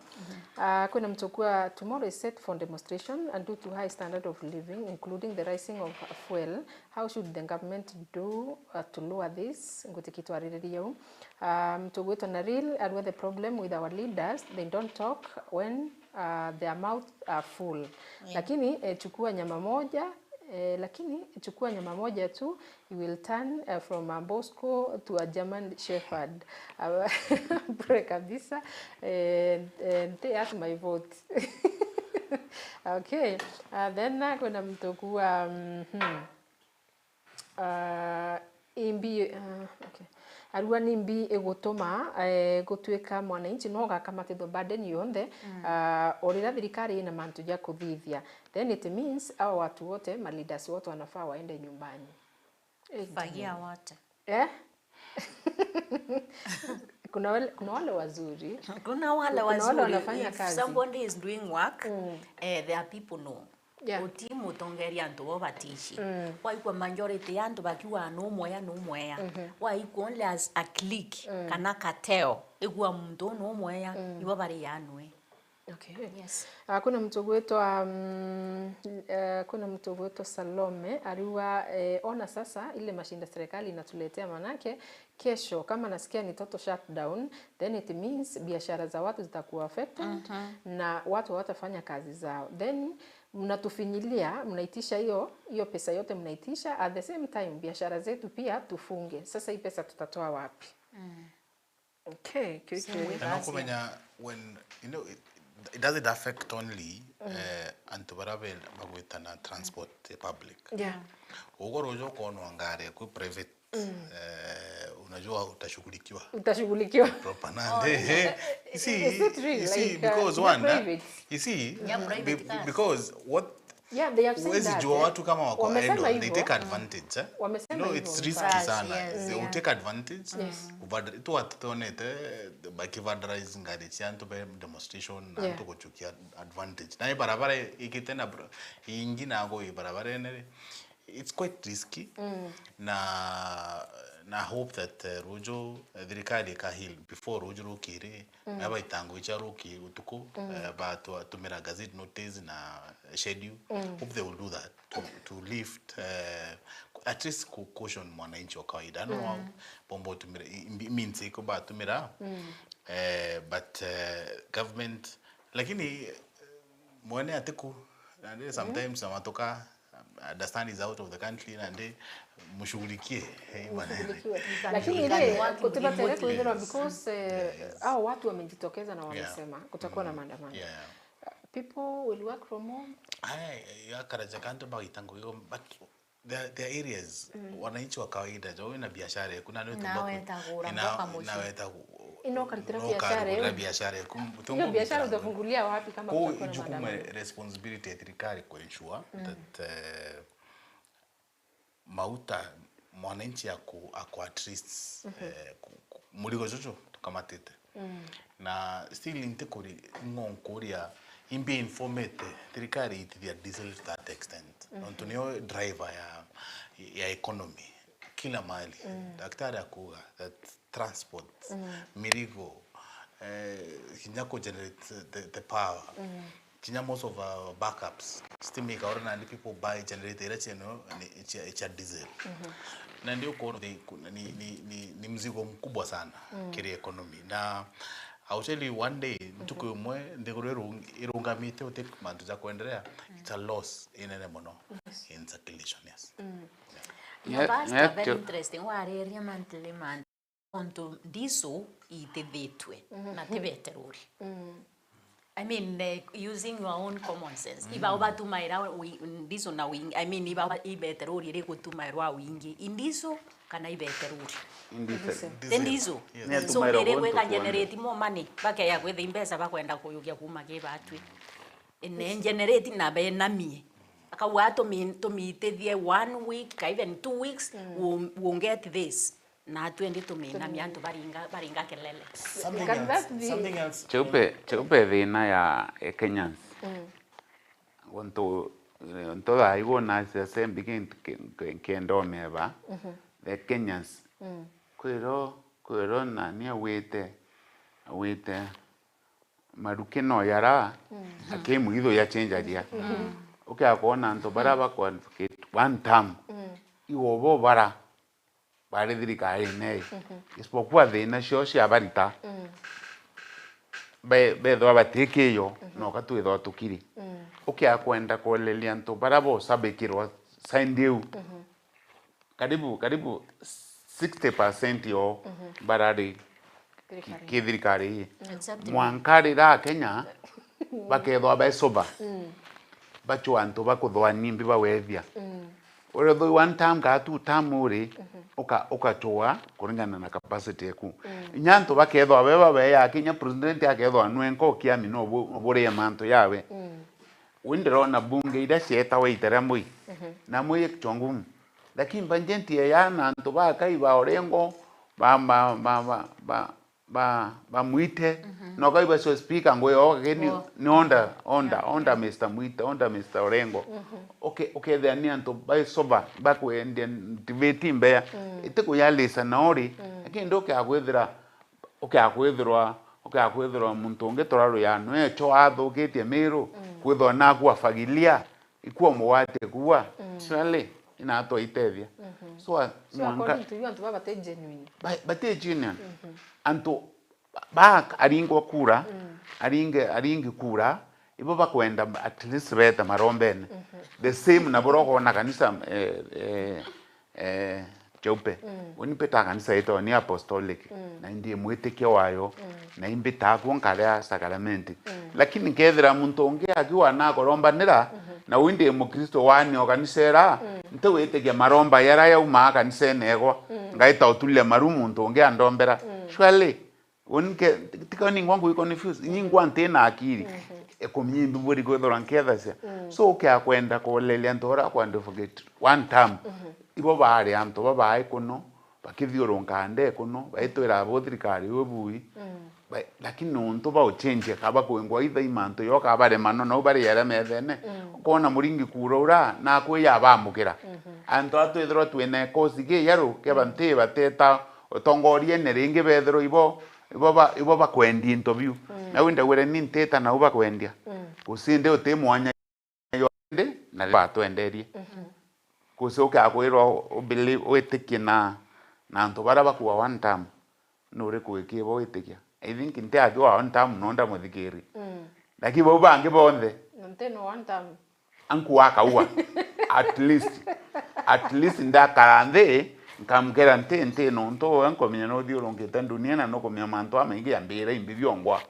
Ah, kwina mtu kwa, tomorrow is set for demonstration and due to high standard of living, including the rising of fuel, how should the government do, uh, to lower this? Ngutikitwaririria u. Um, tugwitwa na real, arua the problem with our leaders, they don't talk when, uh, their mouth are full. Lakini, eh, chukua nyama moja, eh, lakini chukua nyama moja tu, you will turn, eh, from a Bosco to a German Shepherd. Bure kabisa. Eh, eh, nti ask my vote. Okay. Uh, then, uh, kwina mtu kuwa, mhm. Ah, imbi, ah, okay. Arua ni mbi igutuma, eh, gutuika mwananchi no gakamatithwa burden yonthe, ah, o riria thirikari ina mantu ja kuthithia. Then it means awa watu wote, ma leaders wote wanafaa waende nyumbani. Fagia wote. Eh? Kuna wale, kuna wale wazuri. Kuna wale Kuna wale wazuri, wanafanya if kazi. Somebody is doing work, eh, there are people know. Yeah. Uti mutongeria antu bo batici. Waigua majority ya antu bakiuga no mwea, no mwea. Waigua only as a clique, kana cartel, igua muntu no mwea, ibo bari anwe. Okay. Yes. Ah, kuna mtu gwitwa, mm, eh, kuna mtu gwitwa Salome, ariuga, eh, ona sasa ile mashinda serikali inatuletea, manake kesho kama nasikia ni total shutdown, then it means biashara za watu zitakuwa affected na watu hawatafanya kazi zao. Then mnatufinyilia, mnaitisha hiyo, hiyo pesa yote mnaitisha, at the same time biashara zetu pia tufunge. Sasa hii pesa tutatoa wapi? Okay, kiu Same kiu. with Na no us, yeah. kumenya when, you know, it, it doesn't affect only, eh, antu bara be bagwitana transport public. Yeah. Ugo ruju ukonwa ngari kwi private eh, unajua utashughulikiwa Utashughulikiwa. proper. Nandi, you see, Is it real? you see, Like, uh, because you're one, eh, private. you see, You're private be- cars. because what Yeah, they have said huwezi that, jua eh. watu kama wako Wamesema idle, they hivyo. take advantage, eh? Wamesema You know, hivyo, it's in risky fact. sana. Yes, They will yeah. take advantage. Yes. Uvandal- tu watu tuonete bakivandalize ngari cia antu be demonstration na Yeah. antu guchukia advantage. Na i barabara ikite na bro- ingi na go i barabara ene ri, it's quite risky. Mm. Na na hope that, eh, ruju, eh, thirikari ika heal before ruju rukiri. Mm. Na baitango icha ruki utuku, Mm. eh, batumira gazette notice na schedule. Mm. Hope they will do that to, to lift, eh, at least ku caution mwananchi wa kawaida. No Mm. bombo tumira i- i- means iko batumira. Mm. Eh, but, eh, government, lakini, eh, mwene atiku, na ndi sometimes amatoka, understand is out of the country, na ndi mushughulikie. Hey, manene. Mushughulikiwe. Lakini Ni ile watu kutibatele muhimu. Kuithirwa because, eh, Yes. hao watu wamejitokeza na Yeah. wamesema kutakuwa na Mm. maandamano. Yeah. People will work from home. Ai, yakaraja kantu bagita nguyo, but there, there are areas, wananchi wa kawaida, jo wina biashara yaku, na ndio Na tumba ku- weta kugura ina- mboka mucii. na weta ku- Ino ukaritira no biashara ukarugura iu. biashara yaku, Hiyo biashara utafungulia wapi kama kuu kutakuwa na jukumu maandamano? Responsibility ya thirikari ku ensure that, eh, mauta mwananchi ako, ako at least, eh, ku- ku- murigo juju tukamatite. Na still ntikuri ng'onkuria imbi informete thirikari itithia diesel to that extent. Nontu niyo driver ya, ya economy kila mahali. Daktari akuga that transport, mirigo, eh, kinya ku generate the, the power. Kinya most of our backups, stima ikaura, nandi people buy generator iria cieno ni cia, cia diesel. Na ndio ukoona ni, ni, ni, ni, ni mzigo mkubwa sana kiri economy. Na I'll tell you, one day, ntuku imwe, nthiguru irung- irungamite, uti mantu ja kuendelea, it's a loss inene mono in circulation, yes. Your Yeah, past yeah, are very to- interesting. Wareria monthly, monthly. Ontu ndisu itithitwe na ti beterori. I mean, eh, using your own common sense. Ibao batumaira wi- ndisu na wingi. I mean, ibao i beterori iri gutumairwa wingi. I ndisu kana i beterori? Ndisu. Ti ndisu. Yes. So, iri gwika generate more money, bakeya kwitha imbeca bakwenda kuyukia kuma ki batwi. Ne generate na benamie. Akauga tumi- tumitithie one week, ka even two weeks, we'll, we'll get this. Na twendi tuminamia antu baringa, baringa kelele. Something Can else, that be something else. Cheupe, cheupe thina ya, eh, Kenyans. Gontu, eh, nto thaa igu na siasa mbi kintu ki- ki- kienda umeba. The Kenyans. Kwiro, kwiro nani awite, awite maruki no yara, lakini mwitho ya change aria. Ukia kuona antu bara bako advocate one term. Igo bo bara bari thirikarine ii. Isipokuwa thina cio cia barita. Be- bethwa batikiyo, no katwithwa tukiri. Ukia kwenda kueleria antu bara bosabikirwa side iu. Karibu, karibu sixty percent yo barari ki- Thirikari. ki thirikari ii. Exactly. Mwanka rira Kenya bakethwa be sober. Bachwa antu bakuthwa nimbi bawethia. Whether one term kana two term uri, uka- ukachwa kuringana na capacity yaku. Inya antu bakethwa be babeya, kinya president akethwa nwenka ukiami no bu- burie mantu yawe. Wi ndirona bunge iria cietawa iteria mbui. Na mwiji kichwa ngumu. Lakini bajeti eya na antu bakai ba Orengo, ba, ba, ba, ba, ba, ba, ba Mwite. No kai bacio speaker ngwe yo, ke ni, ni onda, onda, onda Mister Mwite, onda Mister Orengo. Uke- ukethira ni antu bai sober, bakwendia debate mbea. Iti kuyalisa na uri, lakini ndukia kwithira, ukia kwithirwa, ukia kwithirwa muntu ungi turaru ya nwe cho athukitie miru, kwithwa naku afagilia, ikua mugwate kuwa, surely, inatwa itethia. So, a- So, mwanka- according to you, antu baba bate genuine? Ba- bate genuine. Antu ba- aringwa kura, aringe, aringi kura, ibo bakwenda at least bete marombene. The same na bura ukona kanisa, eh, eh, eh, Cheupe. Uni mpitaga kanisa yitwa ni apostolic. Na indi mwitikia wayo. Na imbitaga kuo nkaria sakaramenti. Lakini nkethira muntu ungi akiwa nakorombanira, na wi ndi mukristo wani o kanisa era, ntiwitikia maromba yara yaumaa kanisene egwa. ngaita utulia maru muntu ungi andombera. Surely, unke, tika ningwa ngui confuse, ningwa nti na akili. Ikumia imbi buri kwithirwa nkethacia. So, ukia kwenda kuleria antu bara kwa advocate one term, ibo baari antu babaai kuno, bakithiurunka nde kuno, baitwira abo thirikari uu bui. Ba-, lakini nontu bauchenjia kaba kwingwa itha imantu yo kabarema no, nau bariere methene. Ukona muringi kura ura, na akwi yabamukira. Antu atwithirwa twina ekosi gi yaru, keba nti bateta utongoriene ringi bethirwa ibo, ibo ba-, ibo bakwendia into biu. Nau ndagwire ni ntita nau bakwendia. Gusindi uti mwanya yo ndi na batwenderie. Gusi ukia kwirwa ubili-, witikie na, na antu bara bakua one term. Nuri kuikibo witikia? I think nti akiwa one term no ndamuthikiri. Lakini bau bangi bonthe, na nti no one term. Anku akaua. At least, at least ndakara nthi, nkamukera nti, nti nontu we nkumenya nuthiurunkite ndunia na nukumenya mantu amaingi ya mbira imbi biongwa.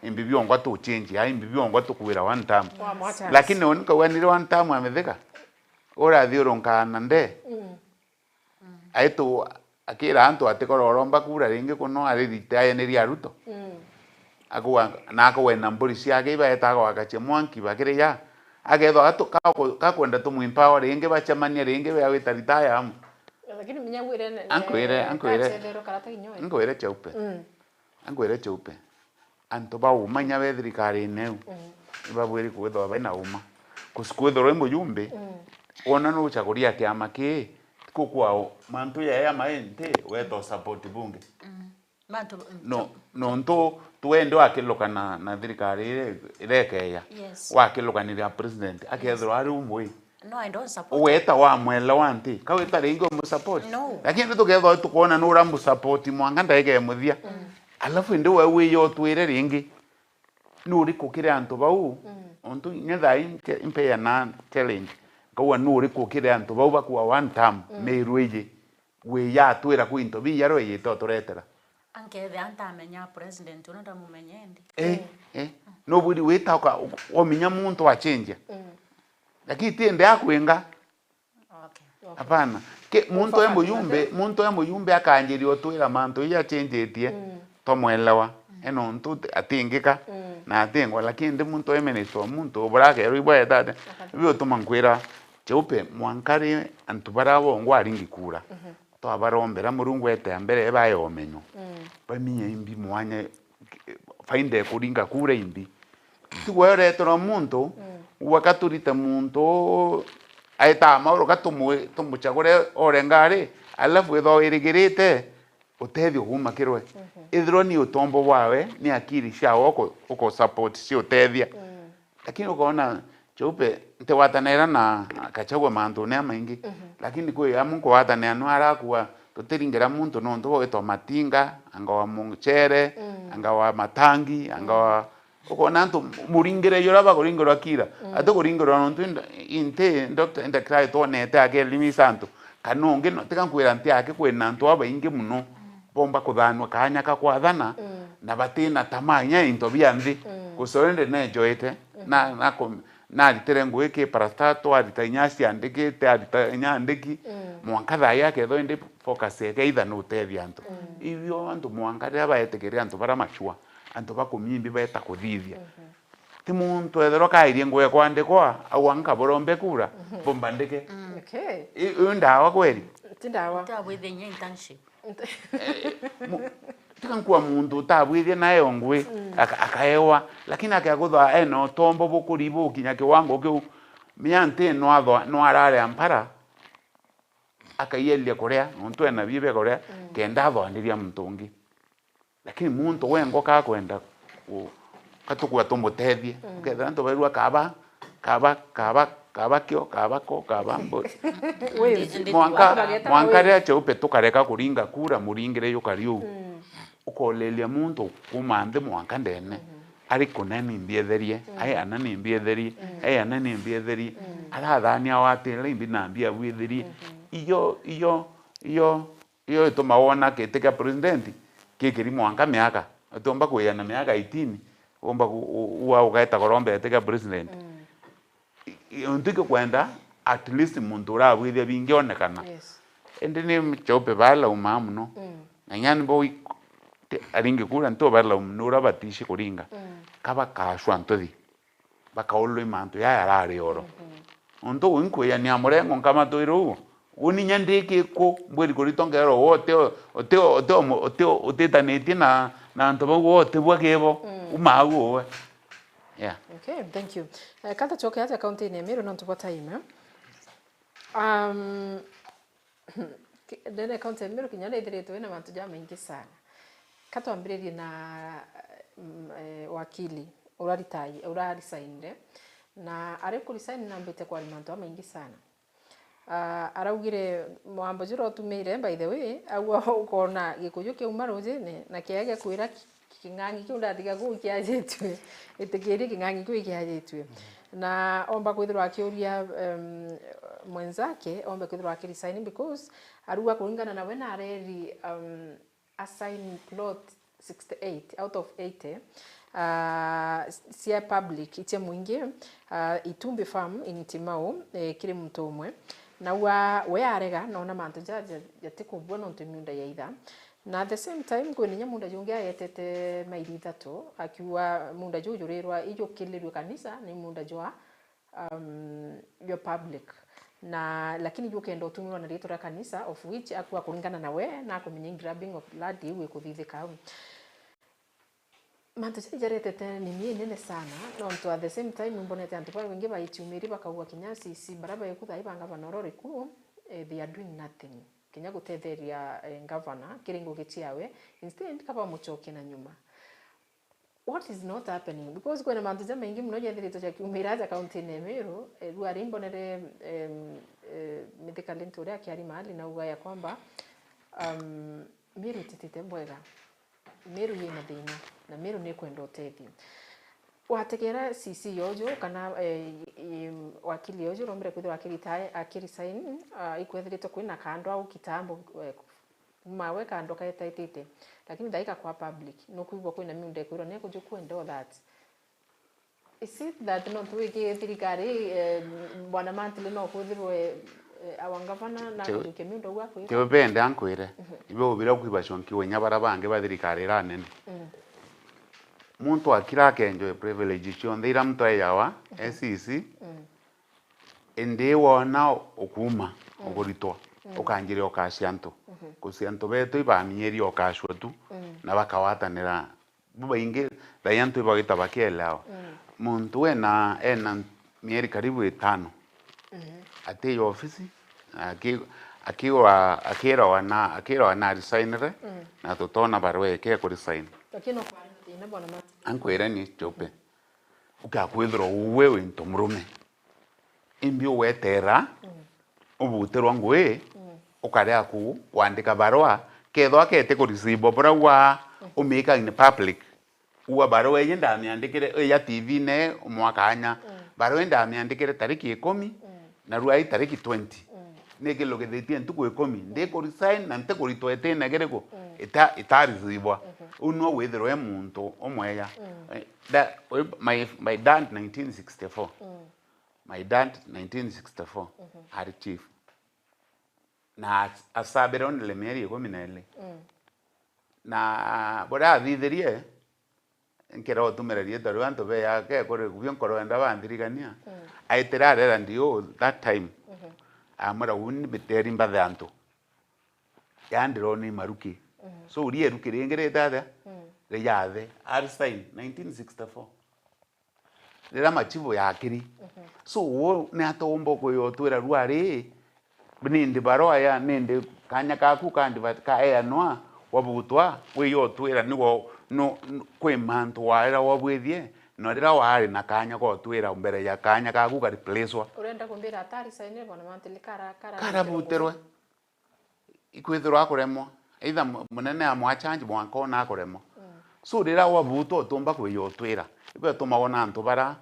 Imbi biongwa tu change, ai imbi biongwa tukwira one term. Wa mwacha. Lakini uni nkauga niri one term amithika. Urathiurunkaa na nde. Aitu akira antu ati kororomba kura ringi kuno ari ritayaniria Ruto. Akauga, na akauga na mburi ciake ibaeta agwaka cia mwanki bakiri ya. Akethwa atu-, kaku-, kakwenda tumwimpower ringi bacemanie ringi bea wita ritaya amu. Lakini menya wire ne-, Ankwire, ne-, ankwire. Kachethero karata kinyoi. Ankwire cheupe. Ankwire cheupe. Antu ba uma inya be thirikarine iu, ibabwiri kwithirwa baina uma. Kus-, kwithirwa i mujumbe, wona nuchaguria kiama kii, ti kukwao, mantu ya yama inti, weta support bunge. Mantu, mm, no, nontu twende wakiluka na, na thirikari ire-, irekeya. Yes. Wakilukanira president, akethirwa ari umwe. No, I don't support. Ugeta wamwelewa nti, kawita ringi umusupport. No. Lakini tukethwa tukwona nura musupport mwanka ndaika ya muthia. Alafu indi we wiyo utwire ringi. Nuriku kiri antu bau? Ontu inya thaa ii nche-, impeana challenge. Nkauga nuriku kiri antu bau bakua one term, Meru iji, wi yatwira kwi into biya rwe yita uturetera. Ankethia ntamenya president uno ndamumenya indi. Eh, eh. Nubwiri wita uka-, waminya muntu achenjia. Lakini ti indi akwinga. Okay. Hapana. Ke-, muntu e muyumbe, muntu e muyumbe akanjiria utwira mantu ija achenjetie, twamwelewa. E nontu ti-, atingika, na atingwa, lakini ndi muntu e minister wa muntu, ubura akerwa ibweta atia? Biu utuma nkwira, cheupe, mwanka ri antu bara bongwa aringi kura. Twabarombera Murungu ete mbere, bae omenyo. Baminya imbi mwanya, faida ekuringa kura imbi. Tigwe ureterwa muntu, ugwe ka turite muntu aita mauru, ka tumu-, tumuchagure ore ngari, alafu ethwa wirigirite utethio kuuma kirwe. Ethirwa ni utombo bwawe, ni akiri ciawe uku-, uku support cia utethia. Lakini ukona, cheupe, ntigwatanira na Gachagua mantune amaingi, lakini kwi amwe nkugwatanira nwe arakua, tutiringira muntu nontu bwa gwitwa matinga, anga wa muchere, anga wa matangi, anga wa Ukona antu muringire juria bakuringirwa kira, atikuringirwa nontu ind-, inti doctor, indakitari twonete akielimisha antu, kana ungi no, tiga nkwira nti aki kwina antu babaingi muno bomba kuthanua kaanya ka kwathana, na batina tamaa inya into bia nthi. Gusorende nejoete, na, na ku-, naritire ngugi ki parastatal, arita inya ciandikite, arita inya andiki, mwanka thaa ii akethwa indi focus yake either ni utethia antu. Ibio antu mwanka riria baetikiria antu bara machua, antu bakumia imbi beta kuthithia. Ti muntu ethirwa kairie ngugi kwandikwa, auga nkabura umbe kura, mbumba ndike. Okay. I-, iu ndawa kweri? Ti ndawa. Twabwithia inya internship. Eh, mu-, tiga nkua muntu utabwithia nae o ngugi, aka-, akaewa, lakini akegutha ena utombo bukuri bukinya kiwango kiu, mia nti no athwa-, no arare ampara, akaiyeria kuria, nontu ena bie bia kuria, kenda athwaniria muntu ungi. Lakini muntu wengwa kakwenda ku-, katukua tumutethie. Ukethira antu bairua kaba, kaba, kaba, kaba kio, kaba ko, kaba mbo-, Wezi. Mwanka, Watu bageta mwanka wezi. Ria cheupe tukareka kuringa kura muringire yukari uu. Ukoleria muntu kuma nthi mwanka ndene. Ari kuna ni mbietherie, ai ana ni mbietherie, ai ana ni mbietherie. Arathania watira imbi na mbia bwitherie. Iyo, iyo, iyo, iyo ituma wona giti kia president gikiri mwanka miaka. Utiumba kwiana miaka eighteen, umba ku-, u-, ua ugaeta koromba giti kia president. I-, i-, untu ikikwenda, at least muntu urabwithia bingi onekana. Yes. Indi ni Chaupe balaumaa mono. Mm. Na inya nibo i-, ti-, aringi kura nto balaumu ni uria batici kuringa. Mm. Ka bakacwa ntuthi. Bakaulwa i mantu jaya arari oro. Mhm. Untu uu inkwijania murengo nkamatwira uu, uni inya ndi ki ku, mbwiri kuritwa nkeerwa we uti, uti, uti, uti, utitanitie na, na antu bau, we utibwa kibo, mm, uma au uwe. Yeah. Okay, thank you. Eh, ka tucoke aja kaunti-ini ya Meru nontu bwa time, eh? Um, Ki-, ndene kaunti ya Meru kinya ni ithiritwe ina mantu jamaingi sana. Ka twambiririe na, mm, eh, wakili ura ritaire, ura resignire. Na ari ku resign nambite kwaria mantu jamaingi sana. Ah, araugire mwambo jura utumire, by the way, augwa ukona gikuyu kiauma rujine na kiaga kwira ki-, king'ang'i kiu ndatiga kuu kiajitue, itikiri king'ang'i kiu ikiajitue. Na omba kwithirwa akiuria, em, mwenzake, ombe kwithirwa akiresign because arua kuringana nawe na areri, um, assign plot sixty-eight out of eighty, ah, cia public, icia mwingi, ah, Itumbi Farm in Timau, eh, kiri muntu umwe. Na ua, we arega, nona mantu ja, ja, jatikubua nontu miunda ya itha. Na at the same time, kwina inya munda jungi ayetete maili ithatu, akiuga munda juu jurirwa ijukilirue kanisa, ni munda jwa, um, jwa public. Na, lakini jukenda utumirwa na ritwa ria kanisa, of which akua kuringana na we, na akumenya i grabbing of blood iu ikuthithika au. Mantu jai jaretete nini inene sana, nontu at the same time imbonete antu babaingi baitiumiri bakauga kinya C C bara baikutha iba ngavana ura uriku, eh, they are doing nothing. Kinya gutetheria, eh, ngavana kiri ngugi ciawe, instead ka bamucokie na nyuma. What is not happening? Because kwina mantu jamaingi mono jethiritwe jakiumira aja kaunti-ini ya Meru, eh, riu ari imbonere, em, eh, Mithika Linturi akiaria mahali na auga ya kwamba, um, Meru ititite bwega. Meru yina thina, na Meru nikwenda utethio. Wategera C C yoju, kana, eh, i-, wakili yoju, urombire kwithirwa akirita-, akiresign, ah, ikwethiritwe kwina kando au kitambo, eh, kuma we kando kaetaitite. Lakini thaika kwa public, nukwigua kwina miunda ikwirwa ni kujuku and all that. Is it that nontu wiki thirikari, eh, bwana Mantile no kwithirwe, eh, our governor na Ti-, kujukia miunda ugwa kwira? Ti ubende ankwire. Mhm. Ibe ubira kwibacwa nkiwe inya bara bangi ba thirikari ira nene. Mm. Muntu akira akenjwe privilege cionthe ira muntu eyawa, mhm, S E C, mm, indi wona ukuuma, mm, ukuritwa, mm, ukanjiria ukacia antu. Mhm. Kucia antu betu ibaminyeria ukacua tu, mm, na bakawatanira. Bubaingi thaai antu ibagita bakielewa. Mm. Muntu ena, ena mieri karibu itano, mhm, atiyo ofisi, aki-, akigwa, akirawa na, akirawa na resignire, mm, na tutona barua eke ku resign. Lakini no kwari na thina bwana Martin. Ankwire ni Chope. Ukakwithirwa uwe wi ntomurume. Imbi ugwetera, mm, ubutirwa ngui, mm, ukarea ku kwandika barua, kethwa kete kurisibwa burauga, mm, umika in public. Ua barua iji ndamiandikire, ija T V-ne umwa kanya. Mm. Barua iji ndamiandikire tariki ikumi, mm, na rua i tariki twenty. Mm. Nikilugithitie ntuku ikumi, ndi ku resign na ntikuritwa itine kiriku, mm, ita-, itarisibwa. Mhm. Uu nwe withirwe muntu umweya. Mm. Eh, da-, my, my dad nineteen sixty-four. Mm. My dad, nineteen sixty-four, mhm, ari chief. Na as-, asabire only mieri ikumi na iri. Mm. Na buria athithirie, nkira utumira riitwa riu antu beya ke kuri kubio nkoro enda bandirikania. Mm. Aitire arera ndio that time. Mhm. Amwira, "Uni biteri mbathe antu." Yaani ndirona imaruki. Mhm. So, uri iruki ringi rita atia? Mm. Rijaathe. Ari sign, nineteen sixty-four. Riria machibu yakiri. Mhm. So, we ni ata umba kwiyotwira rua ri, nindi barua ya, nindi kanya kaku kandi ba-, kaeanwa, wabutwa, wiyotwira nigo, no, no, kwi mantu waira wabwithie, na riria wari na kanya gotwira mbere ya kanya kaku ka replacewa. Urenda kumbira atari sainire bwana Mantili kara, kara, karabutirwe. Ikwithirwa akuremwa. Either mu-, munene amwa change mwanka ona akuremwa. Mm. So, riria wabutwa utumba kwiyotwira. Ibetuma wona antu bara,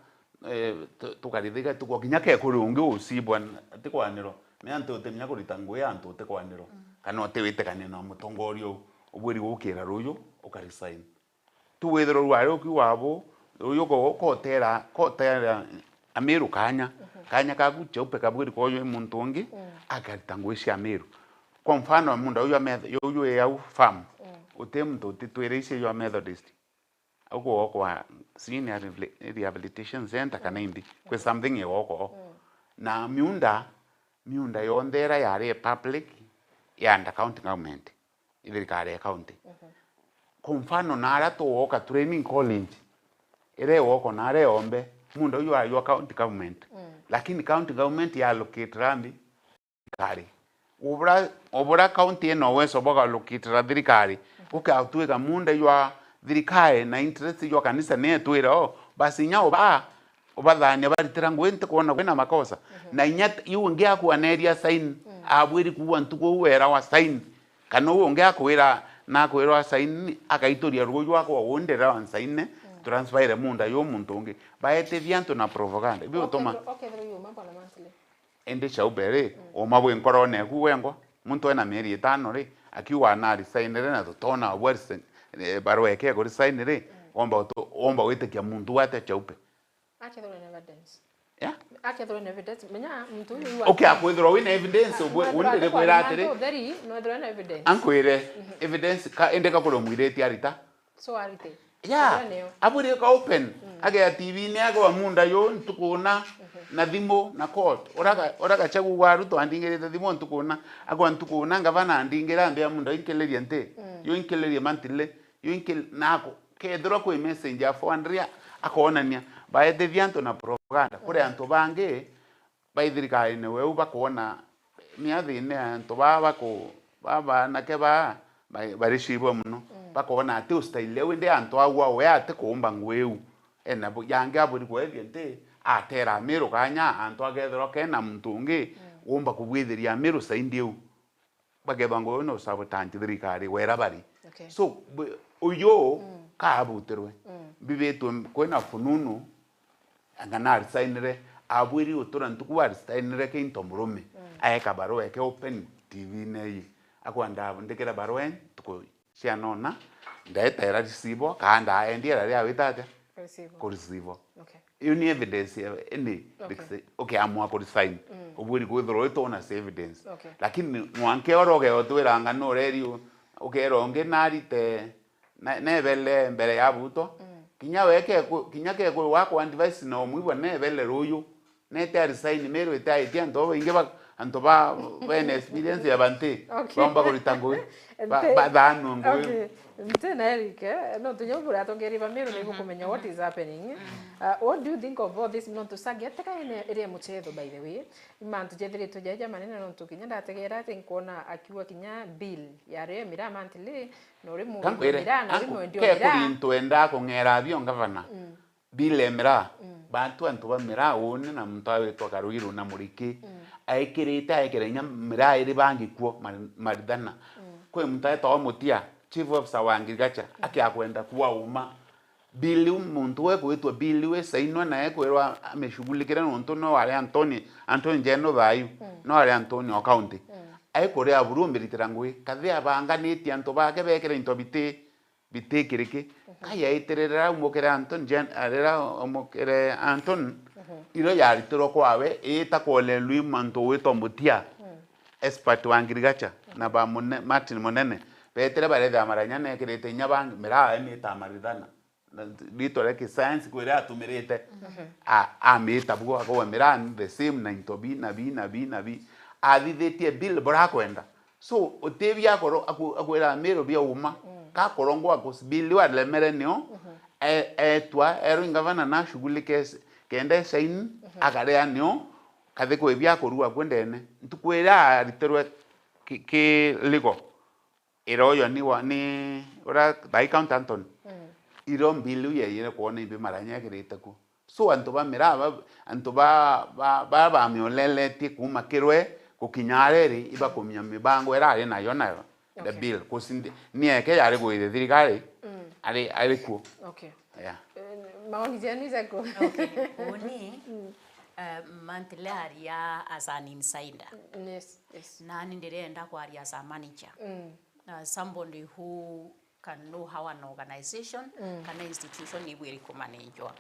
eh, tu-, tukarithika tuko kinya ke kuri ungi ucibwa n-, atikwanirwa. Ni antu utimenya kurita ngui antu utikwanirwa. Mm. Kana utiwitikania na mutongoria u-, ubwiri gukira ruyu, ukaresign. Tu withirwe rwari ukiuga abo, uyu ko-, kotera, kotera Amiru kanya. Mhm. Kanya kaku Chaupe kabwiri koyo muntu ungi, mm, akarita ngui cia Amiru. Kwa mfano, munda uyu wa Meth-, uyu wi au farm, uti muntu utitwire ici ya Methodist. Au kugokwa sijui ni rehabilitation center kana indi, kwi something igokwa. Na miunda, miunda yonthe ira yari public ya under county government, i thirikari ya county. Kwa mfano, na aria tugoka training college, ira igokwa na aria yombe, munda uyu ayua county government. Lakini county government ya allocate land thirikari. Ubura, ubura county ino uwezo bwa allocate ra thirikari, ukautwika munda jwa thirikari na interest jwa kanisa ni etwira o, basi inya uba, ubathania baritira ngugi nti kwona kwina makosa. Na inya t-, iu ungi akuaneria sign, abwiri kuua ntuku uu wera wa sign. Kana uu ungi akwira, nakwirwa sign, akaituria ruuju akwa undira wa sign, transfer munda yu muntu ungi. Baetithia antu na propaganda. Ibi utuma. Okethirwa, okethirwa iuma bwana Mantile. Indi Chaube ri, uma bwi nkorone eku wengwa, muntu ena mieri itano ri, akiuga na resignire na tutona obwa resi-, eh, barua eke ku resign ri, omba utu-, omba gwitikia muntu ate Chaube. Akethirwa na evidence. Yeah. Akethirwa na evidence, menya muntu uyu wa Okay, akwithirwa wina evidence, ubwe, undi ndikwira atiri. Utheri, no ethirwa na evidence. Ankwire, evidence, ka, indi ka kuria mwiriti arita. So arite. Yeah. Ndio neo. Abwire ka open. Agea T V-ini agwa munda yo ntukuna na thimu na court. Uraga, uraga chagu gwa Ruto andingirite thimu ntukuna. Agwa ntukuna ngavana andingira ambia munda inkeleria nti. Yo inkeleria Mantile. Yo inkil-, nako. Kethirwa kwi message ya four hundred akonania. Baetithia antu na propaganda. Kuri antu bangi, bai thirikarine weu bakoona miathine antu baa baku-, baa baanake baa ba-, baricibwa mono, bakoona ati ustaili au, indi antu au awe atikuumba ngui iu. Ena bu-, jangi aburi kwethia nti, atera Amiru kanya, antu akethirwa kena muntu ungi uumba kubwithiria Amiru saindi iu. Bakethwa ngui no sabotage thirikari wera bari. Okay. So, bu-, uyu kaabutirwe. Mbibitwe kwina fununu, anga na resignire, abwiri utura ntuku wa resignire kinto murume. Aeka barua eke open T V-ini ii. Akwenda ndikira barua ii ntuku cia nona, ndaetera risibo, kaa ndaendia ria wita atia? Risibo. Kurisibo. Okay. Iu ni evidence ya, ini, okay, ukiamua ku resign. Ubwiri kwithirwa witona si evidence. Okay. Lakini mwanke oro ugeotwiranga no reri u-, ukera ungi narite na, nebele mbere ya butwa. Kinya weke ku-, kinya kekwe wa ku advice na umwibwa nebele ruyu. Nete a resign Meru ite aitia antu babaingi ba, antu ba, bena experience ya banti. Okay. Baumba kurita ngugi. Ba, nti-, bathanwe ngugi. Okay. Nti na Eric, eh, no tunya bura atongeria ba Meru nigukumenya what is happening. Uh, what do you think of all this? No tusage ateka ene iri muchetho, by the way. Mantu jethiritwe jaja manene, no tukinya ndategera ati nkuona akiwa kinya bill ya re mira mantili, no ri mu mira, no ri mwendio mira. Kekuri ntu enda kung'era bio ngavana. Bill e miraa, bantu antu ba miraa uuni na muntu awitwa Karuiru na Muriki, aikirite, aikira inya miraa iri bangi kuo, mari-, marithana. Kwi muntu awitwa Mutia, chief officer wa agriculture, akiakwenda kuwa uma. Bill u muntu we kwitwa bill we sainwa na ekwirwa amishughulikire nontu no ari Antoni, Antoni General thayu, no ari Antoni o county. Aikuria buru mbiritira ngui, kathi abanganitie antu bake bekire into biti bitikiriki. Kai aitirira umukire Anton Jen-, arira umukire Anton, iro yaritirwo kwawe, ita kwolelwi mantu witwa Mutia, expert wa agriculture, na ba Mune-, Martin Munene, betire barethira maranya nekirite inya bangi, miraa ni itamarithana. Na ritwa ria kisayansi kwira atumirite, a-, amita buo, akauga miraa ni the same na into bi, na bi, na bi, na bi. Athithitie bill burakwenda. So, utibi akorwo aku-, akwira Meru bia uma. Kakorwo ngwa kusbili wa lemere nio, e-, etwa, erwi ngavana na shughulike s-, kenda saini, akaria nio, kathi kwi bia kurua kuo ndene. Ntuku iria aritirwe ki, ki legal, ira uyo ni wa, ni ura thaai County Antony. Iro bill u yeyire kwona imbi maranya ekirite kuo. So, antu ba miraa ba, antu ba, ba, ba bamioleletie kuuma kirwe gukinya areri, ibakumia mibango ira ari nayo nayo, the bill. Kusi ndi-, ni eke yari gwire thirikari, ari, ari kuo. Okay. Yeah. Eh, maoni jenu jaku? Okay. Uni, eh, monthly aria as an insider. Yes, yes. Nani ndirenda kwaria as a manager. Uh, somebody who can know how an organization kana institution ibwiri kumanenjwa.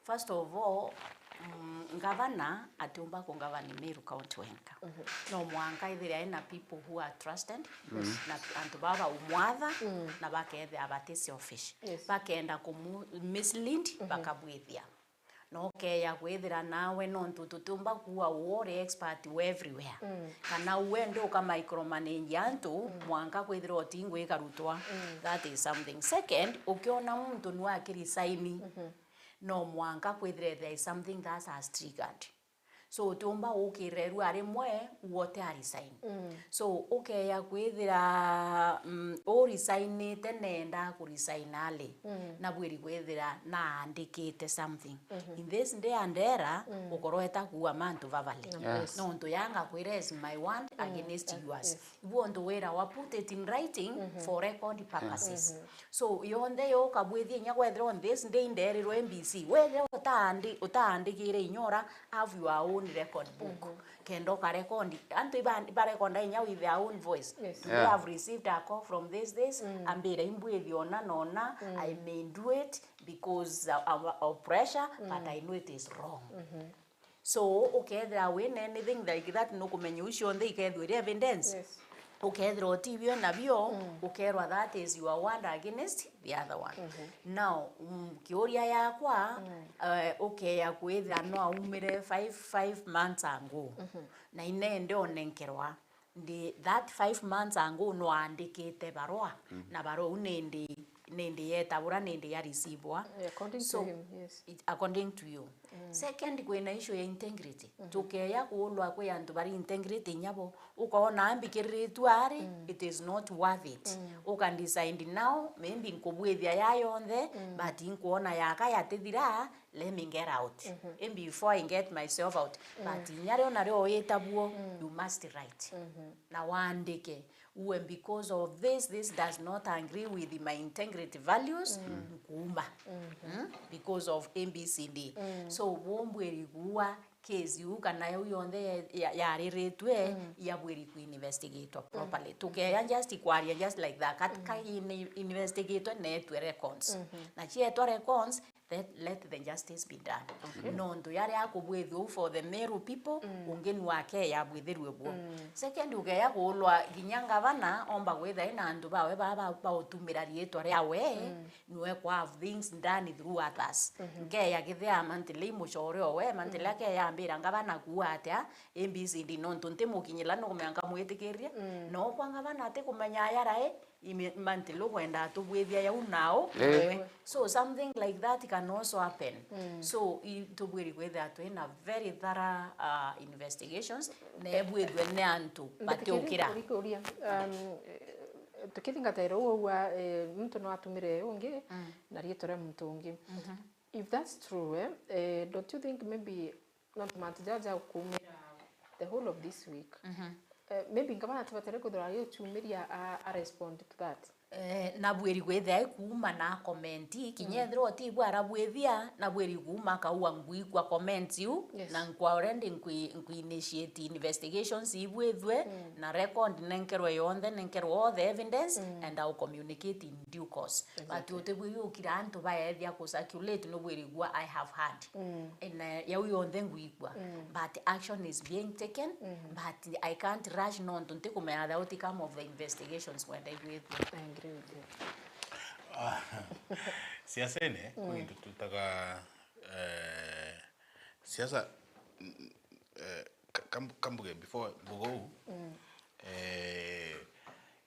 First of all, Mm, ngavana atiumba kungavani Meru County wenka. No mwanka ethire aina people who are trusted, na antu baba umwatha, na bakethira bati selfish. Yes. Bakenda kumu mislead, bakabwithia. Na ukeya kwithira nawe, nontu tutiumba kuuga uu uri expert wa everywhere. Kana uu endi uka micromanage antu, mwanka kwithira utingwika rutwa. That is something. Second, ukiona muntu nu akiresign, no mwanka kwithire there is something that has triggered. So utiumba ukirerua rimwe uote a resign. So ukeya kwithira, mm, u resignite nenda ku resign ali, na bwiri kwithira naandikite something. In this day and era, ukorweta kuua mantu vavali. Yes. Nontu yanga kwira is my word against yours. Yes. Ibu untu wira wa put it in writing for record purposes. So yonthe yo ukabwithia inya kwethirwa on this day nderirwe M B C, wethirwa utaandi-, utaandikire inyora, have your own record book. Kenda ukarekondi, antu iba-, ibarekonda inya with their own voice. Yes. Today I've received a call from this, this, ambira imbwithia ona na ona, I may do it because of, of pressure, but I know it is wrong. So ukethira wina anything like that, nukumenya iu cionthe ikethirwa iri evidence. Yes. Ukethirwa utibio nabio, ukerwa that is your word against the other one. Now, mm, kiuria yakwa, eh, ukeya kwithira no aumire five, five months ago. Na inende onenkerwa. Ndi that five months ago no aandikite barua, na barua iu nindi, nindi yetabura, nindi ya receivewa. According to him, yes. It, according to you. Second, kwina issue ya integrity. Tukeya kuulwa kwi antu bari integrity inya bo, ukoona ambikiriritue ari, it is not worth it. Uka decide now, maybe nkubwithia ya yonthe, but nkuona yaka yatithira, let me get out. And before I get myself out. But inya rio nario witabuo, you must write. Na waandike, uwe, because of this, this does not agree with my integrity values, nkuuma. Mm? Because of A B C D. So, bumbwiri kuua case iu kana iu yonthe ya-, ya-, yariritwe, yabwiri ku investigatwa properly. Tukeya just kwaria just like that. Kat-, ka ini-, investigatwe neetwe records. Na cietwa records, let, let the justice be done. Nontu yaria akubwithua for the Meru people, ungi nu akeya abwithirue buo. Second, ukeya kuulwa kinya ngavana omba kwithira ina antu bawe ba, ba, bautumira riitwa riawe, niwe kwa have things done through others. Nkeya kithia mantile i mucore owe, mantile akeya ambira ngavana kuuga atia, A B C D, nontu ntimukinyila nukumenya nkamwitikiria. No kwa ngavana atikumenya ayarae, ime-, mantile ukwenda atubwithia yau nao. Eh. So something like that can also happen. So i-, tubwiri kwithira twina very thorough, uh, investigations, na ebwithwe ni antu batiukira. Mbitikiria kurikuria, um, eh, tukithingata iro ugwa, eh, muntu no atumire ungi na riitwa ria muntu ungi. If that's true, eh, eh, don't you think maybe nontu mantu jaja ja kuumira the whole of this week, eh, maybe ngavana tibatere kwithirwa agiuchumiria a, a respond to that? Eh, nabwiri kwithia kuuma na comment, kinya ethirwa ti bwa arabwithia, nabwiri kuuma akaua ngwikua comments iu, na nkwa already nkwi-, nkwi initiate investigations ibwithwe, na record nenkerwe yonthe, nenkerwe all the evidence, and I'll communicate in due course. But utibwiri ukira antu baethia ku circulate nubwiri gua I have heard. Na yau yonthe ngwikua. But action is being taken, but I can't rush nontu ntikumenya the outcome of the investigations kwenda igwithua. I agree with you. Ah, siasene, kwi gintu twitaga, eh, siasa, mm, eh, ka-, kam-, kambuge before mbugo uu, eh,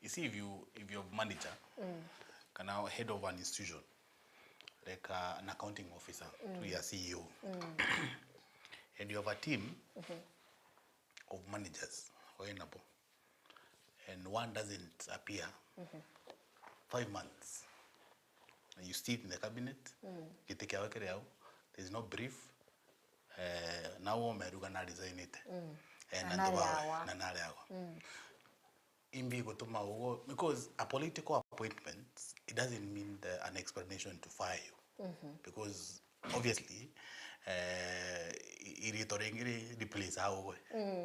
you see, if you, if you're manager, kana head of an institution, like, uh, an accounting officer, to your C E O, and you have a team of managers, for example, and one doesn't appear, five months, and you sit in the cabinet, giti kiawe kiri au, there's no brief, eh, na umeruga na resignite. Eh, na nariagwa. Na nariagwa. Imbi gutuma uguo, because a political appointment, it doesn't mean the, an explanation to fire you. Because obviously, eh, i-, iritwa ringi ri replace au we.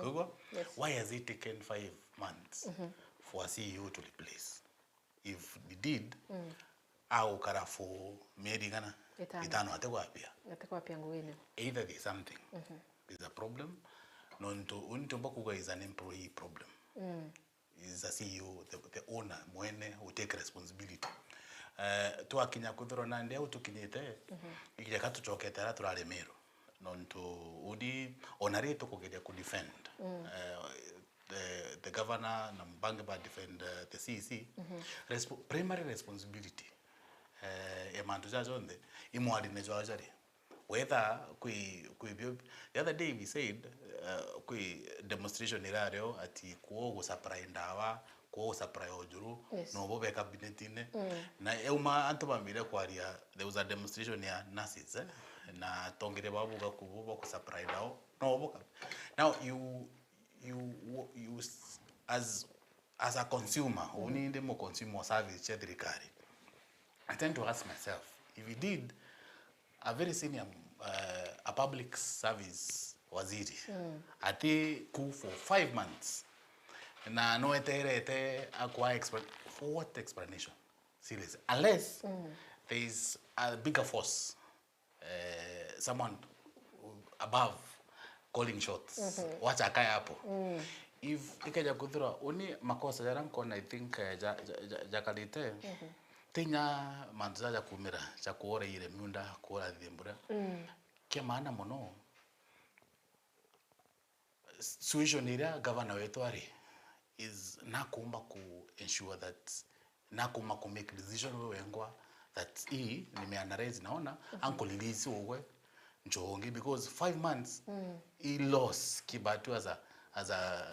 Koguo, why has it taken five months for a C E O to replace? If they did, agukara for mieri igana? Itano. Itano atikwapia. Atikwapia nguine. Either there's something, there's a problem, nontu uni ntiumba kuuga is an employee problem. Is a C E O, the, the owner, mwene, u take responsibility. Eh, twakinya kwithirwa nandi au tukinyite, ikinya ka tucokete aria turari Meru. Nontu uni, ona ri tukugeria ku defend, eh, the, the governor na bangi ba defend, eh, the C E C. Respo-, primary responsibility, eh, ya mantu ja jonthe, i mwarine jwao jari. Whether kwi, kwi bio, the other day we said, uh, kwi demonstration irario ati kuo gu supply ndawa, kuo gu supply ujuru, yes, no bo be cabinet-ine. Na euma antu bambire kwaria, there was a demonstration ya nurses, eh? Na atongeria babo bauga kubu bo ku supply ndawa, no bo ka-, now you, you, you s-, as, as a consumer, uni ndi mu consumer wa service cia thirikari, I tend to ask myself, if he did a very senior, uh, a public service waziri, ati ku for five months, na no eterete akwa expla-, for what explanation? Seriously, unless there is a bigger force, eh, someone above calling shots. Wacha akae hapo. If ikeja kwithirwa uni makosa jaria nkona, I think, eh, ja, ja, ja, jakarite, tinya mantu jaja kumira, ja kuura ire miunda, kuura thimbura. Kia maana mono, situation iria governor wetu ari is nakumba ku ensure that nakumba ku make decision we wengwa that hii nimeanalyze, naona ankurelease ugwe njongi, because five months i loss ki batu as a, as a,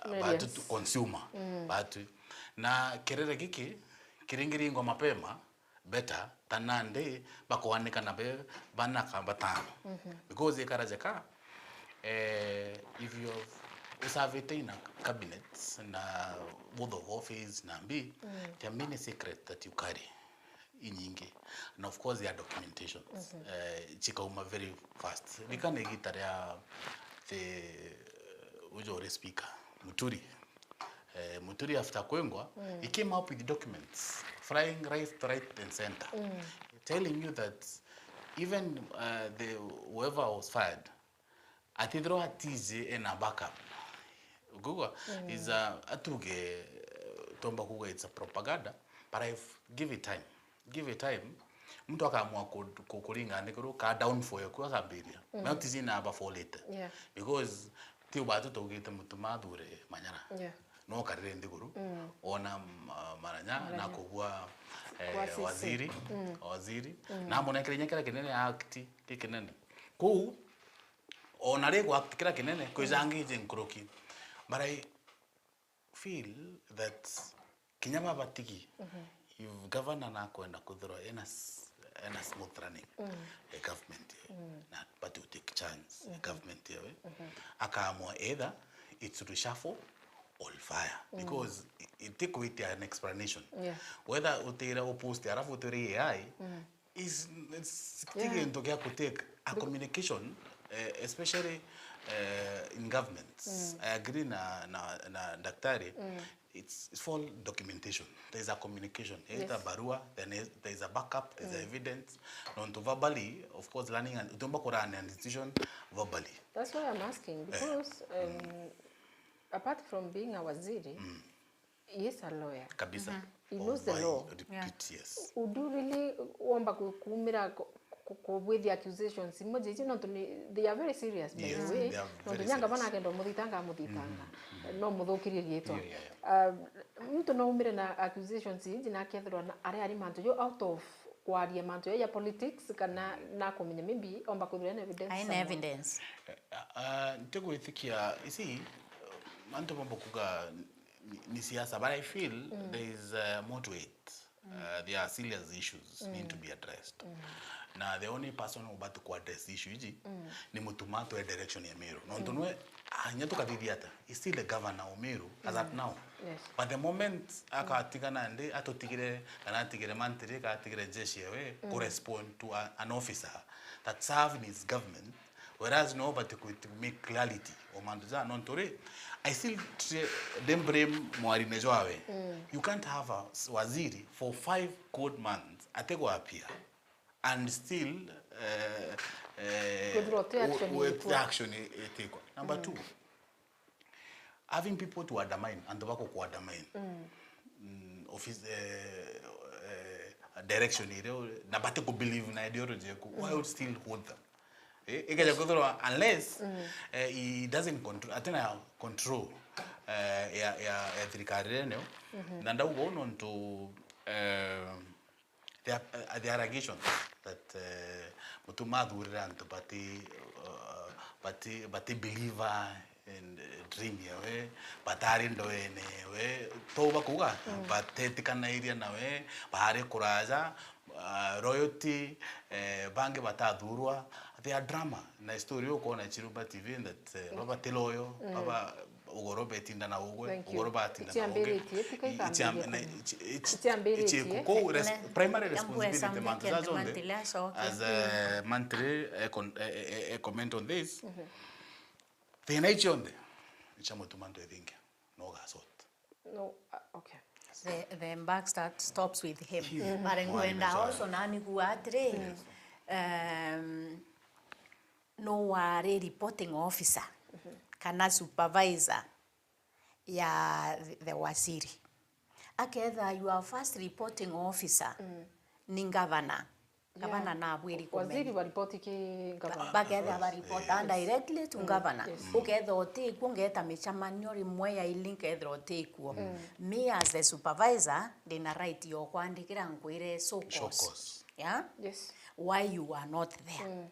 uh, batu to consumer batu. Na kerere giki kiringiringwa mapema better than nandi bakwanika na be bana ka batano. Because ikara jeka, eh, if you have userved in a cabinet na board of office na mbi, there are many secrets that you carry inyingi, and of course there are documentations, eh, chikauma very fast. Rikana igita ria the, ujo uri speaker, Muturi, eh, Muturi after kwengwa, he came up with documents flying right, right and center, telling you that even, uh, the, whoever was fired, atithirwa atiji ena backup. Ukugwa is a, atuge, eh, tomba kuga it's a propaganda, but I give it time. Give it time. Muntu akaamua ku-, ku-, kuringa nthiguru, ka downfall yaku akambiria. Na utiji na abafolete. Yeah. Because ti ubatu tugite mutuma athure Manyara. Yeah. No karire nthiguru, ona ma-, Maranya, Maranya, na kugwa, eh, kwa C C. Waziri, waziri. Na amunekere inya kira kinene act, ki kinene. Kuu, ona ri gwa kira kinene, kwijangije nkuruki. But I feel that kinya babatigi, if governor nakwenda kwithirwa ena s-, ena smooth running ya government yewe, na but to take chance ya government yewe, akaamua either it's reshuffle or fire, because i-, itikwite an explanation. Yeah. Whether utire upost arafu utire A I, is, it's ti gintu gia ku take a communication, eh, especially, eh, in governments. I agree na, na, na daktari. It's, it's for documentation. There is a communication. Either barua, then is, there is a backup, there is a evidence. Nontu verbally, of course, learning and utiumba ku learn a decision verbally. That's why I'm asking, because, um, apart from being a waziri, he is a lawyer. Kabisa. He knows the law. Repeat, yes. Would you really womba ku-, kumira ku-, ku-, kubwithia accusations imwe jiji, nontu ni, they are very serious, by the way. Yes, they are very serious. Nontu nya ngavana akenda umuthitanga, amuthitanga. No muthukirie riitwa. Yeah, yeah, yeah. Um, muntu no umire na accusations iji na akethirwa na, aria ari mantu jo out of kwaria mantu ya, ya politics, kana na kumenya maybe omba kwithirwa ena evidence somewhere. Aina evidence. Eh, ah, ntigwitikia, you see, antu bomba kuga ni, ni siasa, but I feel there is, uh, more to it. Uh, there are serious issues need to be addressed. Na the only person ubati ku address issue iji ni mutuma atwe direction ya Meru. Nontu nwe, ah, nya tukathithia ata, is still the governor of Meru as at now. Yes. But the moment akatigana ndi, atutigire, kana atigire mantiri, kana atigire jeshi ewe, ku respond to a, an officer that serve in his government, whereas no, but ku, to make clarity o mantu ja, nontu ri, I still tre-, dem blame mwarine jwawe. You can't have a s-, waziri for five good months ategwapia. And still, eh, eh, Kwithirwa uti action with itikwa. Action i-, itikwa. Number two, having people to undermine, antu ba guku undermine. Mm, office, eh, eh, direction iria uri, na bati ku believe na ideology yaku, why would still hold them? Eh, ikeja kwithirwa unless, eh, he doesn't control, atina control, eh, ya, ya, ya thirikari iria niyo. Na ndauga uu nontu, eh, the, uh, the allegations that, uh, Mutuma athurire antu bati, uh, bati, bati believer in, uh, dream yawe, batari ndoene yawe, to bakuga, batetikanairia nawe, bari kuraja, uh, royalty, eh, bangi batathurwa, they are drama. Na story ukwona Chiruba T V that, eh, baba ti loyal, baba ugoro betinda na ugwe, ugoro batinda na ugwe. Itiambiritie, tika itambiritie. Itiambiritie. Kou res-, primary responsibility mantu ja jonthe, as a mantri, eh, con-, eh, eh, eh, comment on this. Thina iu cionthe, icia Mutuma ntwithingia, no gasort. No, uh, okay. The, the buck start stops with him. But ngwenda also nani kuga atiri, um, no wari reporting officer kana supervisor ya the waziri. Akethira your first reporting officer ni ngavana. Gavana nabwiri kumenya. Waziri baripoti ki gavana. Bakethira baripota directly to governor. Ukethira utikuo, ngeta micemanio rimwe ya ili nkethira utikuo. Me as the supervisor, ndina right ya kwandikira nkwire show cause. Yeah? Yes. Why you are not there.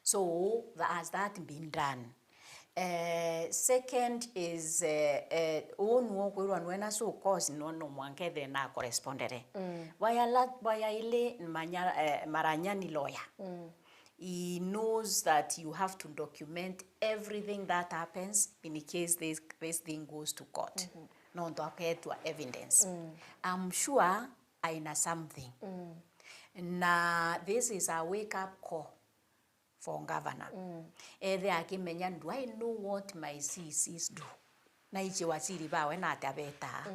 So, tha-, has that been done? Eh, second is, eh, eh, uu niwe ukwirwa nwena show cause, no, no mwanka ethe na correspondere. Bwa ya la-, bwa ya ili manya, eh, Maranya ni lawyer. He knows that you have to document everything that happens in case this, this thing goes to court. Nontu aketwa evidence. I'm sure aina something. Na this is a wake up call for governor. Ethe akimenya, do I know what my C Cs do? Na ici waziri bawe na atia betaa?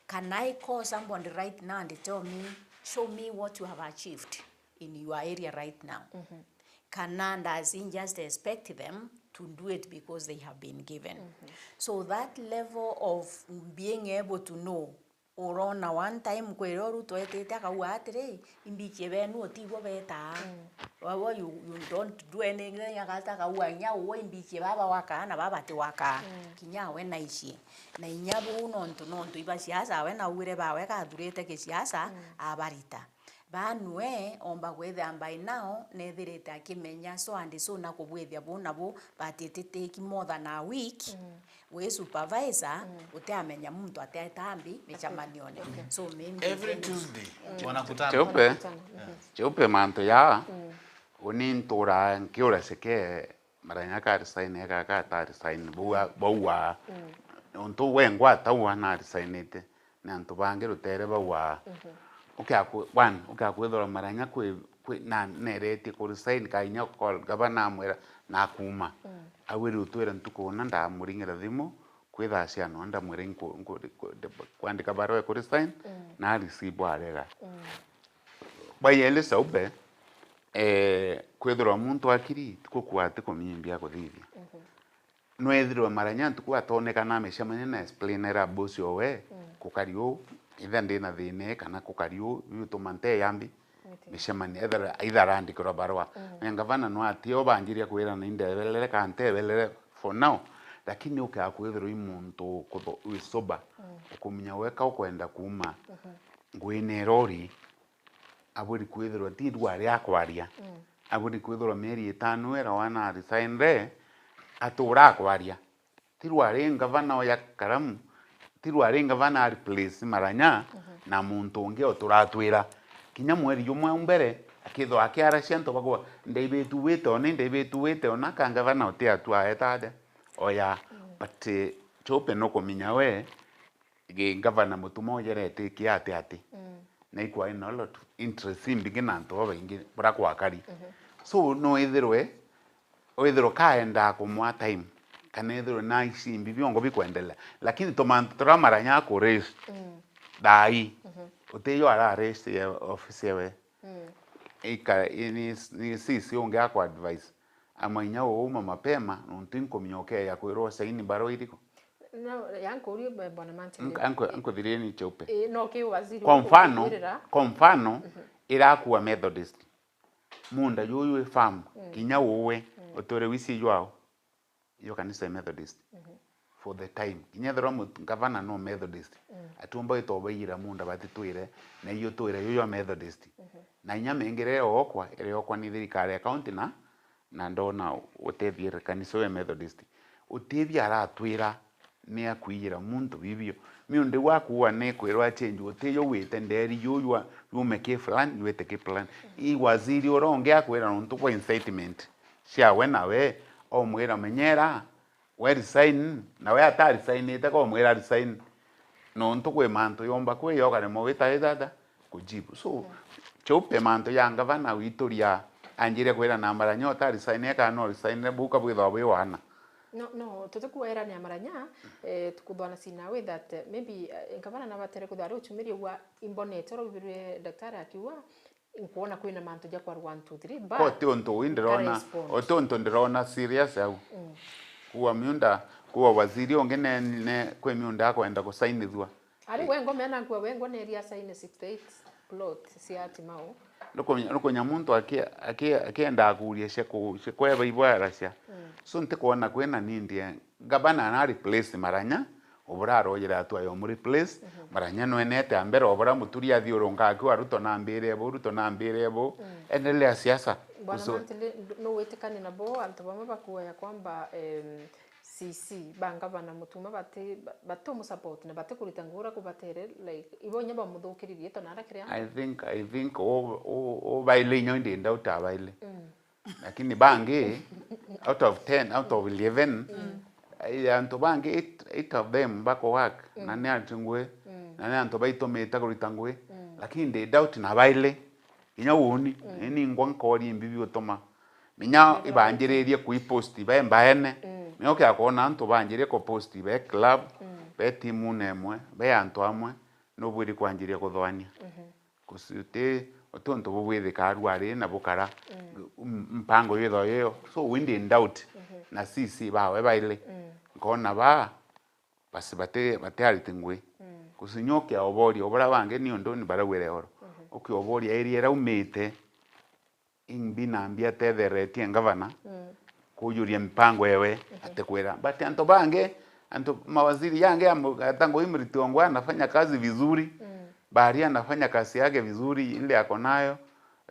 Can I call somebody right now and tell me, show me what you have achieved in your area right now? Kana does he just expect them to do it because they have been given? So that level of being able to know, urona one time kwira Ruto etite akauga atiri, imbichie benu utigwo betaa. Wawe you, you don't do anything, akata akauga inya uwe imbichie baba wakaa na baba ti wakaa. Kinya we naichie. Na inya buu nontu, nontu iba siasa, we naugire bawe kathurite gisiasa, abarita. Banwe omba kwithira by now nethirite akimenya so and so na kubwithia buu na buu, but it take more than a week. Wi supervisor, utiamenya muntu atetambi micemanione. So maybe every Tuesday wanakutana. Cheupe, cheupe mantu ya, uni ntura nkiura seke, Maranya ka resign, eka ka ta resign, bauga, bauga, untu we ngwataua na resignite. Ni antu bangi rutere bauaa. Ukea kwi-, one, ukea kwithirwa Maranya kwi, kwi, na neretie ku resign, ka inya call gavana amwira nakuuma. Awiri utwira ntuku una ndamuringira thimu kwi thaa cia noo, ndamwira inku-, nku-, nku-, kwandika barua ya ku resign, na receive arega. Bwa yeli Saube, eh, kwithirwa muntu akiri, ti kukua ati kumimbia kuthithia. Nwethirwe Maranya ntuku atonekana micemania na explainera boss owe, kukari uu, itha ndina thina ii, kana kukari uu, biutuma nteyambi micemania, either, either arandikirwa barua. Na ngavana no atie ubanjiria kwirana indebelere kana ntebelere for now, lakini ukea kwithirwa i muntu ukutho-, wi sober, ukumenya weka ukwenda kuuma nguine irori, aburi kwithirwa ti rua ria kwaria. Aburi kwithirwa mieri itano ira wana aresignre, atura akwaria. Ti rwa ri ngavana oya karamu, ti rwa ri ngavana a replace Maranya na muntu ungi o turatwira. Kinya mweri jumwe au mbere, akithwa akiaracia antu bagwa, "Ndaibitu wite ona, ndaibitu wite ona," ka ngavana uti atu aeta atia? Oya, but, eh, Chope nukuminya we, gi-, ngavana Mutuma ujerete iki ati ati. Na ikwai na lot interest imbingi na antu babaingi bura kwakari. So, no ithirwe, withirwe kaendaa kumwa time, kana ithirwe na ici imbi biongo bikwendelea. Lakini tumantu turia Maranya ku raise, thai, utiyo ara raise ya office ewe. Ika-, i-, ni, ni sisi ungi akwa advice. Ama inya uuma mapema, nontu inkumenya ukeeja kwirwa usaini barua iriku? No, ya nkuurie, eh, Bwana Mantili. Ank-, anko-, ankuthirie ni Cheupe. Ii, no ki waziri Kwa mfano, ukwirira. Kwa mfano, irakua Methodist. Munda juju i farm, kinya uwe, utwire wisi jwao. Iyo kanisa ya Methodist. For the time. Kinya ethirwa mut-, ngavana no Methodist. Atiumba gwita ubaiyira munda batitwire, na iyo twire yo jwa Methodist. Na inya mengire okwa, iri okwa ni thirikari ya county na, na ndona utethia kanisa ya Methodist. Utethia aratwira ni akuiyira muntu bibio. Miundi gwa kuua ni kwirwa change utiyo wite nderi yuywa yume ki plan, yuite ki plan. I waziri ura ungi akwira nontu kwa incitement. Cia we nawe, omwira, "Menyera, we resign," na we atarisainite, komwira resign. Nontu kwi mantu yomba kwi, yokaremwa wita ithata kujibu. So, Cheupe mantu ya ngavana wituria anjire kwira na Maranya utarisaine, kana no resign, buka bwithwa bwi wana. No, no, tutikwirania Maranya, eh, tukuthwana sina with that, eh, maybe, eh, ngavana nabatere kwithwa ari uchumirie gwa imbonete, ura ubirwe daktari akiuga, nkwona kwina mantu ja kwarwa one, two, three, but Ko ti untu ui ndirona, nkarespond. Uti untu ndirona serious au. Kuwa miunda, kuwa waziri ungi ne, ne, kwi miunda akwenda kusainithua. Ari we ngomea na nkua we ngoneria asaine sixty-eight plot cia Timau. Nukunya, nukunya muntu aki-, aki-, akienda akuria cia ku-, cia kweba ibwaracia. So ntikwona kwina need ya gavana na replace Maranya, ubura arojera atu ayo mu replace, Maranya nwenete ambere, obura Muturi athiurunga akiwa Ruto na mbire bo, Ruto na mbire bo, endelea siasa. Bwana Kuso- Mantili, ndu-, nuwitikania nabo antu bamwe bakuoya kwamba, em, C C, ba ngavana Mutuma bati-, ba-, batiumusupport na batikurita ngugi uria kubatere, like, ibo inya bamuthukiririe to nara kiria I think, I think u-, u-, ubaile inya indi ndauta abaile. Lakini bangi, out of ten, out of eleven, ai, antu bangi eight, eight of them bako work, na ni antu ngui, na ni antu baitumite kurita ngui, lakini they doubt na baile, inya uuni, ni ningwa nkori mbibi utuma. Minya ibanjiririe kuipost be mbaene, minya ukia kwona antu banjirie kupost be club, be timu na imwe, be antu amwe, nubwiri kwanjiria kuthwania. Kusi-, uti, uti untu bubwithika aru ari na bukara. M-, mpango yitho iyo. So, when in doubt, na C C bawe baile. Nkona ba, basi bati, bati ariti ngui. Kusinyokia oboria, obura bangi ni undu ni barauire oro. Ukioboria area iraumite, imbi na mbi atetheretie ngavana kujuria mipango ewe, atikwira. But antu bangi, antu mawaziri yangi amu-, ata ngui Muriti Ongwa anafanya kazi vizuri, Bari anafanya kazi yake vizuri, ile ako nayo,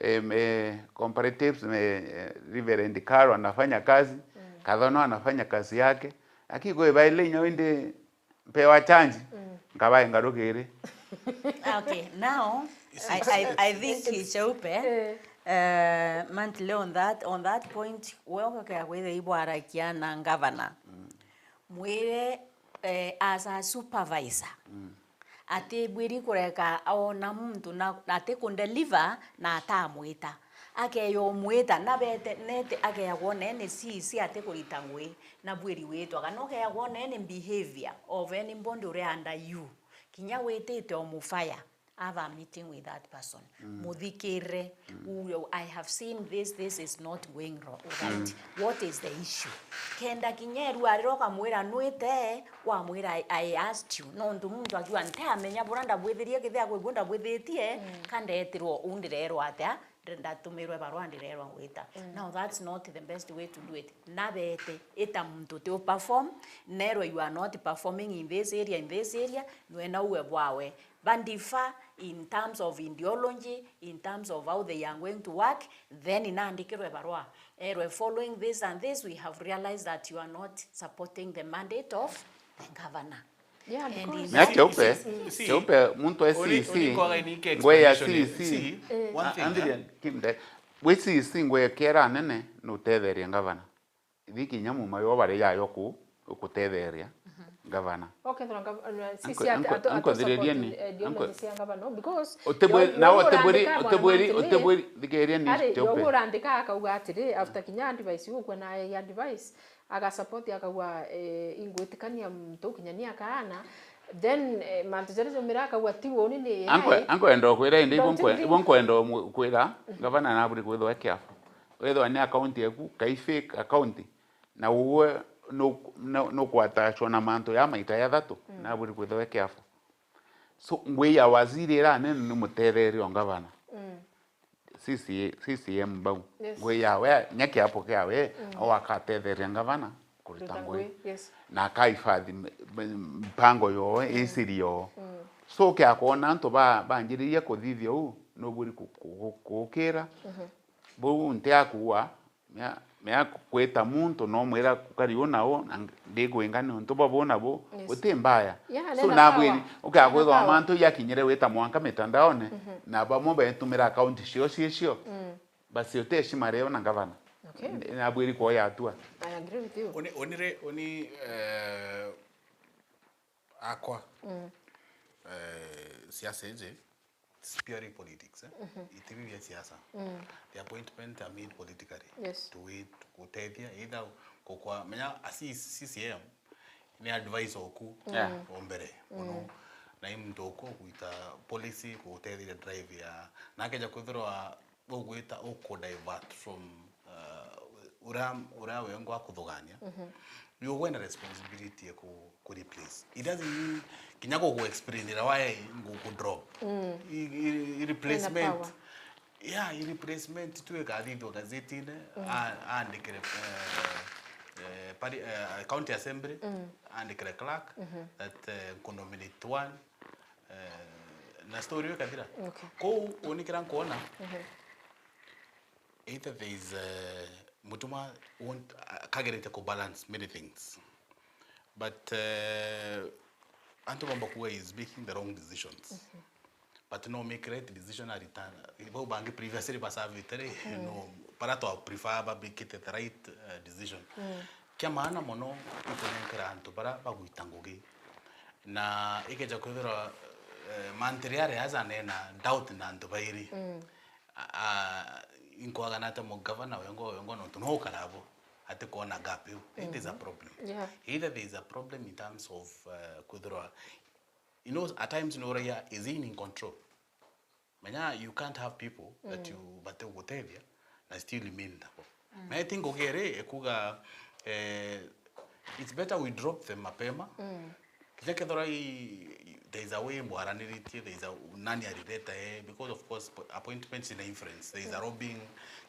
em, eh, comparatives, eh, eh, Reverend Karo anafanya kazi, Kathono anafanya kazi yake, lakini kwi baile inya windi mpewa change, nkabae ngarukiri. Okay, now, I, I, I think Cheupe, eh, Mantile on that, on that point, we ukakea kwithia ibwarakia na ngavana. Mwire, eh, as a supervisor, atibwiri kureka aona muntu na, na atikundeliver na atamwita. Akeya umwita, na bete, nete akeya kwona ni C C atikurita ngui, na bwiri witwa, kana ukeya kwona ni behavior of anybody uria under you. Kinya witite umufaya, have a meeting with that person. Muthikirire, u-, I have seen this, this is not going ro-, right. What is the issue? Kenda kinya eru arira ukamwira nwite, wamwira, "I, I asked you." Nontu muntu akiuga, "Ntiamenya bura ndabwithirie, kethia kwigua ndabwithitie, ka ndetirwo uu ndirerwa atia, nda-, ndatumirwe barua ndirerwa ngwita." Now that's not the best way to do it. Nabete, ita muntu uti u perform, nerwe you are not performing in this area, in this area, nwena uwe bwawe. Ba differ in terms of ideology, in terms of how they are going to work, then nandikirwe barua. Erwe, "Following this and this, we have realized that you are not supporting the mandate of the governor." Yeah, and because in Mea that Cheupe, case, Cheupe, muntu e C C, ngwe ya C C. One thing, Andrian, kimde. Wi C C ngwe kiera nene, nutetherie ngavana. Ithi kinya muma yo bari yayo ku, ukutetheria ngavana. Okethira ngav-, na, si, si, ati, atu, atu ankuthiririe support, ni, eh, ideology cia ngavana, because utibwiri, yo, na yo utibwiri, urandika, utibwiri, Bwana Mantili, utibwiri, thikiria ni ari, yo Cheupe. Urandika akauga atiri, after kinya advice, gukua na ya advice, aga support akauga, eh, ingwitikania muntu kinya ni akaana, Then, eh, mantu jaria jaumira akauga ti uuni ni Ankwe- A I. ankwenda kwira indi Don't you ibu nkwe- think? ibu nkwenda mu- kwira ngavana naburi kwithwa e careful. Withwa ni account yaku kai fake account, na uwe nu- nu- nukwatachwa na mantu ya maita ya thatu, naburi kwithwa e careful. So ngwi ya waziri ira anene ni mutetheria o ngavana. Mm. C C A, C C M bau. Yes. Ngwi yawe, nya kiapo kiawe, au akatetheria ngavana kurita Kurita ngui. ngui, yes. Na akaifadhi m- m- mpango yoo, isiri yoo. So kia kwona antu ba banjiririe kuthithia uu, nuburi ku- ku- ku- kukira. Buu nti akuua, mea mea kwita muntu no mwira kukari uu na uu, na ndikwinga niuntu bwa buu na buu, Yes. guti mbaya. Yeah, So nena nabwiri, power. ukia Nena kwithwa power. mantu jakinyire wita mwanka mitandaone, na bamwe betumira akaunti cio cio cio. Basi uti heshima rio na ngavana. Okay. N- nabwiri kuoya hatua. I agree with you. Uni, uni ri, uni, eh, akwa, eh, siasa iji, it's purely politics, eh? Iti biu bia siasa. The appointment are made politically. Yes. To wait, gutethia, either gukwa, menya a C- C C M ni advice oku Yeah. o mbere muno. Na i muntu uku gwita policy, gutetheria drive ya, na akeja kwithirwa ugwita, uku divert from, uh, uria, uria wengwa akuthugania, ni ugwe na responsibility ya ku, ku replace. It doesn't mean kinya gugu explainira why nguku drop. I, i, i replacement. Power. Yeah, i replacement tu ikathithwa gazetine, a- aandikire, eh, eh, pari- eh, county assembly, aandikire clerk that, eh, nkunominate one, eh, na story ikathira. Okay. Kou unikira nkuona, either there is, eh, Mutuma won't, uh, kagerete ku balance many things. But, eh, antu bamba kuwa is making the wrong decisions. But no make right decision a return. Bau bangi previously basavite ri, no, bara twa prefer ba make it the right, uh, decision. Kia maana mono ikunenkera antu bara bagwita ngugi. Na ikeja kwithirwa, eh, mantiri aria aja nena doubt na antu bairi. A- a- inkwaga na ata mugavana wengwa wengwa nontu no ukarabo ati kwona gap iu. It is a problem. Yeah. Either there is a problem in terms of, uh, kwithirwa, you know, at times no uraia, is he in control? Menya you can't have people that you bate gutethia na still remain nabo. Na I think ugere ekuga, eh, it's better we drop them mapema. Kinya kethira i- there is a way mwaraniritie, there is a nani arireta, eh, because of course po- appointments ina influence, there is a lobbying.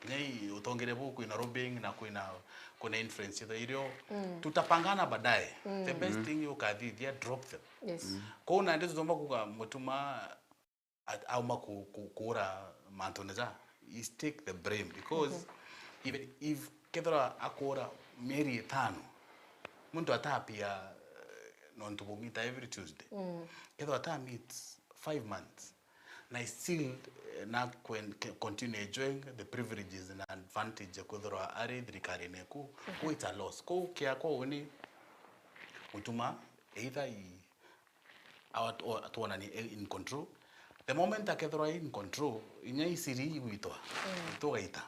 Kinya i- utongere bu kwina lobbying na kwina, kwina influence itho irio tutapangana baadaye. The best thing you can do, drop them. Yes. Kou nandi tutomba kuga Mutuma at- auma ku- ku- kuura mantune ja, is take the blame because even if kethira akuura mieri itano, muntu atapia, eh, nontu bumita every Tuesday. Kethira ata meet five months, na still, eh, na kwen- ke- continue enjoying the privileges na advantage ya kwithirwa ari thirikarine ku, ku it's a loss. Kou kiakwa uni Mutuma, either i- awa tu- tuonani e in control. The moment akethirwa e in control, inya isiri igwitwa, tugaita.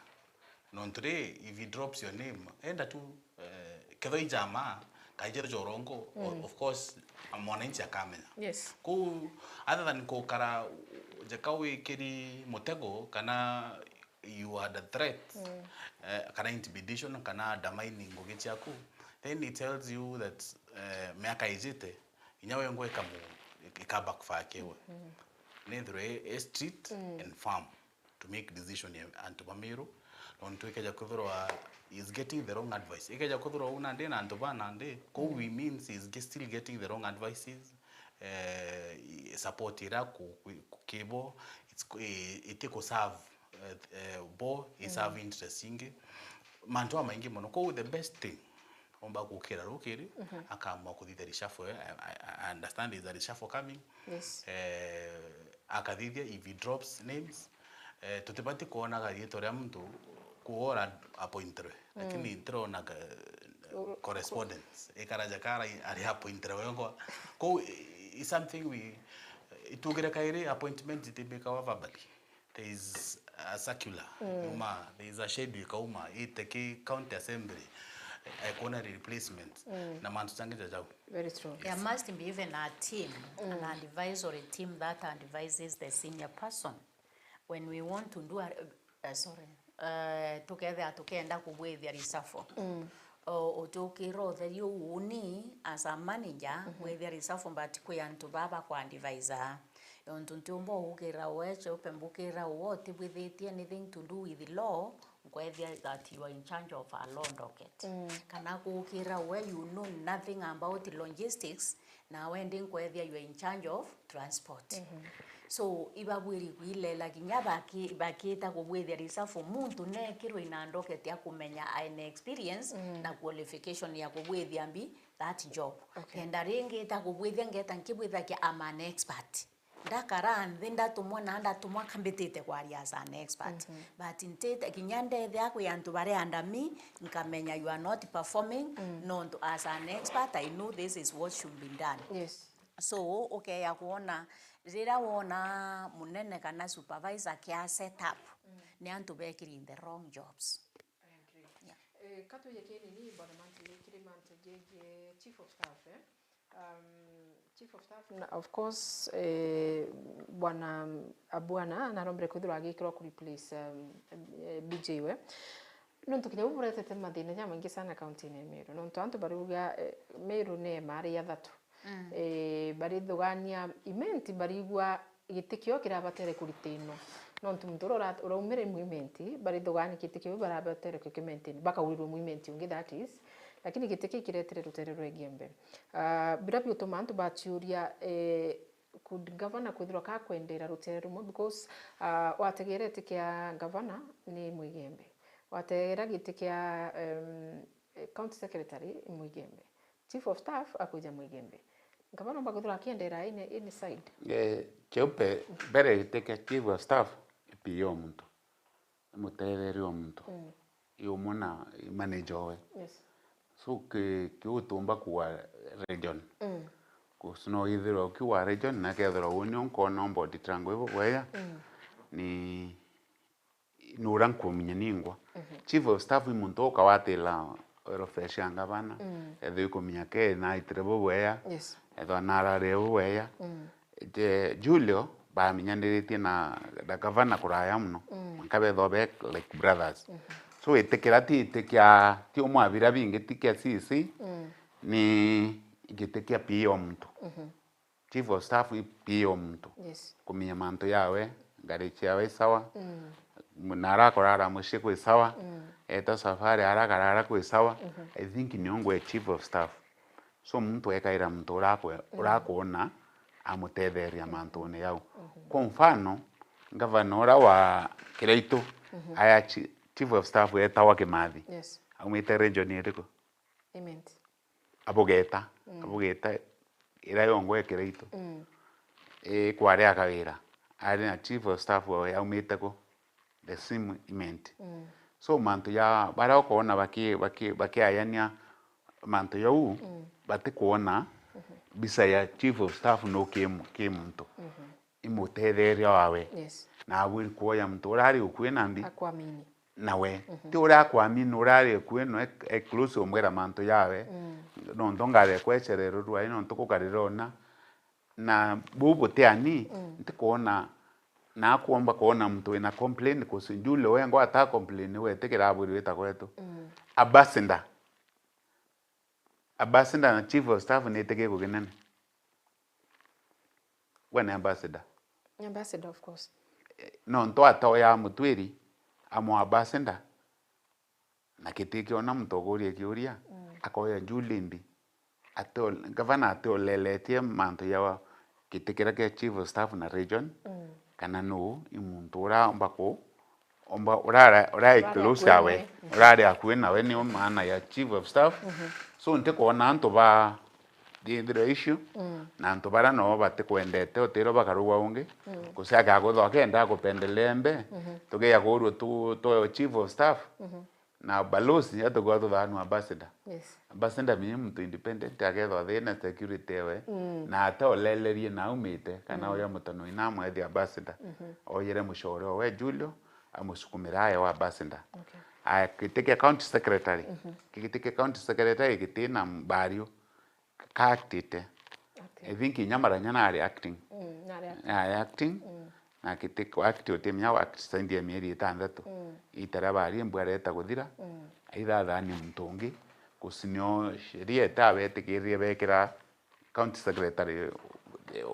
Nontu ri, if he drops your name, enda tu, eh, kethwa ijama, kaijero jorongo, o- of course, mwananchi akamenya. Yes. Kou, other than kukara, jeka wikiri mutego, kana you had a threat, eh, kana intimidation, kana undermining ngugi ciaku, then it tells you that, eh, miaka ijite, inya wengwa ikamu-, ika backfire kiwe. Nethirwe e, e street and firm to make decision ya antu ba Meru, nontu ikeja kwithirwa is getting the wrong advice. Ikeja kwithirwa u nandi na antu ba nandi, kou we means is ge- still getting the wrong advices, eh, i- support ira ku- ku- ku- kibo, it's ku- i- iti ku serve, eh, eh, bo, i serve interest ingi. Mantu amaingi mono. Kou the best thing, omba gukira rukiri, akamua kuthithia reshuffle, eh, I, I, I understand there is a reshuffle coming. Yes. Eh, akathithia if he drops names. Eh, tutibati kwonaga riitwa ria muntu kuura appointirwe. Lakini ntironaga, eh, correspondence. Ikaraja kara i- ari appointirwe wengwa. Kou i- i- is something we, itugire kairi appointment itibikawa verbally. There is a circular. Yuma, there is a schedule ikauma, ite ki county assembly. Ekuona replacement na mantu jangi jajau. Very true. There must be even a team, an advisory team that advises the senior person. When we want to do a, uh, sorry, uh, tukethira tukenda kubwithia reshuffle. O, utukira utheri uu uni as a manager, withia reshuffle, but kwi antu baba kwa advisor. Ontu ntiumba ugukira we, Cheupe mbukira we, utibwithitie anything to do with law, nkwethia that you are in charge of a law docket. Kana gukira we, you know nothing about logistics, nawe ndi nkwethia you are in charge of transport. So, ibabwiri kwilela kinya baki-, bakita kubwithia reshuffle muntu nekirwe ina docket ya kumenya aina experience na qualification ya kubwithia mbi that job. Kenda ringi ita kubwithia ngeta nkibwithagia I'm an expert. Ndakara nthi ndatumwa na ndatumwa kambitite kwaria as an expert. But ntite kinya ndethia kwi antu baria under me, nkamenya you are not performing, nontu as an expert I know this is what should be done. Yes. So, ukeya kwona, riria wona munene kana supervisor kia set up, ni antu bekiri in the wrong jobs. Eh, ka tuye kinini, Bwana Mantili, kiri mantu jegie chief of staff, eh? Um, chief of staff, na of course, eh, Bwana Abwana narombere kwithirwa agikirwa ku replace, um, eh, B J we. Nontu kinya bu buretete mathina jamaingi sana kaunti-ini ya Meru. Nontu antu bariuga, eh, Meru ni mari ya thatu. Eh, barithugania Imenti, barigua giti kio kirabatere kuritinwa. Nontu muntu uria ura-, uraumire Mwimenti, barithugania giti kiu barabatere kukimintini, bakaurirwe Mwimenti ungi, that is, lakini giti kii kiretire rutere rwa Igembe. Ah, bira biutuma antu baciuria, eh, could governor kwithirwa kakwendera rutere rumwe, because, ah, wategeera giti kia governor ni Mwigembe, wategeera giti kia, em, eh, county secretary Mwigembe, chief of staff akwija Mwigembe. Nkaba nomba kwithirwa akiendera any, any side. Eh, Cheupe, mbere giti kia chief of staff, P O muntu. Mutetheria o muntu. Mm. I umwe na manager owe. Yes. So, ki, ki utumba kuwa region. Mm. Cause no ithirwa ukiwa region, na kethirwa uni unkona omba uditrango ibo bweya. Mm. Ni nuria nkumenya ningwa. Chief of staff i muntu ukawatila welfare cia ngavana, ethirwa ikumenya ke naitire bubweya, ethirwa nararire bubweya. Je, Julio bamenyaniritie na, na gavana kuraya muno, mwanka bethirwa be like brothers. So itikira ti itikia, ti umwe abira bingi ti kia C C, ni giti kia P O muntu. Chief of staff i P O muntu. Yes. Kumenya mantu yawe, ngari ciawe i sawa. Mm. Na arakorara mucii kwi sawa. Mm. Eta safari arakarara kwi sawa. Mm-hmm. I think nio ngwe chief of staff. So muntu ekaira muntu urakwe, mm, urakwona amutetheria mantune yau. Mm-hmm. Kwa mfano, ngavana ura wa Kiraitu, mm-hmm, aya chi-, chief of staff etawa Kimathi. Yes. Aumite region iriku? Imenti. Abugeta, mm, abugeta ira yongwa ekira itu. Mm. Ii, kwari akawira. Ari na chief of staff wawe aumite ku? The same Imenti. Mm. So mantu ja baria ukoona baki-, baki-, bakiayania mantu jau, mm, batikwona, mm-hmm, mbica ya chief of staff no ki mu-, ki muntu. Mm-hmm. I mutetheria wawe. Yes. Na abwiri kuoya muntu uria ari ukui nambi. Akwamini. Nawe. Mhm. Ti uria akwamini, uria ari ukui no e, e close umwira mantu jawe. Mm. Nontu ngari ekwecererwa rwai nontu gukarira ona. Na buu butiani, mm, ntikwona, na akwomba kwona muntu wina complain, cause Julie wengwa ata complain, we tikira abwiri wita kwetu. Mm. Ambassador. Ambassador na chief of staff ni itikiku kinene. We ni ambassador. Ambassador, of course. Eh, nontu atoya mutwiri, amwa ambassador, na giti kiona muntu ukuria kiuria, mm, akoya Julie mbi. Atio-, gavana atioleletie mantu ya giti kiria kia chief of staff na region, mm, kana nuu i muntu uria omba ku-, omba, urara, urari close nawe, urari akui nawe, nio maana ya chief of staff. Mhm. So, ntikwona antu ba thithirwa issue, mm, na antu baria noo batikwendete utiro bakarugwa ungi, mm, gucaka kwithwa akenda akupendelea mbe, mhm, tugeya kuurua tu, tu chief of staff, mhm, na balozi, atukwaa tuthaanua ambassador. Yes. Ambassador ni muntu independent, akethwa thina security ewe, mm, na ataolelerie na aumite, kana, mm, uria mutano ina amwethi ambassador. Mhm. Oyere mucore owe Julio, amusukumira aye wa ambassador. Okay. Aya, giti kia county secretary. Giti kia county secretary giti na mbario. Ka actite. Okay. I think inya Maranya nari acting. Mm, nari acting. Nari acting. Mm. Na giti ku act utimenya wa act zaidi ya mieri itantatu. Mm. Ita ria bari mbu areta kuthira. Mm. Aithathania muntu ungi. Gucinio sheria itabetikiririe bekira county secretary, eh,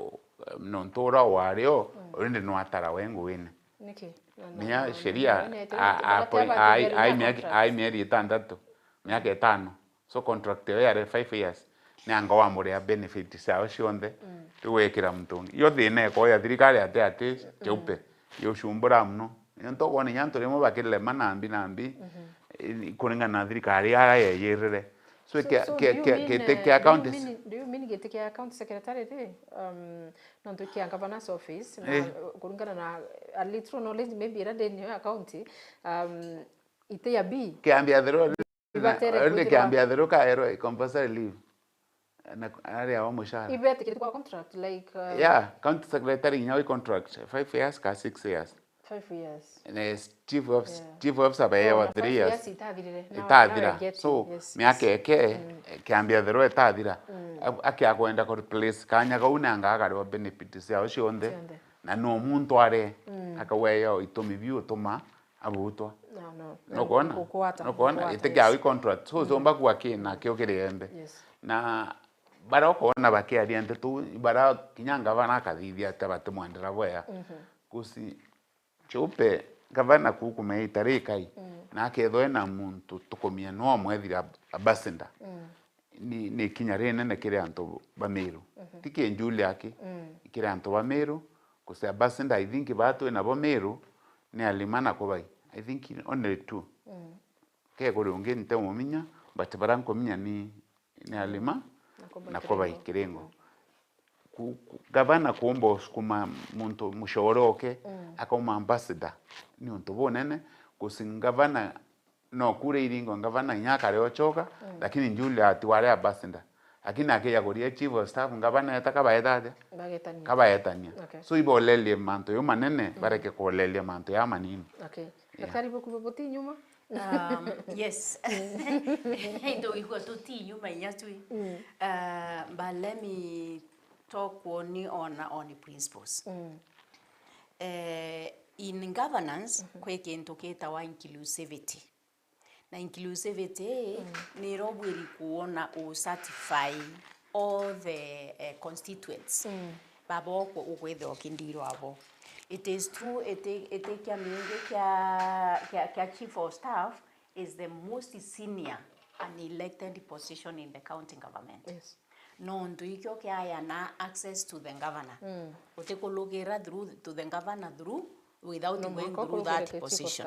nontu ura wari o, mm, already nwatara we nguine. Niki? Na, na, menya na, sheria na, na, a-, a-, ai-, ai miaka, ai mieri itantatu, miaka itano. So contract iyo yari five years. Ni anga wamuria benefits ciao cionthe, mm, riu wekira muntu ungi. Iyo thina iko ya thirikari ati ati, mm, cheupe. Yo cumbura muno. Nontu ukwona inya antu rimwe bakirema nambi nambi, mhm, i-, kuringana na thirikari ara yeyirire. So, so, kia, so kia, do you kia, mean, kia, eh, kia do you counties. Mean, do you mean giti kia county secretary ri? Um, nontu kia governor's office, na, eh, kuringana na a little knowledge maybe ira ndini ya county, um, ite ya B. Kiambia thiru, ibatere already kwithirwa kiambia thiru kaerwe compulsory leave. Na aria wa mushara. Ibetikirite kwa contract, like, uh, yeah, county secretary inya wi contract, five years ka six years. Five years. Yes, chief of, yeah, chief officer baewa, oh, na three years. Five years itathirire. No, itathira. Now I get it. So, yes, miaka eke, mm, kiambia thiru itathira. Mm. Ab-, akia kwenda ku replace kanya kau nanga akariwa benefits ciao cionthe. Cionthe. Na no muntu are, mm, akauga yo itumi biu utuma abutwa. No, no. Nukona? Kukwata, nukona? Kukwata, ite kia, yes, wi contract. So, mm, somba kuwa ki na kio kiri embe. Yes. Na bara ukona bakiaria nteto, bara kinya ngavana akathithia ati batimwendera bwea. Mhm. Gusi, cheupe, ngavana kukumea ita rikai, mm, na akethwa ena muntu tukumia no mwethira ambassador. Mm. Ni, ni kinya rinene kiri antu ba Meru. Mhm. Ti ki Njuli aki, mm, kiri antu ba Meru, gusi ambassador, I think, baa twi nabo Meru, ni Alima na Kubai. I think only two. Mm. Ke kuri ungi nteumuminya, but bara nkuminya ni, ni Alima na Kubai, na Kubai Kiringo. Kiringo. Ku-, ku-, gavana kuumba usukuma muntu mucore oke, mm, akauma ambassador, ni untu bunene, gusi gavana no kura iringo, gavana inya akare ochoka, mm, lakini Njuli ati wari ambassador. Lakini akija kuria chief of staff, gavana eta kabaeta atia? Bagetania. Kabaetania. Okay. So ibolelie mantu yo manene, mm, bareke kuolelia mantu ya manini. Okay. Yeah. Daktari, buku buti nyuma? Um, yes. Into igua tuti nyuma inya twi. Mm. Uh, but let me talk on, on, on principles. Mm. Eh, in governance, mhm, kwi kintu gitawa inclusivity. Na inclusivity, mm, niro bwiri kuona u satisfy all the, eh, constituents, mm, baba uku-, ukwithirwa ukindirwa abo. It is true, iti, iti kia mingi kia, kia, kia chief of staff is the most senior and elected position in the county government. Yes. Nontu ikio kiayana access to the governor. Mm. Utikulukira through to the governor through without, no, going through that position.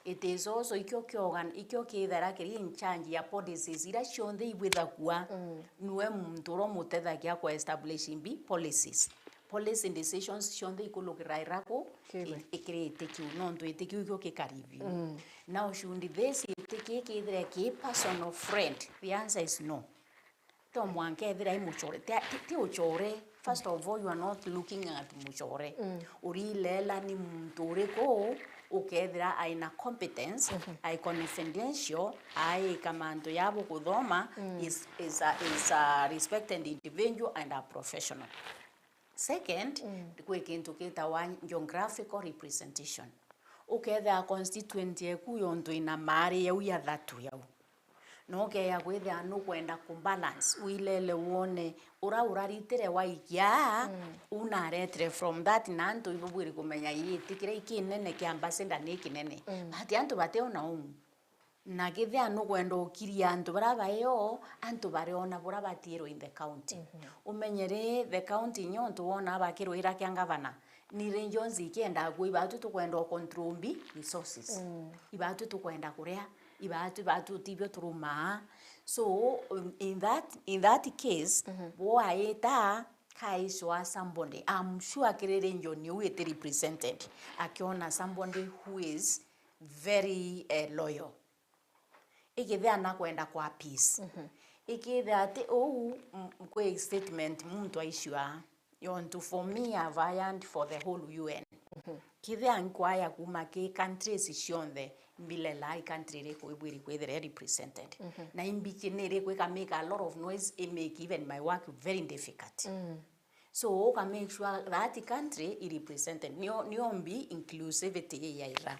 It is also ikio kiogan-, ikio kithera kiri in charge ya policies ira cionthe ibwithagua. Mm. Niwe muntu uria umutethagia ku establish mbi policies. Policy decisions cionthe ikulukira iraku? Kiwe. I-, ikiri iti kiu, nontu iti kiu ikio gikareview. Mm. Now, should this iti ki kithire ki personal friend? The answer is no. To mwanka ethira i mucore, ti, ti, ti ucore. First of all, you are not looking at mucore. Mm. Urilela ni muntu uriku ukethira aina competence, mhm, ai confidential, aika mantu ya bukuthoma, mm, is, is a, is a respected individual and a professional. Second, mm, kwi kintu gitawa geographical representation. Ukethira constituency eku yontu ina maari yau ya thatu yau. Na ukeya kwithira nukwenda kubalance, wilele wone ura uraritire waikia, mm, unaretire from that, na antu ibubwiri kumenya ii ti kiria ikinene kia ambassador ni kinene. Mm. But antu bationa uu. Na kethira nukwenda ukiria antu baria baio, antu bariona buria batiirwe in the county. Mhm. Umenye ri, the county nyo untu wona bakirwira kia ngavana, ni regions ikiendaa kuo, ibaatu tukwenda u control mbi resources. Mm. Ibaatu tukwenda kuria, ibaatu, ibaatu tibio turumaa. So, um, in that, in that case, mhm, bwaita kaicwa somebody, I'm sure kiri region iu iti represented, akiona somebody who is very, eh, loyal. Ikithia nakwenda kwa peace. Mhm. Ikithia ati uu, m-, kwi statement muntu aicua, yontu for me, I've ironed for the whole U N. Kethira nkwaya kuma ki countries cionthe, mbilela i country iriku ibwiri kwithira i represented. Na imbikiniri kwika make a lot of noise, i make even my work very difficult. So, uka make sure that country i represented. Nio, nio mbi inclusivity i ya ira.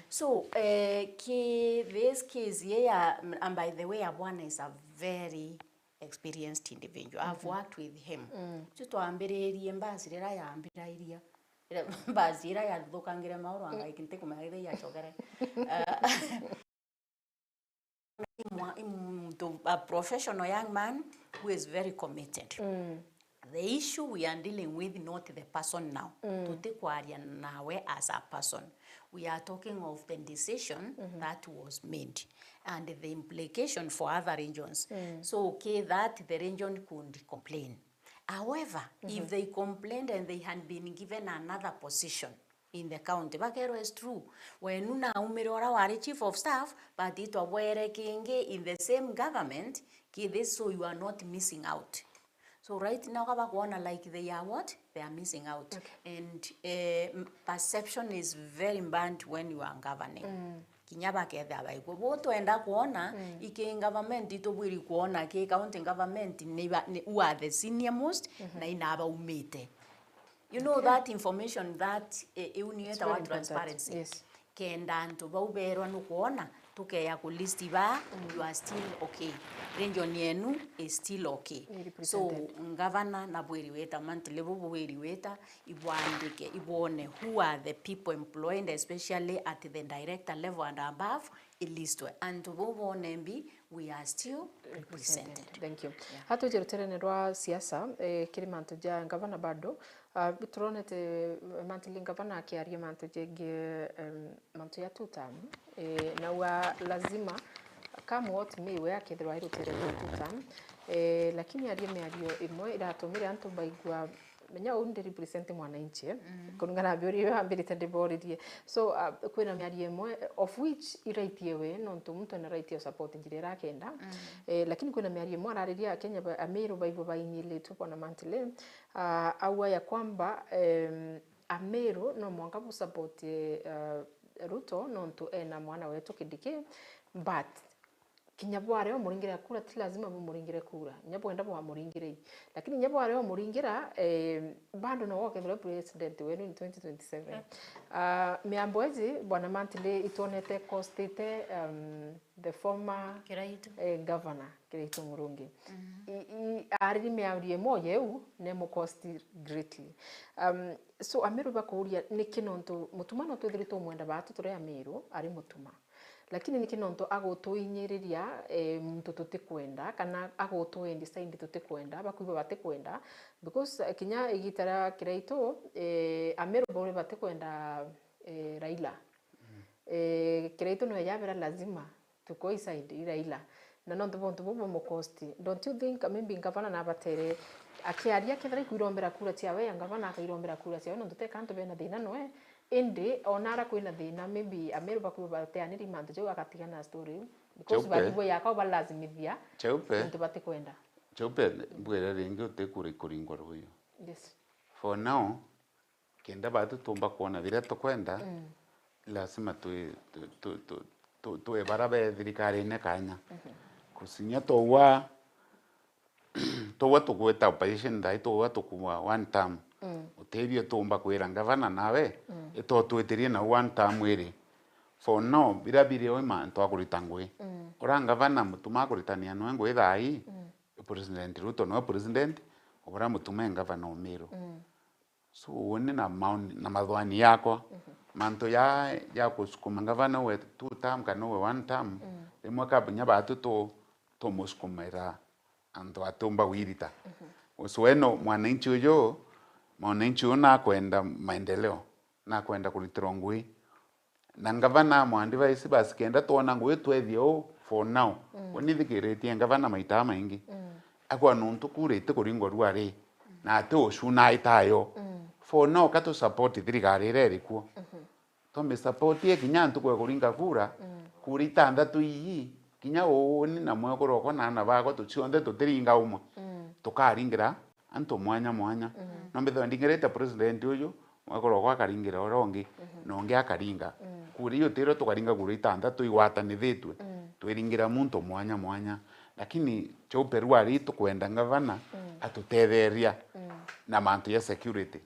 So, eh, ki this case ye ya, and by the way, Abwana is a very experienced individual. I've worked with him. Tu twambiririe mbasi rira yambirairia. Ira-, mbasi ira yathuthukangire mauru anga iki ntikumenya ithia yacokere. Eh, mwa-, i muntu, a professional young man who is very committed. The issue we are dealing with, not the person now. Tutikwaria nawe as a person. We are talking of the decision that was made and the implication for other regions. So, okay, that the region could complain. However, if they complained and they had been given another position in the county, bakerwa, "It's true, wenu naumire ura wari chief of staff, but itwabwere kingi in the same government, ki this, so you are not missing out." So right now, kaba kwona like they are what? They are missing out. And, eh, m-, perception is very bad when you are governing. Kinya bakethira baigua. Bu twenda kwona, iki government itubwiri kwona, ki county government ni ba-, ni, who are the senior most, na ina baumite. You know that information that, eh, iu niyo etawa transparency. Kenda antu bau berwa nukwona, tukeya ku list ba, you are still okay. Region yenu is still okay. So, ngavana na bwiri weta, monthly bu bwiri weta, ibwandike, ibwone who are the people employed, especially at the director level and above, ilistwe. Antu bau bone mbi, we are still represented. Thank you. Hatwije ruterene rwa siasa, eh, kiri mantu ja ngavana bado, ah, turonete, eh, monthly ngavana akiaria mantu jengi, em, mantu ya two term, eh, na wa lazima come what may we akethirwa ari rutere rwa two term, eh, lakini arie miario imwe iratumire antu baigua menya uu ndi represent mwananchi, eh? Kuringana na biuria iu ambirite ndiboririe. So, uh, kwina miario imwe of which iraitie we, nontu muntu ena right ya support njira iria akenda. Eh, lakini kwina miario imwe arariria Akenya ba-, Amiru baigua bainyiritwe bwana Mantile, uh, aua ya kwamba, em, Amiru no mwanka bu support, uh, Ruto nontu ena mwana wetu Kindiki, but kinya bware umuringire kura, ti lazima bumuringire kura. Kinya bwenda bwamuringire. Lakini kinya bware umuringira, eh, bado no woke vile president wenu in twenty twenty-seven. Ah, miambo iji, bwana Mantile, itwonete costite, um, the former, Kiraitu. Eh, governor, Kiraitu Murungi. I, i, ariri miario imwe yeu, nemu cost greatly. Um, so, Amiru bakuria, niki nontu Mutuma no twithiritwe umwenda batu turi Amiru, ari Mutuma. Lakini niki nontu agutuinyiriria, eh, muntu tutikwenda, kana agutuendi side tutikwenda, bakwigua batikwenda, because, eh, kinya igita ria Kiraitu, eh, Amiru bauri batikwenda, eh, Raila. Eh, Kiraitu niwe yabera lazima tukoi side i Raila. Na nontu buntu bubu bumukosti. Don't you think maybe ngavana nabatere akiaria kethira ikwirombera kura ciawe, ya ngavana akairombera kura ciawe, nontu teka antu bena thina noe, Indi ona ara kwina thina, maybe Ameru bakwigua bateaniri mantu jau, agatigana na story iu. Because Cheupe. Batigua yaka ubalazimithia Cheupe. Into batikwenda. Cheupe, mbwire ringi utikuri kuringwa ruyu. Yes. For now, kenda batu tumba kwona biria tukwenda, mm, lazima twi-, tu-, tu-, tu-, tu-, twe bara be thirikarine kanya. Mhm. Kusinya twaua Tugwe tugwita opposition thaai, tugwe tukuwa one term. Mm. Utethio tuumba kwira ngavana nawe, mm, itotwitirie nau one term iri. For now, bira biri oi mantu akurita ngui. Mm. Ura ngavana Mutuma akuritania nwe ngui thaai, mm, President Ruto nwe president, ura Mutuma e ngavana o Meru. Mm. So, uni na maoni, na mathwani yakwa, mhm, mantu ya, ya kusukuma ngavana uwe two term kana uwe one term, mm, rimwe kabinya batu tu-, tumusukumira antu atumba gwirita. Mhm. So, eno mwananchi uyu, mwananchi uyu nakwenda maendeleo, nakwenda kuritirwa ngui. Na ngavana amu advise basi kenda twona ngui twethie uu for now. Mm. Uni nthikiritie ngavana maita maingi. Mm. Akwa nontu kura itikuringwa rua ri, na ati ucu naita yo. Mm. For now, ka tu support thirikari iria iri kuo. Mhm. Tumi support ye kinya ntuku ya kuringa kura, mm, kura itanthatu ii, kinya uni na mwekuru okwa na aana bakwa tu cionthe tutiringa umwe. Mm. Tukaringira antu mwanya mwanya. Mm. No mbithwa ndingirite president uyu, mwekuru okwa akaringira uria ungi, na ungi akaringa. Kura iu utirwe tukaringa kura itantatu igwatanithitue, twiringira muntu mwanya mwanya. Lakini Chaupe rwari tukwenda ngavana atutetheria na mantu ya security.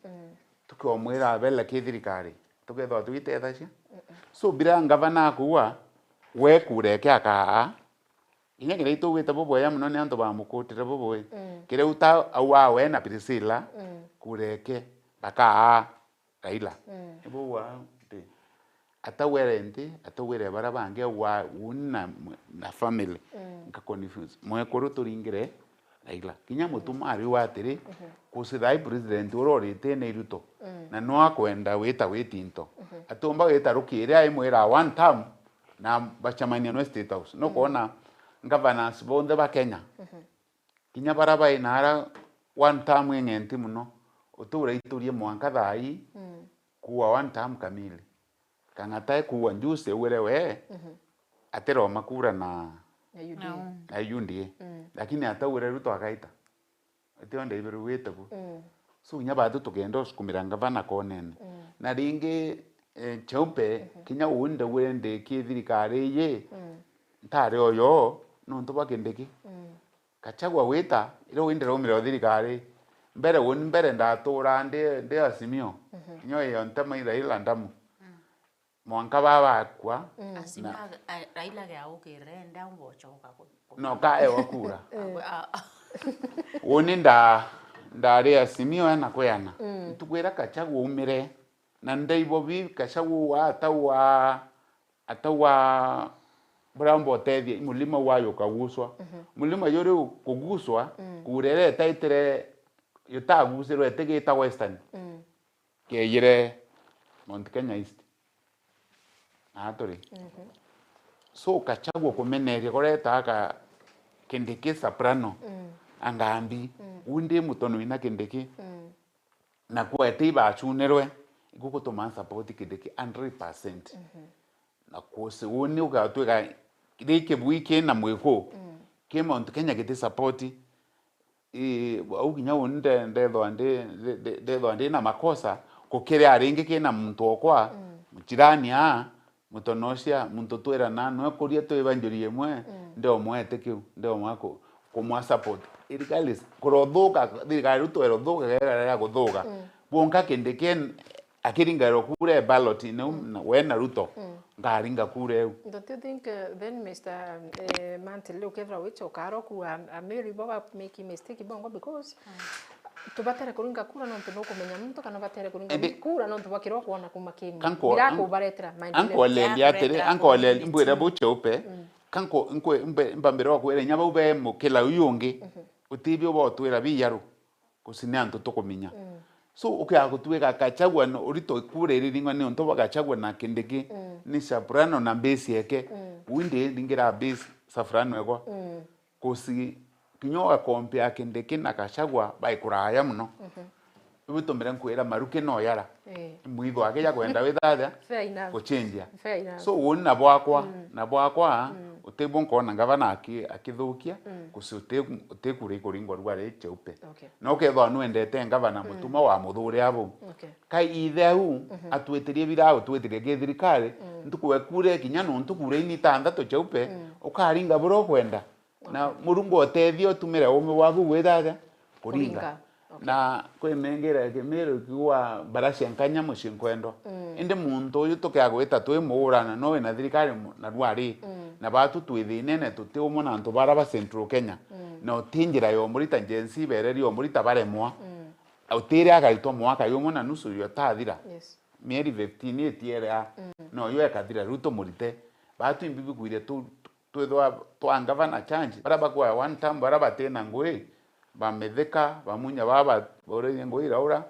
Tukiomwira abele ki thirikari, tukethwa twitethecia. So, bila ngavana akuua, we kura eke akaa, kinya kiria itugwite bubwega mono ni antu bamukutire bubui. Kiria uta aua we na Priscilla, kura eke bakaa Raila. Ibu wa nti. Atawere nti, atawire bara bangi aua uni na, na family. Nka confuse. Mwekuru turingire Raila. Kinya Mutuma ariuga atiri, kusi thai president uria urite ni Ruto. Na no akwenda wita witi into. Atiumba wita rukiri aimwira one term na bacemania no State House. No kwona governors bonthe ba Kenya. Kinya bara bai na ara one term ing'enti mono, uti uraiturie mwanka thaa ii kuua one term kamili. Kang'ata e kuua njusi augire we atiroma kura na, na U D A. Na U D A. Lakini ataugire Ruto akaita. Itio ndaibirugite bu. So, kinya batu tukenda usukumira ngavana konene. Na ringi, eh, Chaupe, kinya uu ndaugire ndi ki thirikari iji, ntari oyo, nontu bwa Kindiki. Gachagua gwita, iria uu ndiraumire o thirikari, mbere uni mbere ndatura ndi, ndi Azimio. Kinya iyo ntema i Raila ndamu. Mwanka baba akua, Azimio na ag-, a-, Raila agiaukirire, ndaumba ucoka ku-, ku-, no kaewa kura. Agwe-, a-, a-, Uni nda-, ndari Azimio ena kwiana. Ntuku iria Gachagua aumire, na ndaibo bi Gachagua ataua, ataua buria mbotethia, mulima wayo ukaguswa. Mulima juri kuguswa, kura iria itaitire, yutagusirwe itigita Western. Kieyire Mount Kenya East. Aa turi. So, Gachagua kumeneria kureta aka Kindiki soprano, angambi, uu ndi mutono ina Kindiki. Na kwete ibachunirwe, igugutuma support Kindiki hundred percent. Na kusi uni ugatwika ri kibui kina mwiku, ki Mount Kenya giti support. Ii, au kinya uni nde-, ndethwa ndi, nde-, nde-, ndethwa ndi na makosa gukiri aringi kina muntu okwa, jirani aa, mutonocia, muntu twirana, nwe kuria twi banjuri imwe, ndeomwete kiu, ndeomwa ku-, kumwa support. Regardless, kurothuka, thirikari Ruto erothuka, kegera ya guthuka. Bunka Kindiki akiringairwa kura e ballot-ini, na we na Ruto, ngaringa kura iu. Don't you think, uh, then, Mister, eh, Mantili, ukethirwa wichoka aroku, a, a Mary bo ba make mistake bongo, because tubatere kuringa kura nontu nukumenya muntu kana batere kuringa kura nontu bakirwa kuona kuma kini. Kanko-, bila an-, kubaretera maendeleo. Anko Lendi atiri, Anko Lendi, mbwire bu Chaupe, kanko, nkwe, mbe-, mbambire wa kwira inya bau be mukila uyu ungi, utibio botwira biyaru. Guci ni antu tukuminya. So, ukiaga gutwika Gachagua no, urito kura iriringwa ni untu bwa Gachagua na Kindiki, ni soprano na base yeke. Uu ndi ndingira base soprano egwa. Guci kinya ugakompea Kindiki na Gachagua bai kuraya mono. Ibu itumire nkwira maruki no yara. Mwitho akija kwenda withathia guchinjia. So, uu ni na bwakwa, na bwakwa, utibwo nkona ngavana aki-, akithukia, guci uti-, utikura ikuringwa rwari Chaupe. Okay. Na ukethwa nwendete ngavana Mutuma wa muthure abu. Okay. Kai ithe au, atwitirie bira, utwitirie githirikari, ntuku ekure kinya nontu kura ini itantatu Chaupe, ukaringa buria ukwenda. Na Murungu otethia utumire uume bwaku gwithathia kuringa. Kuringa. Okay. Na kwimengera kimiro kiwa baracia nkanya mucii nkwendwa. Indi muntu uyu tukiagwita twi muurana no wina thirikari mu-, na rwari. Na batu twi thinene tuti umwe na antu bara ba Central Kenya. Na uti njira yomurita Gen Z bereri yomurita baremwa. Utiri agaitwa mwaka yumwe na nusu yotathira. Yes. Mieri fifteen itiere a. No yo ekathira riu tumurite. Batu imbi bikwirie tu twithwa twa ngavana change, baria bakwaya one term, baria batina ngui, ba Mithika, ba Munya, baba bauririe ngui iraura,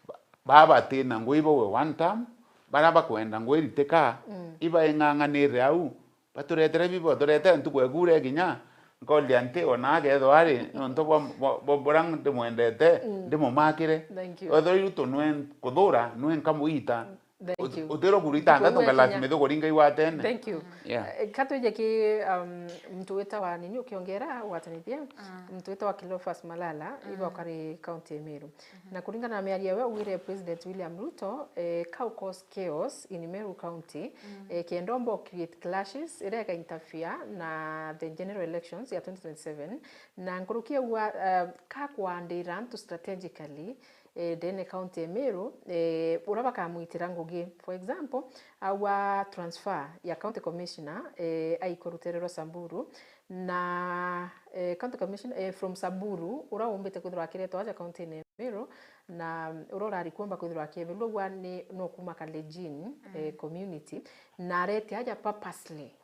ba-, baba batina ngui baue one term, baria bakwenda ngui iritika, ibaing'ang'anire au, baturetere bibo, baturetere ntuku ekure kinya, nkoria nti ona akethwa ari, nontu bwa, bwa, bwa, buria ndimwendete, ndimumakire. Thank you. Wethwa iu tunwe kuthura, nwe nkamuita, Thank you. Utiro kurita ngatho nga lazima ithukuringa igwatene. Thank you. Yeah. Eh, ka twije ki, um, mtu wita wa nini ukiongera gwatanithia? Mtu wita wa Cleophas Malala, iba ukari county ya Meru. Na kuringana na miario we ugire President William Ruto, eh, kau cause chaos in Meru County, eh, kenda omba create clashes, iria ika interfere na the general elections ya twenty twenty-seven. Na nkuruki aua, eh, ka kwandira antu strategically, eh, ndene county ya Meru, eh, uria bakamwitira ngugi. For example, aua transfer ya county commissioner, eh, aikurutererwa Samburu, na, eh, county commissioner, eh, from Samburu, uria umbite kwithirwa akiretwa aja county ya Meru, na uria urari kuomba kwithirwa akiebelwa aua ni, no kuma Kalenjin, eh, community, na arete aja purposely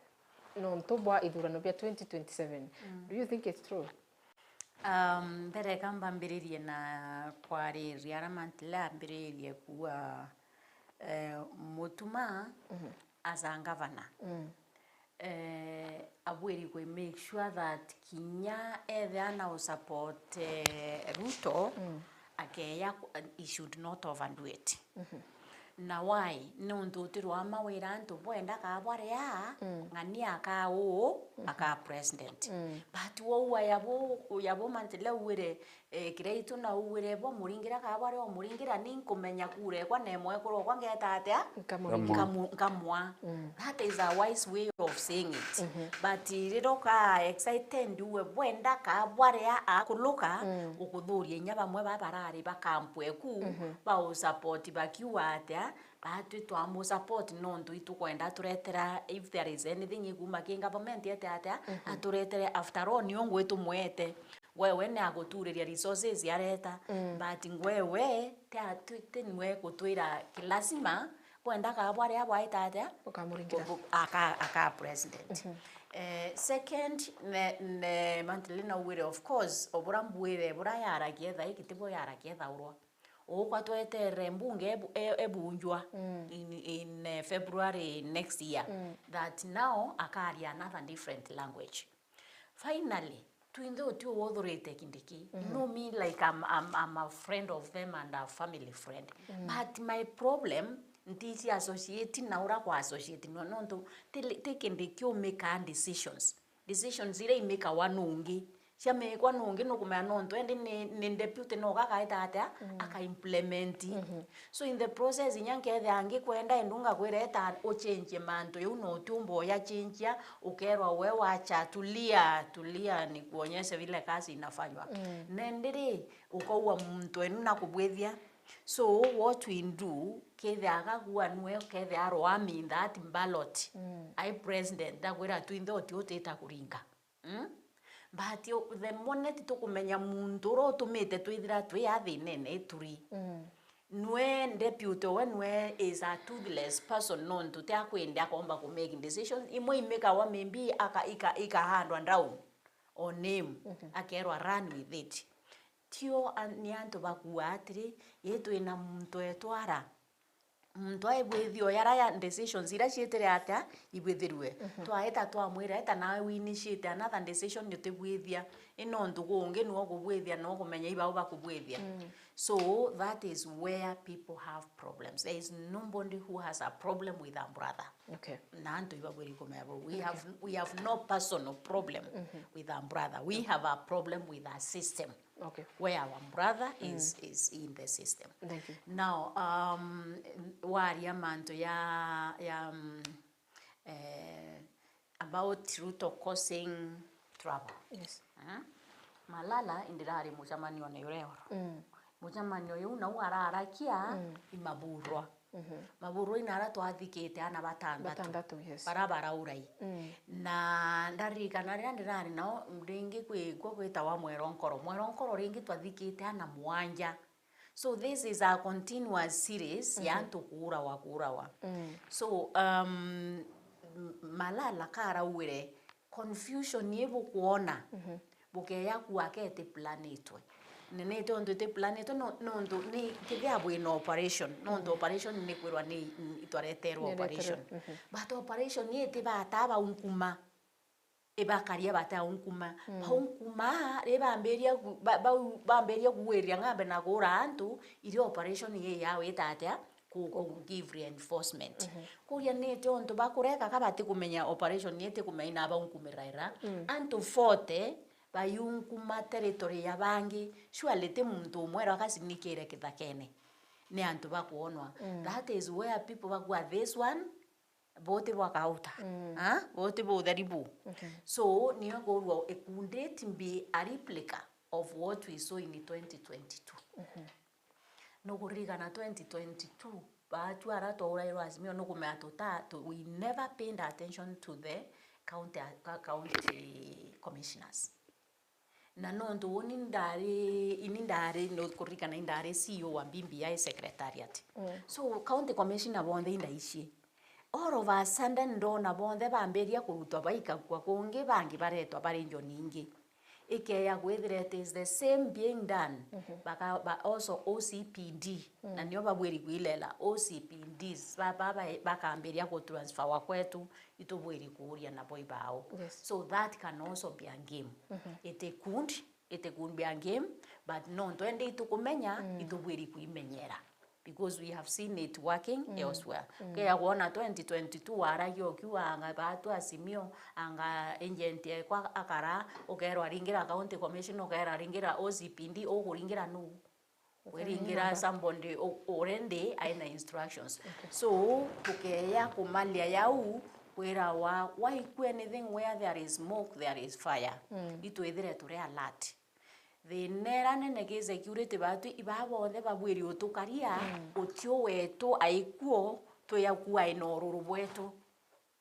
nontu bwa ithurano bia twenty twenty-seven. Do you think it's true? Um, mbere ka mbambiririe na kwariria aria Mantile ambiririe kuuga, eh, Mutuma as a governor, eh, abwiri kwi make sure that kinya ethia na usupport, eh, Ruto, akeya ku-, he should not overdo it. Na why? Niuntu utirwa mawira antu bwenda kaa bwaria, ng'ani akaa uu, akaa president. But wou yabo, yabo Mantile ugwire, eh, kiria itu na ugwire bo muringira kaa bwaria umuringira, ni nkumenya kura ekwa na imwe kurokwa ngeta atia? Nkamuringira. Nkamu-, nkamwa. That is a wise way of saying it. But riria uka excited uwe bwenda kaa bwaria akuluka, ukuthuria inya bamwe ba barari ba camp eku, ba usupport bakiuga atia, batwi twamusupport nontu itukwenda turetera, if there is anything ikuma ki government ete atia, aturetere, after all nio ngwi tumwete. Wewe ni aguturiria resources areta, but ngwewe ti atwi-, ti niwe gutwira kilasima, bwenda kaa bwaria bwaita atia? Ukamuringira. Bu-, bu-, aka, aka president. Eh, second, ne, ne, Mantile na ugwire, of course, obura mbwire, bura yaragia etha iki, tibo yaragia ethaurwa. Ukwa twetere mbunge ebu-, e-, ebunjwa in, in, eh, February next year, that now akaria another different language. Finally, twinthe uti uthurite Kindiki. No me, like, I'm, I'm, I'm a friend of them and a family friend. But my problem, ntiji associate na ura kwa associate no, nontu ti, ti Kindiki umika decisions. Decisions iria imikawa nungi. Ciamikwa nungi nukumenya nontu endi ni, ni deputy no gakaita atia? Aka implement. So in the process, inya nkethia ngikwenda endu ngakwira eta uchenjie mantu yau, no utiumba uya chenjia, ukerwa we wacha, tulia, tulia, nikuonyeshe vile kazi inafanywa. Na ndiri, ukaua muntu enu na kubwithia. So what we do, kethia agagua nwe, kethia arwa in that ballot. Ai president, ndakwira twinthe uti utita kuringa. Mm? But you, the moment tukumenya muntu uria utumite twithira twi athinene ituri. Nwe deputy we nwe is a toothless person, nontu ti akwende akomba ku make decisions. Imwe imikawa maybe aka, ika, ikahandwa down on him, akerwa run with it. Tio an-, ni antu bakua atiri, ii twina muntu etwara. Muntu aibwithia uyu aria ya decisions iria ciitire atia ibwithirwe. Twaeta twamwira, eta nawe winitiate another decision utibwithia. I nontu gungi niwe ukubwithia, niwe ukumenya ibau bakubwithia. So that is where people have problems. There is nobody who has a problem with a brother. Okay. Na antu ibabwiri kumenya bau. We have, we have no personal problem with a brother. We have a problem with a system. Okay. Where our brother is, is in the system. Thank you. Now, um, waria mantu ya, ya, um, eh, about Ruto causing trouble. Yes. Eh? Malala indirari mucemanione uria oro. Mucemanio yu nau ararakia imaburwa. Maburwa ina ara twathikite ana batandatu. Batandatu, yes. Bara baraurai. Na ndaririkana riria ndirari nao, ringi kwi, gwo gwitawa Mweronkoro. Mweronkoro ringi twathikite ana mwanja. So this is a continuous series ya antu kuurawa, kuurawa. So, um, M-, Malala karaugire, confusion ii bukwona, bukeya kuwa keti planitwe. Nene tontu iti planitwe no, nontu ni kithia bwina operation, nontu operation ni kwirwa ni, ni itwareterwe operation. But operation ii itibata bau nkuma, ibakaria bata au nkuma. Bau nkuma, ri bambiria ku-, ba-, bau bambiria kuwiriria ng'ambe na kuura antu, irio operation ii yao ita atia? ku, ku give reinforcement. Kuria ni ti ontu bakureka ka batikumenya operation ni itikumenya ina baunkumiraira. Antu forty bayunkuma territory ya bangi, surely ti muntu umwe ero akasinikire kithakene. Ni antu bakwonwa. That is where people bakua this one, boti bwa kauta. Ah, boti bu utheri bu. So, niyo ngorua, it could it be a replica of what we saw in twenty twenty-two? Nukuririkana twenty twenty-two, baatu ara twaurairwa Azimio, nukumenya tuta, tu, we never paid attention to the county, county commissioners. Na nontu uni ndari, ini ndari, nukuririkana indari C E O wa B B I secretariat. So, county commissioner bonthe indaicie. All of a sudden, ndona bonthe bambiria kurutwa baikakua kungi, bangi baretwa bari njoni ingi. Ikeya kwithira it is the same being done. Baka, ba, also O C P D, na nio babwiri kwilela O C P Ds, ba, ba, ba, bakambiria ku transfer wa kwetu, itubwiri kuuria nabo ibao. Yes. So that can also be a game. It could, it could be a game, but no, twende itukumenya, itubwiri kwimenyera. Because we have seen it working elsewhere. Ukeya kwona twenty twenty-two waragia ukiuga anga baatu Azimio, anga agent ekwa akara, ukerwa ringira county commission, ukerwa ringira O C P D, ukuringira nu? Wiringira somebody u, already aina instructions. So, tukeya kumalia yau, kwirawa, why ku anything where there is smoke, there is fire. Itwithire turi alert. Thina ira nene ki security baatu, ibaa bonthe babwiri utukaria, utiu wetu aikuo, twiyakua ina ururu bwetu.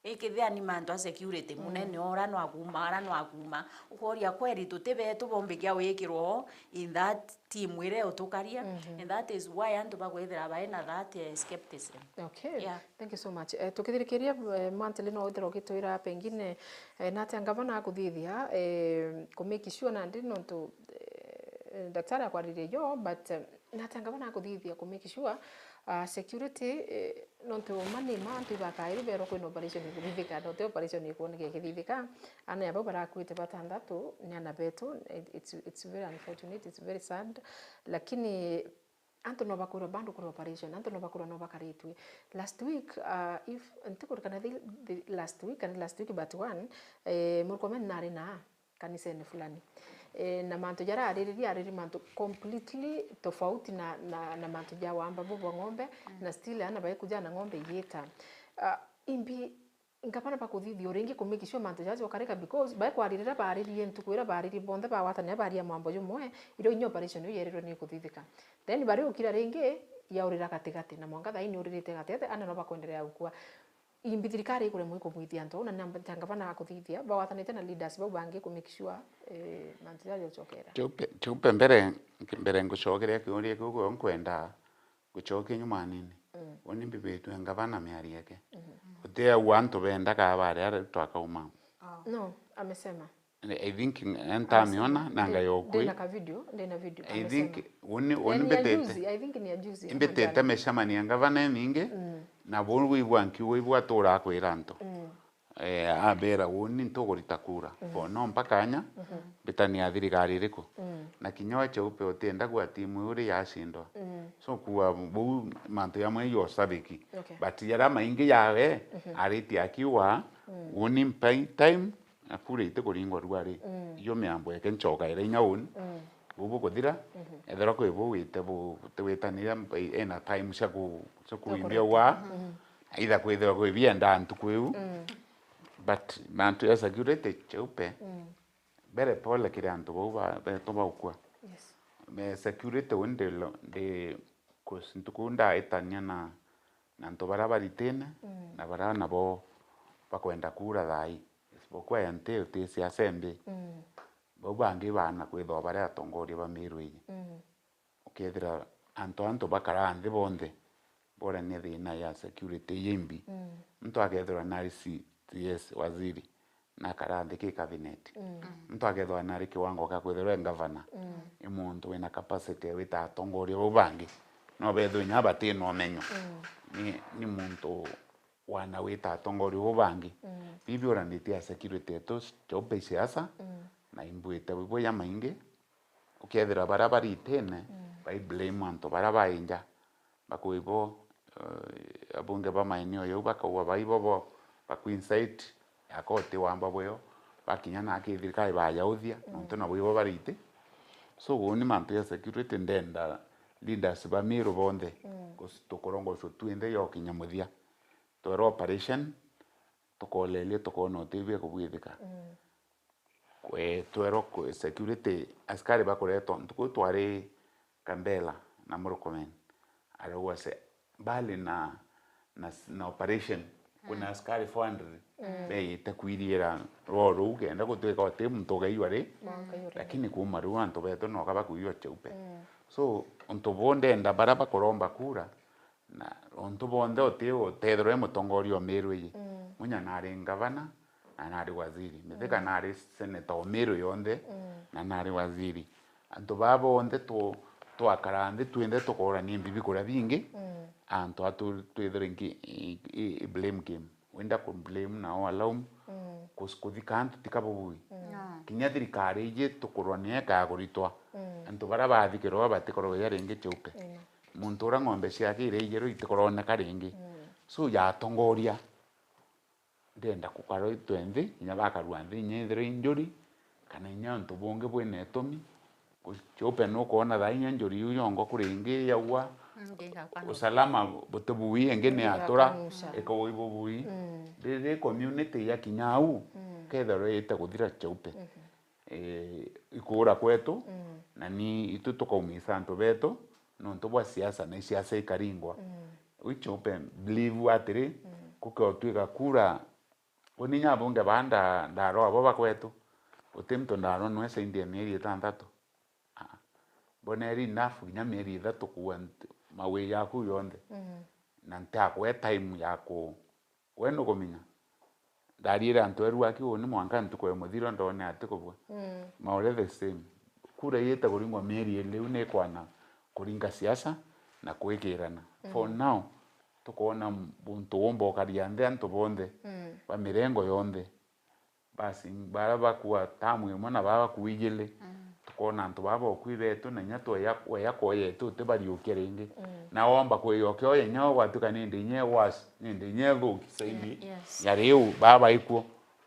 Ikithia ni mantu a security, munene ora no akuuma, ara no akuuma. Ukoria kweri tuti betu bombikia wikirwo in that team ire utukaria, and that is why antu bakwithira baina that, eh, skepticism. Okay. Yeah. Thank you so much. Eh, tukithirikiria, eh, Mantili no withirwa ugitwira pengine, eh, natia ngavana akuthithia, eh, ku make sure nandi nontu, eh, daktari akwaririe jo, but, eh, natia ngavana akuthithia ku make sure, ah, security, eh, nontu uma ni ma antu ibakairi berwa kwina operation ikuthithika, nontu operation ikwoneka ikithithika. Ana ya bau barakuite batandatu, ni ana betu, it, it's, it's very unfortunate, it's very sad, lakini antu no bakwirwa bado kuri operation, antu no bakwirwa no bakaritue. Last week, uh, if, ntikurikana the, the last week, kana last week but one, eh, Murkomen nari na kanisene fulani. Eh, na mantu jaria ariririe, ariri mantu completely tofauti na, na, na mantu ja wamba bu bwa ng'ombe, na still ana baikuja na ng'ombe igita. Uh, imbi Ngavana bakuthithia uringi ku make sure mantu jaja jokarika, because baikwaririra baaririe ntuku ira baaririe bonthe bagwatanira baaria mwambo jumwe, irio inya operation iu yerirwe ni ikuthithika. Then bariukira ringi, yaurira gatigati, na mwanka thaa ii ni uririte gatigati, ana no bakwenderea gukua. Imbi thirikari ikuremwa ikumwithia antu, na namba ja ngavana akuthithia, bagwatanite na leaders bau bangi ku make sure, eh, mantu jaja jocokera. Cheupe, cheupe mbere, mbere ngucokeria kiuria kiu, nkwenda gucokia nyuma anini. Mm. Uni mbibitwe ngavana miario yake. Mhm. Uti au antu bendaga baria twakauma. Oh. No, amesema. I think ntamiona na ngai okwi. Ndina ka video, ndina video. I think uni, uni mbitite. I think ni ya juzi, mbitite micemanio ya ngavana emingi, mm, na buu wigua nkiuga ibua tura kwira antu. Mm. Eh, abera, uni ntukurita kura. Mm. Bono mpaka nya, mhm, mbitania thirikari iriku? Mm. Na kinya we Cheupe utienda gwa timu iu ri yacindwa. Mm. So kuwa buu mantu jamwe jo sabiki. Okay. But jaria maingi jawe, mhm, aritie akiuga, mm, uni mpai time, na kura itikuringwa ruari. Mm. Iyo miambo yake ncoka ira inya uni. Mm. Buu bukuthira, mhm, ethirwa kwi buu wite bu-, utiwitanire mpai, ena time cia ku-, cia kuimbia wa. Mhm. Either kwithirwa kwi bienda ntuku iu, mm, but mantu ya security Cheupe, mm, mbere pole kiri antu bau ba-, betu baukua. Yes. Me security uu ndi lo-, ndi kus-, ntuku uu ndaitania na, na antu baria baritine, mm, na baria nabo bakwenda kura thaa ii. Isipokuwa ya nti uti siasa imbi. Mm. Bau bangi baana kwithwa bari atongoria ba Meru iji. Mm. Ukethira antu, antu bakaraa nthi bonthe, borania thina ya security ii imbi. Mm. Muntu akethirwa nari C-, C S, waziri, na akaraa nthi ki cabinet. Mm. Muntu akethirwa nari kiwango kia kwithirwa e ngavana, mm, i muntu wina capacity ya gwita atongoria bau bangi. No bethwe inya batina umenyo. Mm. Ni, ni muntu wana gwita atongoria bau bangi. Mm. Bibi uranitie a security yetu, Cheupe, siasa, mm, na imbuite bibwe jamaingi. Ukethira baria baritene, mm, bai blame antu baria bai nja, bakwi bo, eh, abunge ba maeneo yau bakauga baibo bo bakuincite yaka uti wamba bweo, bakinya na aki thirikari bayauthia, nontu nabo ibo bari iti. So, uuni mantu ya security ndenda leaders ba Meru bonthe, 'cause tukurongocwa twinthe yokinya muthia. Twerwa operation, tukoleria tukoona uti bia kubwithika. Kwe-, twerwa kwe security, askari bakuretwa, ntuku twari Kambela na Murkomen. Arauga se, mbali na, na, na operation, kuna askari four hundred beite kwiriira roo ruu kenda gutwika uti muntu ugaiywa ri, lakini kuuma riu antu betu noka bakuiywa Cheupe. So, untu buu ndenda baria bakuromba kura, na untu bonthe uti utethirwa i mutongoria o Meru iji. Munya nari ngavana, na nari waziri. Mithika nari senator o Meru yonthe, na nari waziri. Antu baa bonthe tu-, twakara nthi twinthe tukoorania mbibi kuria bingi, antu atu twithire nki-, i, i, i blame game. Wenda ku blame na o alaumu, kus-, kuthika antu tika bubui. Kinya thirikari iji tukurwa niyo ikaguritwa. Antu baria bathikirwa batikoragwa ja ringi Cheupe. Muntu uria ng'ombe ciake iria ijerwe itikoroneka ringi. So, yatongoria, ndenda kukarwa itwe nthi, inya bakarua nthi, inya ithirwa i njuri, kana inya untu bungi bwina itumi. Ku-, Cheupe nukwona thaa inya njuri iu yongwa kuri ingi yaua, usalama buti bui, ingi ni yatura, ikaua ibubui. Riri community yakinya au, kethirwa iite kuthira Cheupe. Eh, ikuura kwetu, na ni itu tukaumisa antu betu, nontu bwa siasa, na isiasa ikaringwa. Wichope believe atiri, kukiotuika kura, uni nyabunge baa nda-, ndaroa bo bakwetu, uti muntu ndaroa nwe saindi ya mieri itantatu. Ah, mboneri enough kinya mieri ithatu kuua nti-, mawi yaku yonthe. Na ntiakwe time ya ku-, we nukumenya. Ndariire antu eru aki uni mwanka ntuku ya muthiro ndone atikubua. Maore the same. Kura iite kuringwa mieri ili, iu ni kwana kuringa siasa na kwikirana. For now, tukoona muntu umba ukaria nthi antu bonthe ba mirengo yonthe. Basi, bara bakua tamu imwe na bara bakua ijili, tukoona antu baa bokui betu, na inya tweya, weya kwoya etu utibariukia ringi. Na womba kwiyokia oya inya ugwatuka nindi inya e worse, nindi inya ethuki saidi ya riu baa baikuo.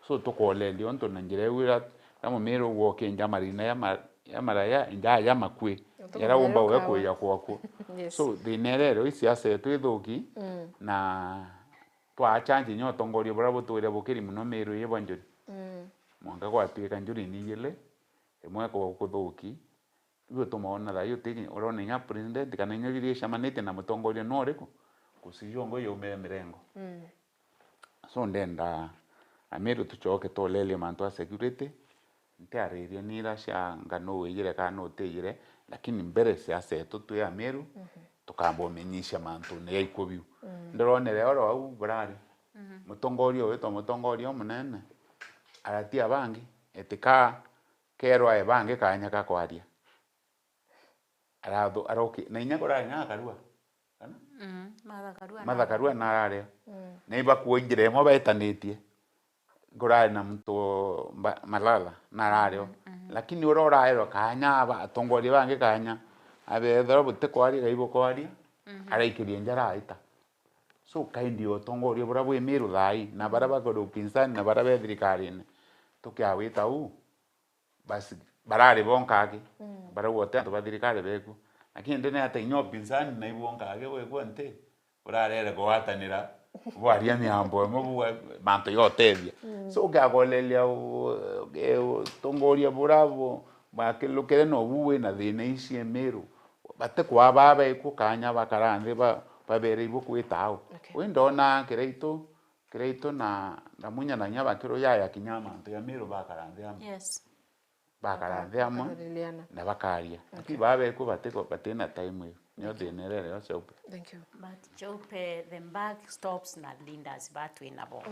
So, tukoleria untu na njira iu ira, na mumiri uguo ukinja marina ya ma-, ya maraya, njaa ya makui, yara umba uya kwiya kwakuo. So, thina iria iri, i siasa yetu ithuki, na twaa change inya utongoria buria butwire bukiri mono Meru ii bwa njuri. Mwanka gwatuika njuri ni ijili, imwe ku-, kuthuki, iu ituma wona thaai uti, urona inya president kana inya biria icemanitie na mutongoria no uriku, kusijongo yaumire mirengo. So ndenda Ameru tucoke tulerie mantu a security, ntiaririe ni ira cia nga nuu wijire kana nuu utijire, lakini mbere siasa yetu twi Ameru, tukamba umenyithia mantune ya ikuo biu. Ndironere oro au burari. Mutongoria witwa mutongoria umunene, aratia bangi, etika kerwa e bangi kanya ka kwaria. Arathu-, aroki-, na inya kurari na akarua. Kana? Mm, Martha Karua Martha na Karua na arari o. Na ibakuo njira imwe baitanitie. Kurari na muntu mba-, Malala na arari o. Lakini uria uraerwa kanya aba-, atongoria bangi kanya, abethirwa butikwaria, gai bukwaria, araikiria njara aita. So, kaindi utongoria buria bwi Meru thaai, na baria bakuri upinzani, na baria be thirikarine, tukiawita uu, basi, barari bonka aki, barauga uti antu ba thirikari bekuo. Lakini ndene ata inya upinzani na ibu bonka aki gwikua nti, burarere kugwatanira, bwaria miambo imwe, bwa-, mantu ya utethia. So, ukiagoleria u-, e-, utongoria buria bu-, bwakilukire nobu wina thina ici e Meru, batikwaa baa bekuo kanya bakara nthi ba-, babere ibu kwita au. Okay. Wi ndona Kiraitu, Kiraitu na, na Munya na inya bakiruyaya kinya mantu ya Meru bakara nthi amwe. Yes. Bakara nthi amwe na bakaria. Lakini baa bekuo batiko-, batina time iu. Nio thina iria iri o Cheupe. Thank you. But Cheupe, the buck stops na leaders ba twi nabo.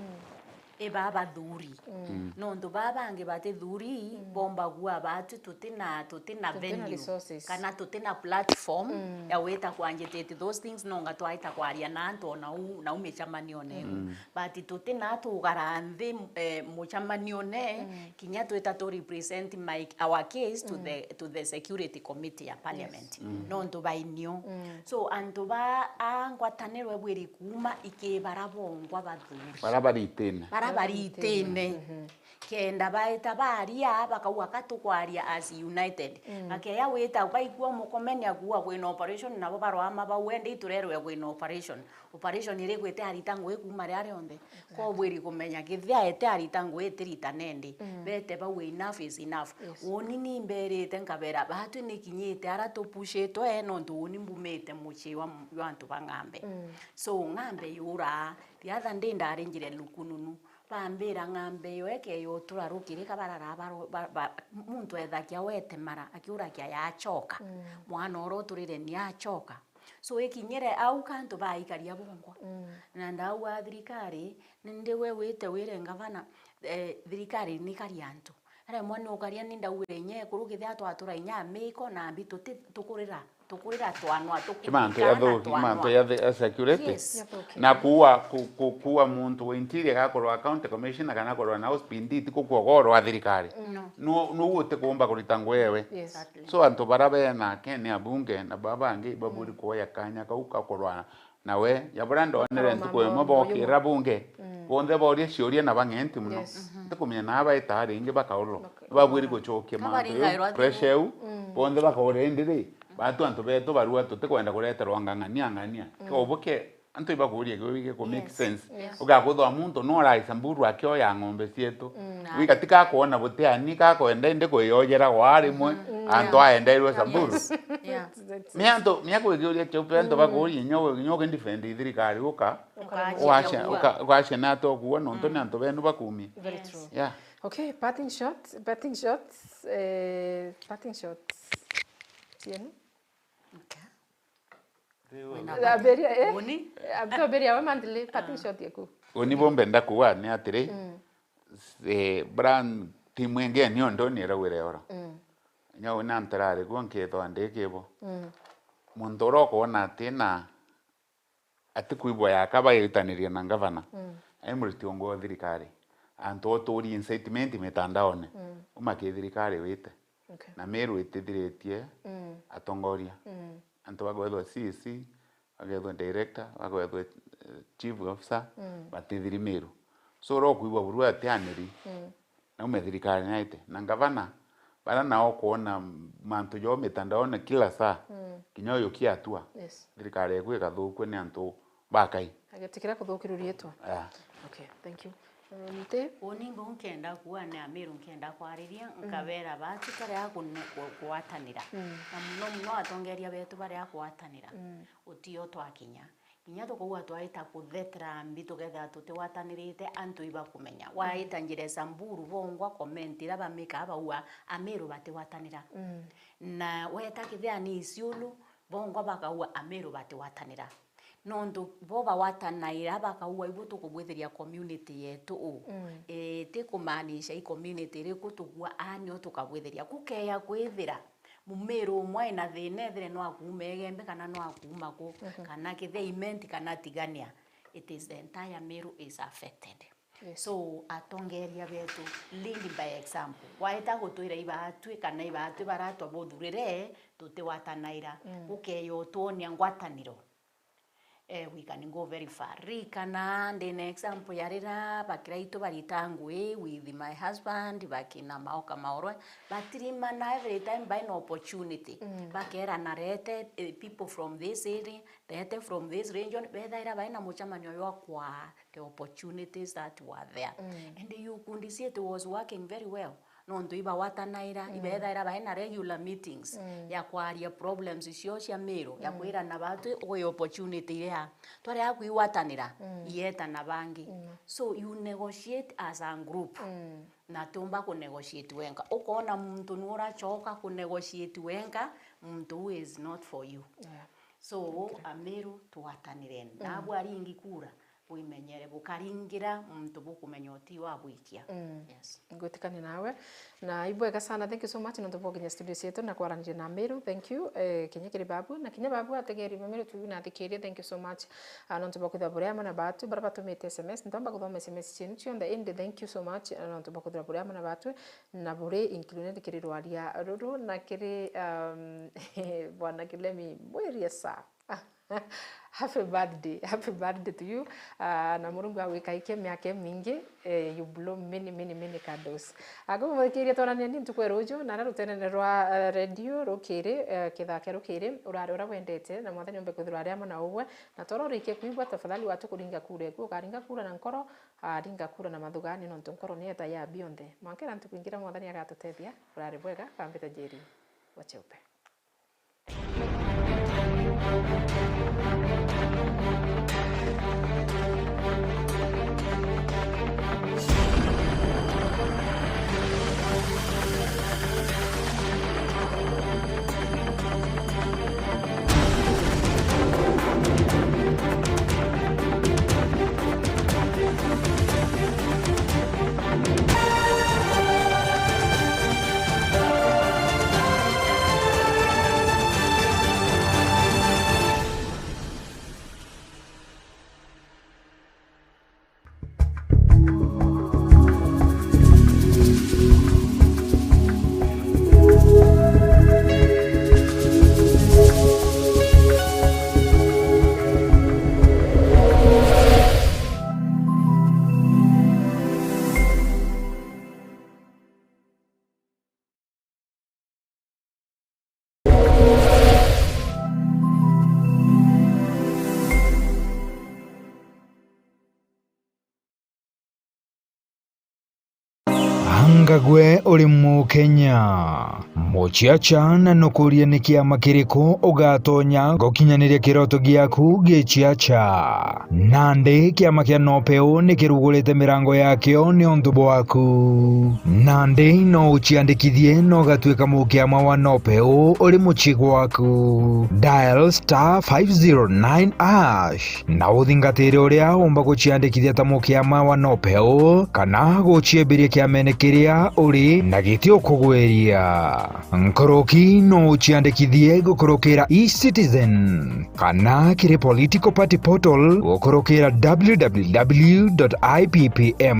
i ba bathuri. Mm. Nontu ba bangi batithuri, mm, bombagua batu tutina, tutina Tutina venue, resources. Kana tutina platform, mm, ya gwita ku agitate those things, nonga twaita kwaria na antu o nau, nau micemanione iu. Mm. But tutina tugara nthi, eh, mucemanione, mm, kinya twita tu represent my, our case to, mm, the, to the security committee ya parliament. Yes. Mm. Nontu bainio. Mm. So, antu ba, a ngwataniro ibwiri kuuma iki bara bongwa bathuri. Bara baritine. Bara baritine. Mhm. Kenda baita baria, bakauga, "Ka tukwaria as united." Mm. Bakeya wita, baikua mukomeni akuuga kwina operation, nabo baroama bau, endi iturerwe kwina operation. Operation iriku iti arita ngui kuuma riria rionthe? Exactly. Kobwiri kumenya kithia iti arita ngui iti rita nendi. Mm. Bete bau enough is enough. Yes. Uuni ni mberite nkabera, batwi ni kinyite ara tupushitwe, nontu uuni mbumite mucii wa, wa antu ba ng'ambe. Mm. So, ng'ambe yuraa, the other day ndarinjire Lukununu, bambira ng'ambe iyo ekeyotura rukiri ka barara baro-, ba-, ba-, muntu ethakia wetemara, akiurakia yachoka. Mm. Mwana uria uturire ni achoka. So, ikinyire au ka antu baikaria bongwa. Mm. Na ndauga thirikari, ni ndiwe wite wire ngavana, eh, thirikari ni kari antu. Aremwa ni ukaria ni ndaugire inya ekuru kithia twatura inya amiko na mbi tuti-, tukurira, tukurira twanwa, Ki mantu ya tukukuchana thu-, ki mantu twanwa. Ya the-, ya security. Yes. Ya thukire. Na kuua, ku-, ku-, kuua muntu wa interior gakorwa county commissioner kana akorwa na O C P D, ti kukua goro wa thirikari. No. Nu-, nu uti kuumba kurita ngui ewe. Yes. Exactly. So, antu bara bena kene abunge na baba bangi baburi kuoya kanya kau kakorwa nawe, ya buria ndonere ntuku imwe bokira bunge, mm, bonthe boria ciuria na bang'enti muno. Yes. Mhm. Ntikumenya na baita ringi bakaurwa. Baka-, babwiri gucokia mantu iu, pressure iu, mm, bonthe bakaurwa indi ri, batu antu betu barua tutikwenda kureterwa ng'ang'ania, ng'ang'ania. Mm. Kobuke, antu ibakuria kiu gigi ku make sense. Yes. Ugakuthwa muntu no araisa mburu akioya ng'ombe cietu. Mm. Wika ti kakwona butiani kakwenda indi kwiyojera gwa rimwe, mm, antu aendeirwe Samburu. Yes. Yeah. That's, that's it. Ni antu, ni akwikiuria kiu, pe antu bakuuria, nyo, nyo ugindefend thirikari, uka, ukacia, uka-, ukacia na atokuua, nontu ni antu benu bakumia. Very true. Yeah. Okay, parting shot, parting shots, eh, parting shots. Tieni? Okay. Riu wina aberia, eh? Uni? Abto aberia we monthly, parting shot yaku. Uni bo mbenda kuuga ni atiri, mm, eh, bra timu ingi ni ondo ni irawire ora. Mm. Nyau na ntarari guo nkethwa ndi kibo. Mm. Muntu uria ukwona ati na atikwigua yaka bagitaniria na ngavana, mm, ai muriti ungi wa thirikari. Antu oturi incitement mitandaone. Mm. Uma ki thirikari wite. Okay. Na Meru itithiritie, mm, atongoria. Mm. Antu bagwethwa C E C, bagwethwa director, bagwethwa, eh, chief officer, mm, batithiri Meru. So, uria ukwigua buru atianiri, mm, naume thirikari naite. Na ngavana, bara nao kwona mantu jo mitandaone kila saa, mm, kinya uyu kia atua. Yes. Thirikari eku ikathukue ni antu bakai. Agetikira kuthukiruria itwa. Yeah. Okay, thank you. Eh, Nite? Uni mbo nkenda kuuga ni Amiru nkenda kwariria, mm, nkabera batu baria kune-, ku-, kugwatanira. Mm. Na muno muno atongeria betu baria kugwatanira. Mm. Utio twakinya. Kinya tukauga twaita kuthetera mbi, tukethira tutigwatanirite, antu ibakumenya. Mm. Waita njira ya Samburu, bongwa comment iria bamikaa bauga Amiru batigwatanira. Mm. Na weta Kithiani Isiolo, bongwa bakauga Amiru batigwatanira. Nontu bo bagwatanaira bakauga, ibu tukubwithiria community yetu uu. Mm. Eh, ti kumaanisha i community iriku tugua, aa nio tukabwithiria. Kukeya kwithira Mumiru umwe ena thina, ethire no akuuma Igembe kana no akuuma ku, mhm, kana Kithia Imenti kana Tigania, it is the entire Meru is affected. Yes. So, atongeria betu, lead by example. Waita gutwira ibaatwi kana ibaatwi baratwa buthurire, tutigwatanaira. Mm. Gukeya utwonia ngwataniro. Eh, we can go very far. Ririkana, ndina example ya riria bakiraitu barita ngui with my husband, bakina Maoka Maorwe, batirimana every time by an opportunity. Mm. Bakerana, "Rete, eh, people from this area, rete from this region," bethaira baina mucemanio jwa kwa the opportunities that were there. Mm. And you could see it was working very well. Nontu ibagwatanaira, mm, ibethaira baina regular meetings, mm, ya kwaria problems icio cia Meru, ya, mm, kwirana batu kwi opportunity iria twaria kwigwatanira, mm, ieta na bangi. Mm. So you negotiate as a group. Mm. Na tiumba ku negotiate wenka. Ukona muntu ni urachoka ku negotiate wenka, muntu who is not for you. Yeah. So, okay, Amiru tugwatanire. Mm. Nabu aringi kura, bwimenyere, bukaringira muntu bukumenya uti wabwikia. Mm. Yes. Ngwitikania nawe. Na ibwega sana, thank you so much nontu bwa kinya studio cietu na kwaraniria na Miru. Thank you. Eh, kinya kiri babu na kinya babu ategeri ba Miru T V na athikiria, thank you so much. Ah, nontu bwa kwithirwa buri amwe na batu bara batumite S M S, ntomba kuthoma S M S cienu cionthe, indi thank you so much, ah, nontu bwa kwithirwa buri amwe na batu na buri included kiri rwaria ruru na kiri, um, bwana Kilemi mwirie sa. Happy birthday, happy birthday to you. Ah, na Murungu agwikaikie miaka imingi, eh, you blow many, many, many candles. Akumuthikiria twarania ni ntuku ya ruju na na rutenene rwa, eh, radio rukiri, eh, kithake rukiri, urari uria wendete na Mwathani ombe kwithirwa ari amwe na ugwe. Na toro urikie kwigua, tafadhali watu kuringa kura eku, ukaringa kura na nkoro, ah, ringa kura na mathugani nontu nkoro ni eta ya bionthe. Mwankera ntuku ingi iria Mwathani agatutethia, urari bwega, kambite Njeri wa Cheupe. Anga gwe uri Mukenya? Muciaca na nukurie ni kiama kiriku ugatonya gukinyaniria kiroto giaku giciaca? Nandi kiama kia Nopeu ni kirugurite mirango yakio niuntu bwaku. Nandi no uciandikithie na ugatuika mukiama wa Nopeu uri mucii gwaku. Dial star five zero nine hash na uthingatire uria umba guciandikithia ta mukiama wa Nopeu kana guciembiria kiamene kiria uri na giti ukugwiria. Nkuruki no uciandikithie gukurukira eCitizen kana kiri political party portal gukurukira w w w dot i p p m